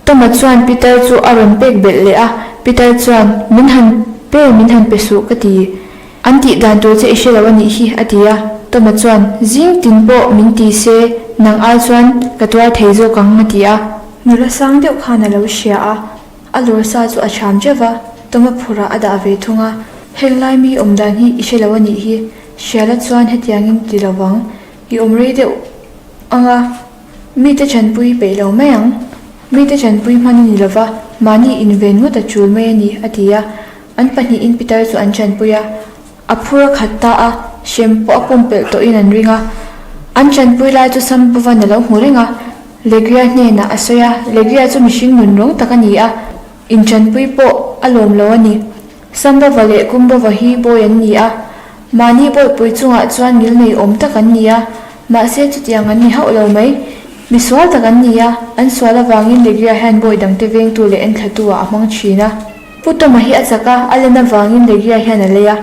Tama chuan Peter chu a rawn pek belh leh a, Peter chuan, Min han pe, min han pe suh, ka ti. An tih dan tur che i hre lo a nih hi, a ti a. Toma chuan, Zing tin pawh min ti se, nang ai chuan ka tuar thei zawk ang, a ti a. Nula sang deuh khan a lo hria a, a lawr sa chu a cham teuh va, Tawma phurah a dah ve thung a. Heng lai mi awm dan hi i hre lo a nih hi, Hriala chuan hetiangin ti lo vang, i awm rei deuh ang a, mite chanpui peih lo mai ang. Mite chanpui hman a ni lo va, mahni inven ngawt a tul mai a ni, a ti a. An pahnihin pitar chu an chanpui a. A phur a khat ta a, hrem pawh a pumpelh tawhin an ring a. An chanpui lai chu Sampuvan a lo hmu reng a, Legria hnenah a sawi a, Legria chu mihring nun rawng tak a ni a, inchanpui pawh a lawm lo a ni. Sambava leh Kumbava hi bawi an ni a, mahni bawihpui chungah chuan ngilnei awm tak an ni a, mahse chutiang an ni hauh lo mai. Mi sual tak an ni a, an sual avangin Legria hian bawi dangte vengtu leh enthlatu ah a hmang thin a. Pu Tawma hi a chak a, a len avangin Legria hian a lei a.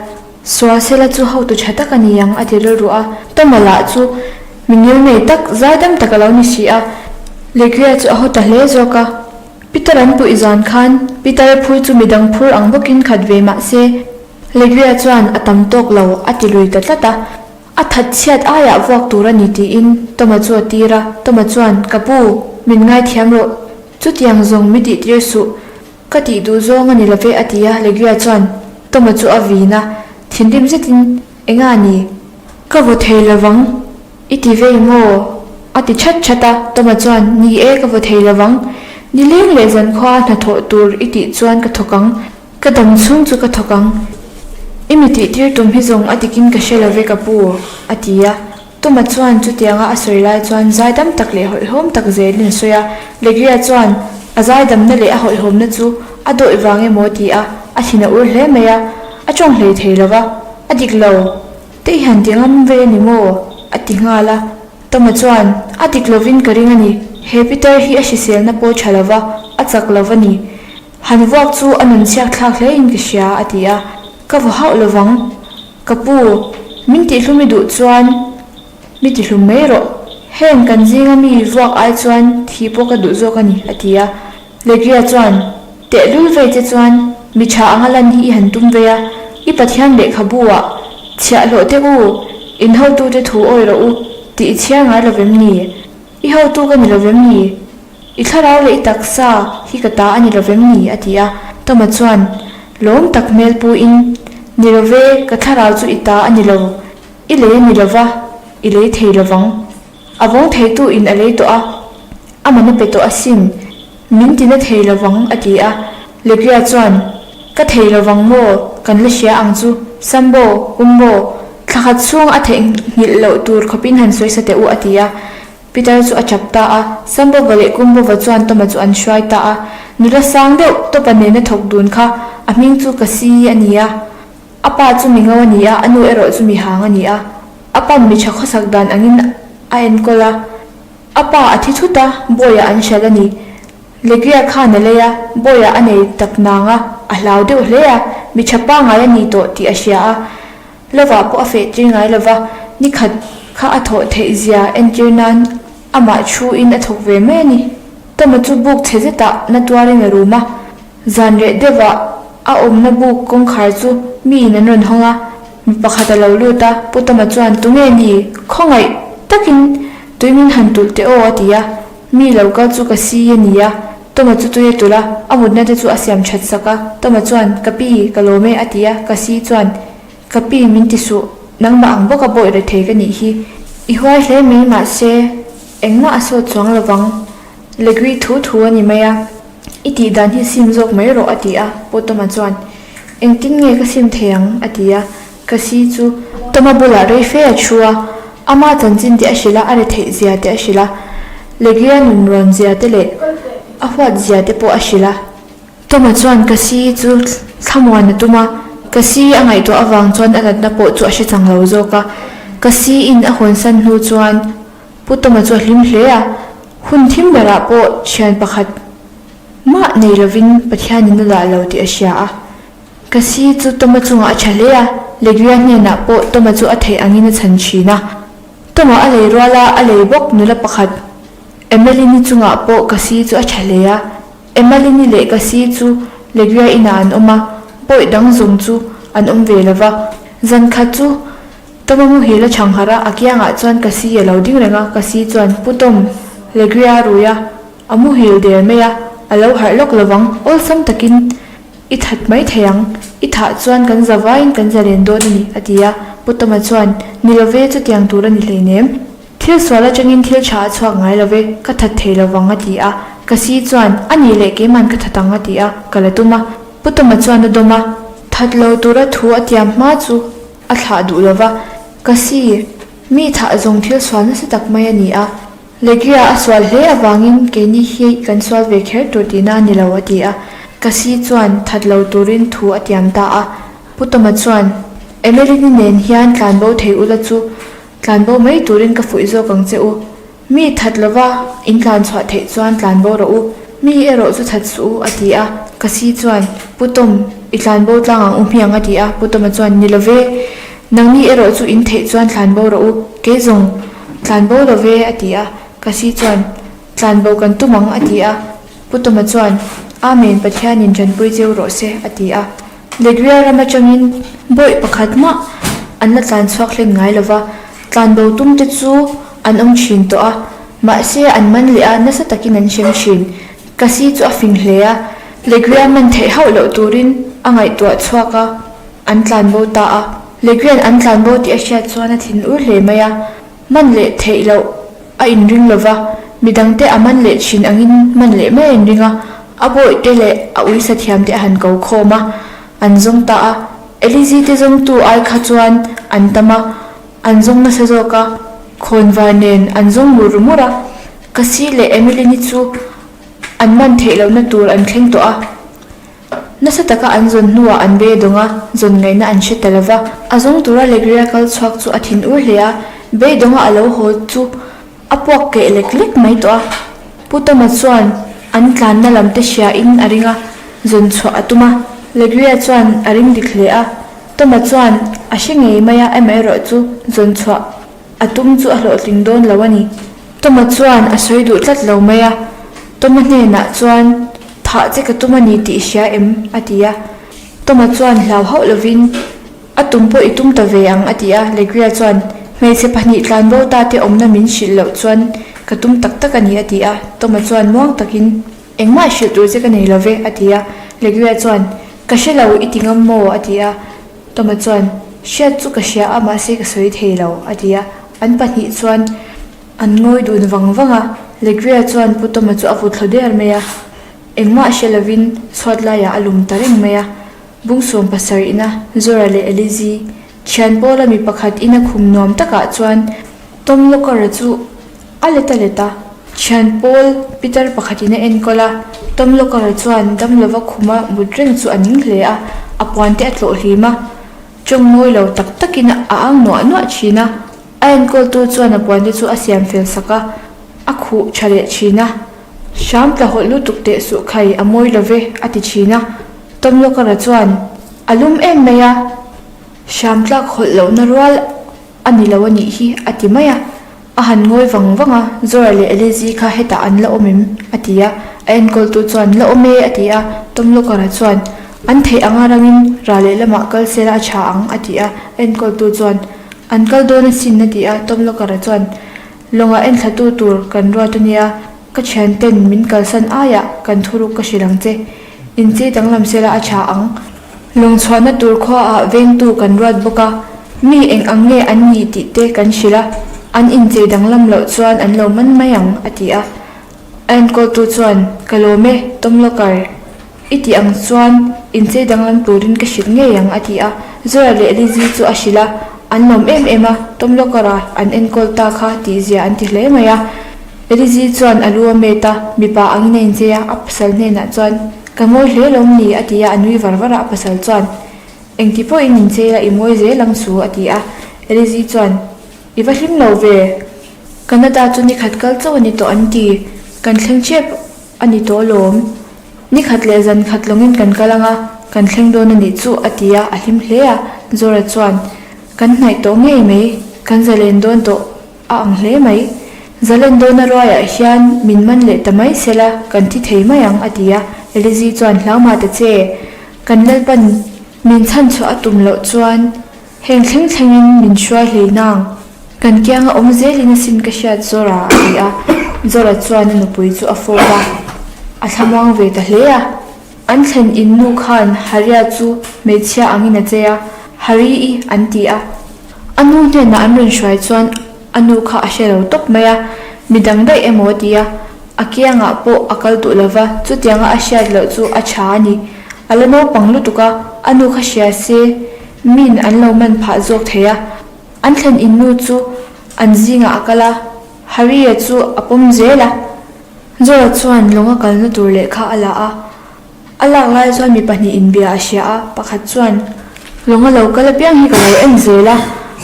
Sualsela chu hotu tha tak a ni ang a ti rilru a. Tawma lah chu mi ngilnei tak, zaidam tak a lo ni si a. Legria chu a haw ta hle zawk a. Peter an puih zan khan Peter phur chu midang phur ang bawkin khat ve mah se, Legria chuan a tam tawk lo a ti lui ta tlat a. A that chhiat aiah vuak tur a ni tiin Tawma chu a tir a. Tawma chuan, Ka pu, min ngaithiam rawh. Chutiang zawng mi tihtir suh. Ka tih duh zawng a ni lo ve a ti a, Legria chuan Tawma chu a vin a, thinrim zetin, Enga ni? Ka vaw thei lo vang, i ti vei maw? a ti that that a, Tawma chuan, Ni e, ka vaw thei lo vang. Nileng leh zankhua hnathawh tur i tih chuan ka thawk ang, ka dam chhung chu ka thawk ang. I mi tihtir tum hi zawng a dikin ka hre lo ve ka pu, a ti a. Tuma chuan chutianga a sawi lai chuan zaidam tak leh hawihhawm tak zelin a sawi a. Legria chuan a zaidamna leh a hawihhawmna chu a dawih vang emaw ti a, a thin a ur hle mai a, a tawng hlei thei lo va, A dik lo, te i han ti ngam ve a ni maw? a ti nghal a. Tuma chuan, A dik lovin ka ring a ni, he Peter hi a hriselna pawh tha lo va, a chak lo va ni. Han vuak chu a nun chhiak thlak hlein ka hria, a ti a. Ka vaw hauh lo vang. Ka pu, min tihlum i duh chuan mi tihlum mai rawh. Heng kan zinga mi vuak ai chuan thi pawh ka duh zawk a ni, a ti a. Legria chuan, Tehlul vei che chuan mi tha anga lan hi i han tum vei a, i Pathian lehkhabu ah chhiahhlawh teh u, in hotute thu awi rawh u tih i chhiar ngai lo vem ni? I hotu ka ni lo vem ni? I thlarau leh i taksa hi ka ta a ni lo vem ni? a ti a. Toma chuan lawm tak hmel pu in, Ni lo ve, ka thlarau chu i ta a ni lo. I lei a ni lo va, i lei thei lo vang. A vawng theitu in a lei tawh a, a man a pe tawh asin. Min ti na thei lo vang, a ti a. Legria chuan, Ka thei lo vang maw? Kan la hria ang chu. Sambo, Kumbo, thla khat chhung a theihnghilh loh tur khawpin han sawi sa teh u, a ti a. Peter chu a chap ta a, Sambova leh Kumbova chuan Toma chu an hruai ta a. Nula sang deuh Topa nena thawk dun kha a hming chu Kasi a ni a. A pa chu mi ngo a ni a, a nu erawh chu mi hang a ni a. A pan mi tha khawsak dan angin a enkawl a. A pa a thi thut a, bawiah an hralh a ni. Legria khan a lei a, bawiah a nei tak nang a, a hlau deuh hle a, mi tha pangngai a ni tawh tih a hria a. Lovah pawh a feh tir ngai lova, ni khat kha a thawh theih zia entir nan amah thu in a thawk ve mai a ni. Toma chu buk chhe zetah na tuarin a rum a, zan reh deuhah a awmna buk kawngkhar chu mi in an rawn hawng a, mi pakhat a lo lut a, Pu Toma chuan Tunge ni? Khawngaih takin tui min han tulh teh aw a ti a, mi lo kal chu ka si a ni a, Toma chu tui a tulh a, a mutna te chu a siam that sak a, Toma chuan, Ka pi, ka lawm e, a ti a, ka si chuan, Ka pi, min ti suh, nangmah ang bawka bawih rethei ka nih hi. I huai hle mai mahse, engmah a sawt chuang lovang, Legri thu thu a ni mai a, i tih dan hi sim zawk mai rawh, a ti a, Pu Toma chuan, Engtin nge ka sim thei ang? a ti a, ka si chu Toma bulah rei fe a thu a, ama chanchin te a hrilh a, a retheih zia te a hrilh a, Legria nun rawn zia te leh a huat zia te pawh a hrilh a. Toma chuan ka si chu thlamuan a tum a, ka si a ngaihtuah avang chuan a natna pawh chu a hre chang lo zawk a. Ka si in a hawnsan hnu chuan Pu Toma chu a hlim hle a, hun thim berah pawh thian pakhat mah nei lovin Pathianin a dah lo tih a hria a. Ka si chu Toma chungah a tha hle a, Legria hnenah pawh Toma chu a theih angin a chhan thin a. Toma a lei rual a, a lei bawk nula pakhat Emmeline-i chungah pawh ka si chu a tha hle a. Emmeline-i leh ka si chu Legria inah an awm a, bawih dang zawng chu an awm ve lo va. Zan khat chu Toma muhil a chhang harh a, a kiangah chuan ka si a lo ding reng a, ka si chuan, Pu Tom, Legria a rui a. A muhil der mai a, a lo harh lawk lovang, awlsam takin i that mai thei ang, i thah chuan kan za vaiin kan zalen dawn a ni, a ti a. Pu Tawma chuan, Ni love, chutiang tur a ni hleinem. Thil sual atangin thil tha a chhuak ngai love, ka that thei lovang, a ti a. Ka si chuan, A nih leh keiman ka that ang, a ti a, ka la tum a. Pu Tawma chuan a dawm a, that lo tura thu a tiam hma chu a thlah duh lova, Ka si, mi thah zawng thil sual nasa tak mai a ni a. Legria a sual hle avangin keini hi kan sual ve kher tur tihna a ni lo, a ti a. Kasi chuan that lo turin thu a tiam ta a. Pu Tawma chuan, Emeline-i nen hian tlanbo thei ula chu tlanbo mai turin ka fuih zawk ang che u. Mi that lova in tlan chhuah theih chuan tlanbo rawh u. Mi erawh chu that suh u, a ti a. Kasi chuan, Pu Tawm, i tlanbo tlang ang u hmiang, a ti a. Pu Tawma chuan, Ni love, nangni erawh chu in theih chuan tlanbo rawh u. Kei zawng Tlanbo lo ve, a ti a. Kasi chuan, Tlanbo kan tum ang, a ti a. Pu Tawma chuan, Amen, Pathianin tanpui cheu rawh se, a ti a. Legria ram atangin bawih pakhat mah an la tlan chhuak hlen ngai lo va, tlanbo tumte chu an awm thin tawh a, mahse an man leh a, nasa takin an hrem thin. Kasi chu a fing hle a, Legria man theih hauh loh turin a ngaihtuah chhuak a. An tlanbo ta a. Legrian an tlanbo tih a hriat chuan a thin ur hle mai a. Man leh theih loh a inring lo va, midangte a man leh thin angin man leh mai a inring a. A bawihte leh a uisa thiamte a han ko khawm a, an zawng ta a. Elizi te zawngtu ai kha chuan an tam a, an zawng nasa zawk a, khawnvar nen an zawng mur mur a. Kasi leh Emily-ni chu an man theih lohna tur an thleng tawh a. Nasa taka an zawn hnuah an beidawng a, zawn ngaihna an hre ta lo va. A zawng tura Legria kal chhuak chu a thin ur hle a, beidawnga a lo haw chu a puak keh lek lek mai tawh a. Pu Tawma chuan an tlanna lam te hriain a ring a, zawn chhuah a tum a. Legria chuan a ring dik hle a, Tawma chuan a hre ngei mai a, amaherawh chu zawn chhuah a tum chu a hlawhtling dawn lo a ni. Tawma chuan a sawi duh tlat lo mai a, Tawma hnenah chuan Thah che ka tum a ni tih i hria em? a ti a. Tawma chuan hlau hauh lovin, A tum pawh i tum ta ve ang a ti a. Legria chuan, Hmeichhe pahnih tlanbo ta te awmna min hrilh loh chuan ka tum tak tak a ni a ti a. Tawma chuan muang takin, Engmah hrilh tur che ka nei lo ve a ti a. Legria chuan, Ka hre lo i ti ngam maw? a ti a. Tawma chuan, Hriat chu ka hria a mahse ka sawi thei lo a ti a. An pahnih chuan An ngawi dun vang vang a, Legria chuan Pu Tawma chu a vut thlu der mai a, engmah hre lovin chhuat laiah a lum ta reng mai a. Bungsawm pasarihna Zora leh Elizi thian pawla mi pakhat ina khum nuam takah chuan Tom Locker-a chu a let a let a, thian pawl pitar pakhatin a enkawl a. Tom Locker-a chuan dam lova khuma mut reng chu a ning hle a, a puante a tlawh hlim a, tawng ngawi lo tak takin a ang nuah nuah thin a. A enkawltu chuan a puante chu a siam fel sak a, a khuh tha leh thin a. Hram tla hawlh lutuk teh suh khai, a mawi lo ve, a ti thin a. Tom Locker-a chuan, A lum em mai a, hram tlak hawlh lohna rual a ni lo a nih hi, a ti mai a. A han ngawi vang vang a, Zora leh Elizii kha hetah an la awm em? a ti a. A enkawltu chuan, La awm e, a ti a. Tom Locker-a chuan, An theih anga rangin ral lehlamah kal sela a tha ang, a ti a. A enkawltu chuan, An kal dawn asin a ti a, Tom Locker-a chuan, Lawngah enthlatu tur kan ruat a nia, ka thianten min kalsan aiah kan thuruk ka hrilh ang che. Inchei danglam sela a tha ang. Lawng chhuahna tur khuaah vengtu kan ruat bawk a, mi eng ang nge an nih tih te kan hrilh a, an inchei danglam loh chuan an lo man mai ang, a ti a. A enkawltu chuan, Ka lawm e, Tom Locker. I tih ang chuan inchei danglam turin ka hrilh ngei ang, a ti a. Zora leh Lizzy chu a hrilh a, an lawm em em a, Tom Locker-a an enkawl ta kha tih zia an ti hle mai a. Lizzy chuan a lu a met a, mipa angin a inchei a, a pasal hnenah chuan, Ka mawi hle lawm ni, a ti a, a nui var var a, a pasal chuan, Engti pawhin inchei la, i mawi zel ang chu, a ti a. Lizzy chuan, I va hlim lo ve, Canada chu nikhat kal chauh a ni tawh an ti, kan thleng ṭep a ni tawh alawm. Ni khat leh zan khat lawngin kan kal ang a, kan thleng dawn a nih chu, a ti a, a hlim hle a. Zora chuan, Kan hnaih tawh ngei mai, kan zalen dawn tawh a ang hle mai. Zalen dawna ruaiah hian min man leh ta mai sela, kan thi thei mai ang, a ti a. Elizi chuan, Hlau mah ta che, kan Lalpan min chhanchhuah a tum loh chuan heng thleng thlengin min hruai hlei nang. Kan kianga awm zelin asin ka hriat Zora, a ti a. Zora chuan a nupui chu a fawp a, a thlamuang ve ta hle a. An thlen in nu khan Haria chu hmeichhia angin a chei a, Hari-i an ti a. A nu hnenah an rawn hruai chuan a nu kha a hre lo tawp mai a, midang daih emaw a ti a, a kiangah pawh a kal duh lova, chutianga a hriat loh chu a tha a ni. A la naupang lutuk a, a nu kha hria se min an lo man phah zawk thei a. An thlen in nu chu an zingah a kal a, Hari-a chu a pawm zel a. Zora chuan lawng a kalna tur lehkha a la a, a lak lai chuan mi pahnih inbia a hria a, pakhat chuan, Lawng a lo kal apiang hi ka lo en zel a,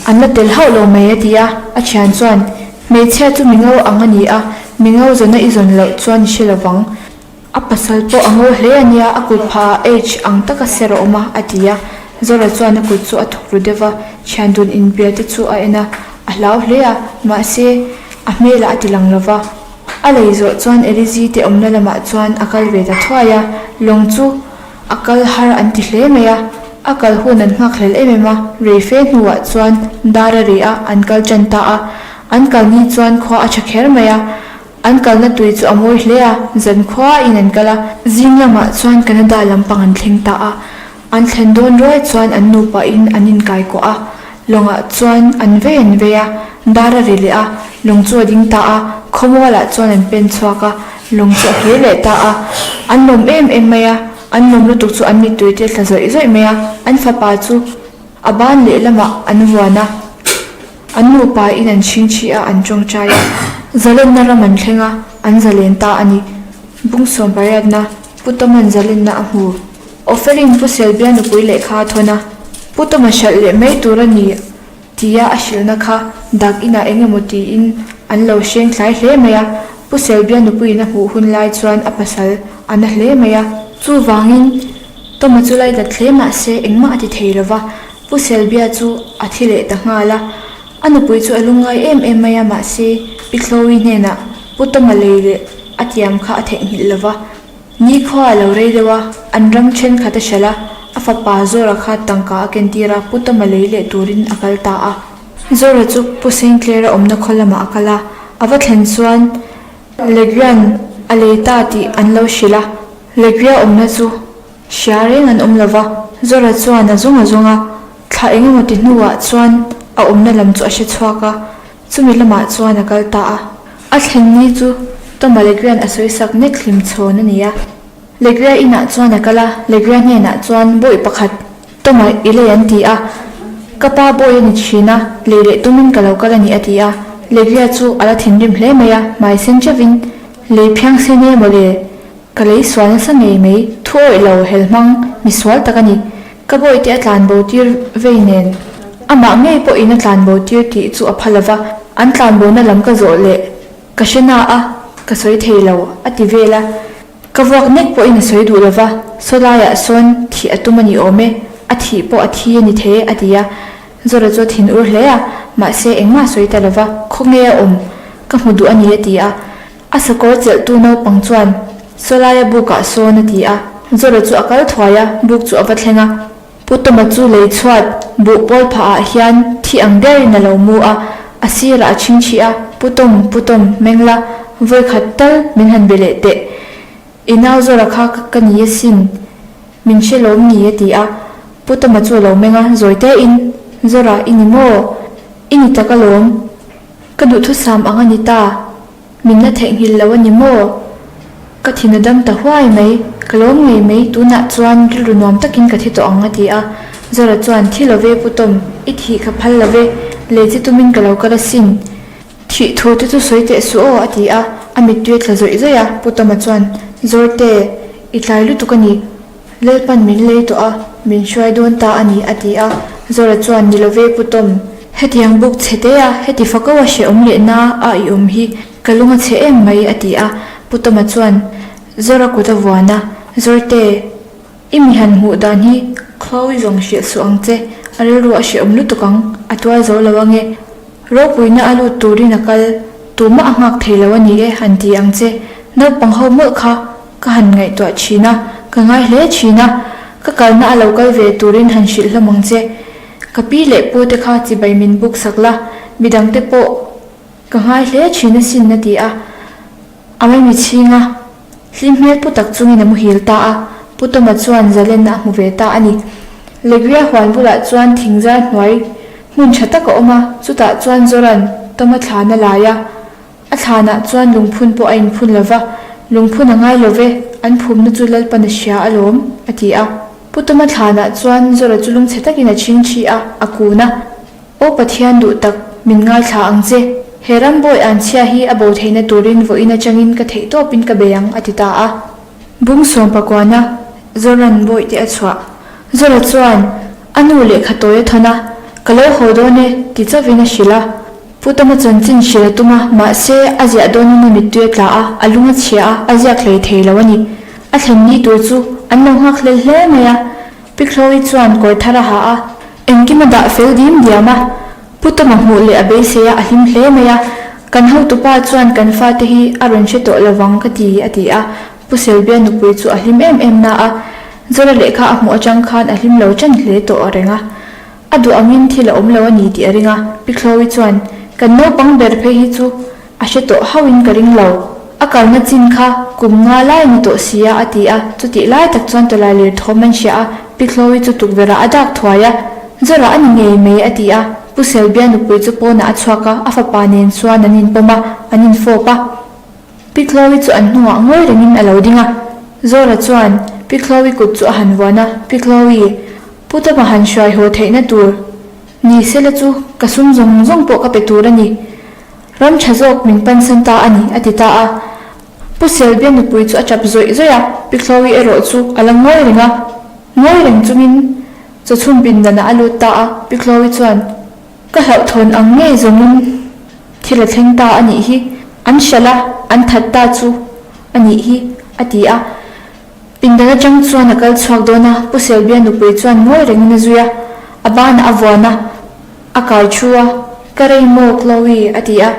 an la tel hauh lo mai a ti a, a thian chuan, Hmeichhia chu mi ngo ang a ni a, mi ngo zawna i zawn loh chuan i hre lo vang. A pasal pawh a ngo hle a nia, a kut phah ah H ang taka ser a awm a, a ti a. Zora chuan a kut chu a thawk ru deuh va, thian dun inbia te chu a en a, a hlau hle a, mahse, a hmelah a ti lang lo va. A lei zawh chuan Elizi te awmna lamah chuan a kal ve ta thuai a, lawng chu a kal har an ti hle mai a, a kal hun an nghak hlel em em a, rei fe hnuah chuan dar a ri a, an kal tan ta a, an kal ni chuan khua a tha kher mai a, an kalna tui chu a mawi hle a, zan khuain an kal a, zing lamah chuan Canada lampang an thleng ta a. An thlen dawn ruai chuan an nupain an inkai kuah a, lawngah chuan an vei an vei a, dar a ri leh a, lawng chu a ding ta a, khawmualah chuan an pen chhuak a, lawng chu a hlir leh ta a. An lawm em em mai a, an lawm lutuk chu an mittui te tla zawih zawih mai a, an fapa chu a ban lehlamah an vuan a, an nupain an chhingchhi a, an tawngtai a, zalenna ram an thleng a, an zalen ta a ni. Bungsawm pariatna, Pu Tawman zalenna a hmu. Ofelin Pu Selbia nupui lehkha a thawn a, Pu Tawma hralh leh mai tur a ni tia a hrilhna kha dak inah eng emaw tiin an lo hreng tlai hle mai a, Pu Selbia nupuiin a hmuh hun lai chuan a pasal a na hle mai a. Chuvangin Tawma chu laidat hle mah se engmah a ti thei lo va, Pu Selbia chu a thi leh ta nghal a. A nupui chu a lungngai em em mai a, mahse Pi Chloe hnenah Pu Tawma lei leh a tiam kha a theihnghilh lo va. Nikhua a lo rei deuh a, an ram thenkhat a hralh a, a fapa Zora kha tangka a kentir a, Pu Tawma lei leh turin a kal ta a. Zora chu Pu Sengtlera awmna khaw lamah a kal a, a va thlen chuan Legrian a lei ta tih an lo hrilh a, Legria awmna chu hria reng an awm lo va, Zora chuan a zawng a zawng a, thla eng emaw ti hnuah chuan a awmna lam chu a hre chhuak a, Chumi lamah chuan a kal ta a. A thlen ni chu Toma Legrian a sawi sak nek hlim chhawn a ni a. Legria inah chuan a kal a, Legria hnenah chuan bawi pakhat Toma i lei an ti a. Ka pa bawi a ni thin a, lei leh tumin ka lo kal a ni a ti a. Legria chu a la thinrim hle mai a, hmai sen teuhin, Lei phiang sen e mawle, Ka lei sual nasa ngei mai, thu awih lo hel hmang, mi sual tak a ni. Ka bawihte a tlan bo tir vei nen. Amah ngei pawhin a tlan bo tir tih chu a pha lova, an tlan bona lam ka zawh leh ka hre na a, ka sawi thei lo, a ti vel a. Ka vuak nek pawhin a sawi duh lova, saw laiah sawn thih a tum a ni awm e, a thih pawh a thi a ni thei e, a ti a. Zora chu a thin ur hle a, mahse engmah a sawi ta lova, khawnge a awm, ka hmu duh a ni, a ti a. A sakawr chelhtu naupang chuan Sawlaia bukah sawn a ti a, Zora chu a kal thuai a, buk chu a va thleng a. Pu Tawma chu lei chhuat buh pawl phah ah hian thi ang derin a lo mu a, a sirah a chhingchhi a, Pu Tawm, Pu Tawm, meng la, vawi khat tal min han be leh teh. I nau Zora kha ka ni asin, min hre lawm ni a ti a. Pu Tawma chu a lo meng a, zawi tein, Zora, i ni maw? I ni tak alawm. Ka duhthusam ang a ni ta. Min la theihnghilh lo a ni maw? Ka thin a dam ta huai mai, ka lawm ngei mai, tunah chuan rilru nuam takin ka thi tawh ang a ti a. Zara chuan, Thi lo ve Pu Tom, i thih ka phal lo ve, lei chi tumin ka lo kal asin. Thih thu te chu sawi teh suh aw a ti a, a mittui a tla zawih zawih a. Pu Toma chuan, Zawrte, i tlai lutuk a ni. Lalpan min lei tawh a, min hruai dawn ta a ni, a ti a. Zora chuan, Ni lo ve Pu Tom, hetiang buk chhe te a, heti fako a hrehawm leh na a i awm hi ka lung a chhe em mai, a ti a. Pu Toma chuan Zora kut a vuan a, Zorte, i mi han hmuh dan hi Chloe zawng hrilh suh ang che, a rilru a hrehawm lutuk ang, a tuar zo lo ange. Ropuina a lut turin a kal, tumah a nghak thei lo a ni e, han ti ang che. Naupang ho mawlh kha ka han ngaihtuah thin a, ka ngai hle thin a, ka kalna a lo kal ve turin han hrilh hlawm ang che. Ka pi leh pu te kha chibai min buk sak la, midang te pawh ka ngai hle thin asin a ti a. A maimi chhing a, hlim hmel pu tak chungin a muhil ta a, Pu Tawma chuan zalenna a hmu ve ta a ni. Legria huan bulah chuan thingzar hnuai hmun tha tak a awm a, chutah chuan Zoran Tawma thlan a lai a, a thlanah chuan lungphun pawh a inphun lo va, Lungphun a ngai lo ve, an phumna chu Lalpan a hria alawm, a ti a. Pu Tawma thlanah chuan Zora chu lungchhe takin a chhingchhi a, a kun a. Aw Pathian duh tak, min ngaithla ang che. He ram bawi anchhia hi a bo theihna turin vawiin atangin ka theih tawpin ka bei ang, a ti ta a. Bung sawm pakuana Zoran bawihte a chhuah. Zora chuan a nu lehkha tawi a thawn a, Ka lo haw dawn e, ti chauhin a hrilh a. Pu Tama chanchin hrilh a tum a, mahse a ziah dawnin a mittui a tla a, a lung a chhia a, a ziak hlei thei lo a ni. A thlen ni tur chu an lo nghak hlel hle mai a. Pi Chloe chuan kawr thar a ha a, engkim a dah fel dim diam a. Pu Tawma hmuh leh a beisei a, a hlim hle mai a. Kan hotupa chuan kan fate hi a rawn hre tawh lovang ka ti, a ti a. Pu Selbia nupui chu a hlim em em na a, Zara lehkha a hmuh atang khan a hlim lo ṭan hle tawh a reng a. A duh angin thil a awm lo a ni tih a ring a. Pi Chloe chuan, Kan naupang ber phei hi chu A hre tawh hauhin ka ring lo. A kalna chin kha kum nga lai a ni tawh si a, a ti a. Chutih lai tak chuan tawlailir thawm an hria a, Pi Chloe chu tukverhah a dak thuai a. Zawrah a ni ngei mai, a ti a. Pu Selbia nupui chu pawnah a chhuak a, a fapa nen chuan an inpawm a, an infawp a. Pi Chloe chu an hnungah ngawi rengin a lo ding a. Zawra chuan Pi Chloe kut chu a han vuan a, Pi Chloe, Pu Tama han hruai haw theihna tur ni sela chu ka sum zawng zawng pawh ka pe tur a ni. Ram tha zawk min pansan ta a ni, a ti ta a. Pu Selbia nupui chu a tap zawih zawih a, Pi Chloe erawh chu a la ngawi reng a. Ngawi reng chungin chawchhun pindanah a lut ta a, Pi Chloe chuan, Ka hlauhthawn ang ngei zawngin thil a thleng ta a nih hi, an hralh a, an that ta chu a nih hi, a ti a. Pindan atang chuan a kal chhuak dawn a, Pu Selbia nupui chuan ngawi rengin a zui a, a banah a vuan a. A kai thu a, Ka rei maw Chloe? a ti a.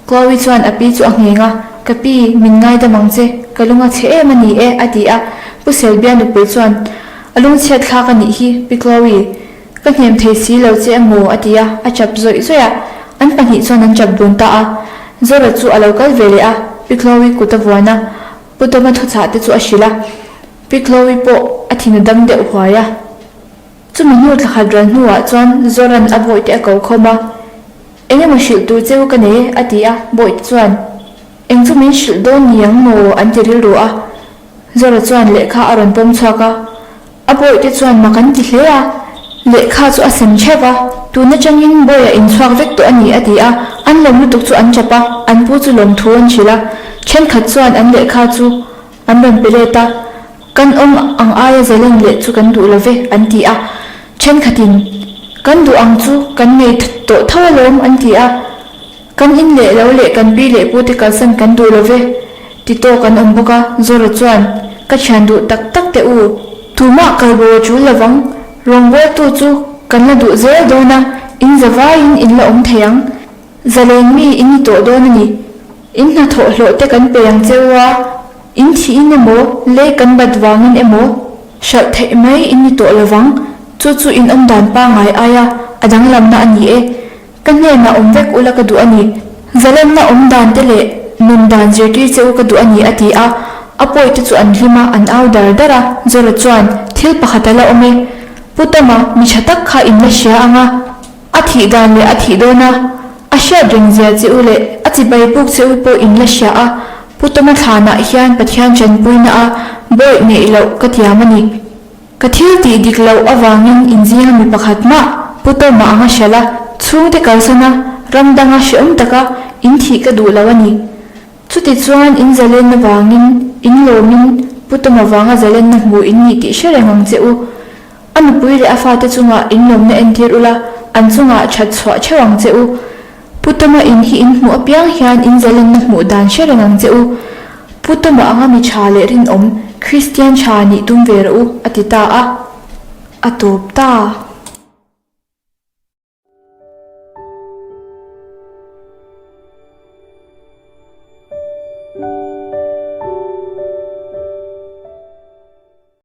Chloe chuan a pi chu a ngheng a, Ka pi, min ngaidam ang che, ka lung a chhe em a ni e, a ti a. Pu Selbia nupui chuan, A lungchhiat thlak a nih hi, Pi Chloe. Ka hnem thei si lo che emaw? a ti a, a chap zawih zawih a. An pahnih chuan an chap dun ta a. Zora chu a lo kal ve leh a, Pi Chloe kut a vuan a, Pu Tawma thuchah te chu a hrilh a. Pi Chloe pawh a thin a dam deuh huai a. Chumi hnu thla khat ral hnuah chuan Zoran a bawihte a ko khawm a, Eng emaw hrilh tur cheu ka nei e, a ti a, bawihte chuan, Eng chu min hrilh dawn ni ang maw? an ti rilru a. Zora chuan lehkha a rawn pawm chhuak a, a bawihte chuan mak an ti hle a, lehkha chu a sem theuh a, Tun atangin bawiah in chhuak vek tawh a ni, a ti a, an lawm lutuk chu an tap a, an pu chu lawmthu an hrilh a, thenkhat chuan an lehkha chu an rawn pe let a. Kan awm ang aia zalen leh chu kan duh lo ve, an ti a. Thenkhatin, Kan duh ang chu kan nei tawh tho alawm, an ti a. Kan in leh lo leh kan pi leh pute kalsan kan duh lo ve, ti tawk an awm bawk a. Zora chuan, Ka thian duh tak tak teh u, tumah kalbo a tul lovang, rawngbawltu chu kan la duh zel dawn a, in za vaiin in la awm thei ang. Zalen mi in ni tawh dawn a ni. In hnathawh hlawh te kan pe ang che u a, in thihin emaw, lei kan bat vangin emaw, hralh theih mai in ni tawh lovang, chu chu in awm dan pangngai aia a danglamna a ni e. Ka hnenah awm vek ula ka duh a ni. Zalenna awm dan te leh nun dan zirtir che u ka duh a ni a ti a. A pawi te chu an hlim a, an au dar dar a. Zora chuan, Thil pakhat a la awm e. Pu Tama, mi tha tak kha in la hria ang a. A thih dan leh a thih dawn a, a hriat reng zia che u leh a chibai buk che u pawh in la hria a, Pu Tawma thlanah hian Pathian tanpuina a bawih neih loh ka tiam a ni. Ka thil tih dik loh avangin in zinga mi pakhat mah Pu Tawma anga hralh a, chhungte kalsan a, ram danga hrehawm taka in thih ka duh lo a ni. Chutichuan in zalenna vangin in lawmin Pu Tawma vanga zalenna hmu in nih tih hre reng ang che u. A nupui leh a fate chungah inlawmna entir ula, an chungah that chhuah theuh ang che u. Pu Tawma in hi in hmuh apiang hian in zalenna hmuh dan hre reng ang che u. Pu Tawma anga mi tha leh rinawm, Kristian tha nih tum ve rawh u, a ti ta a. A tawp ta.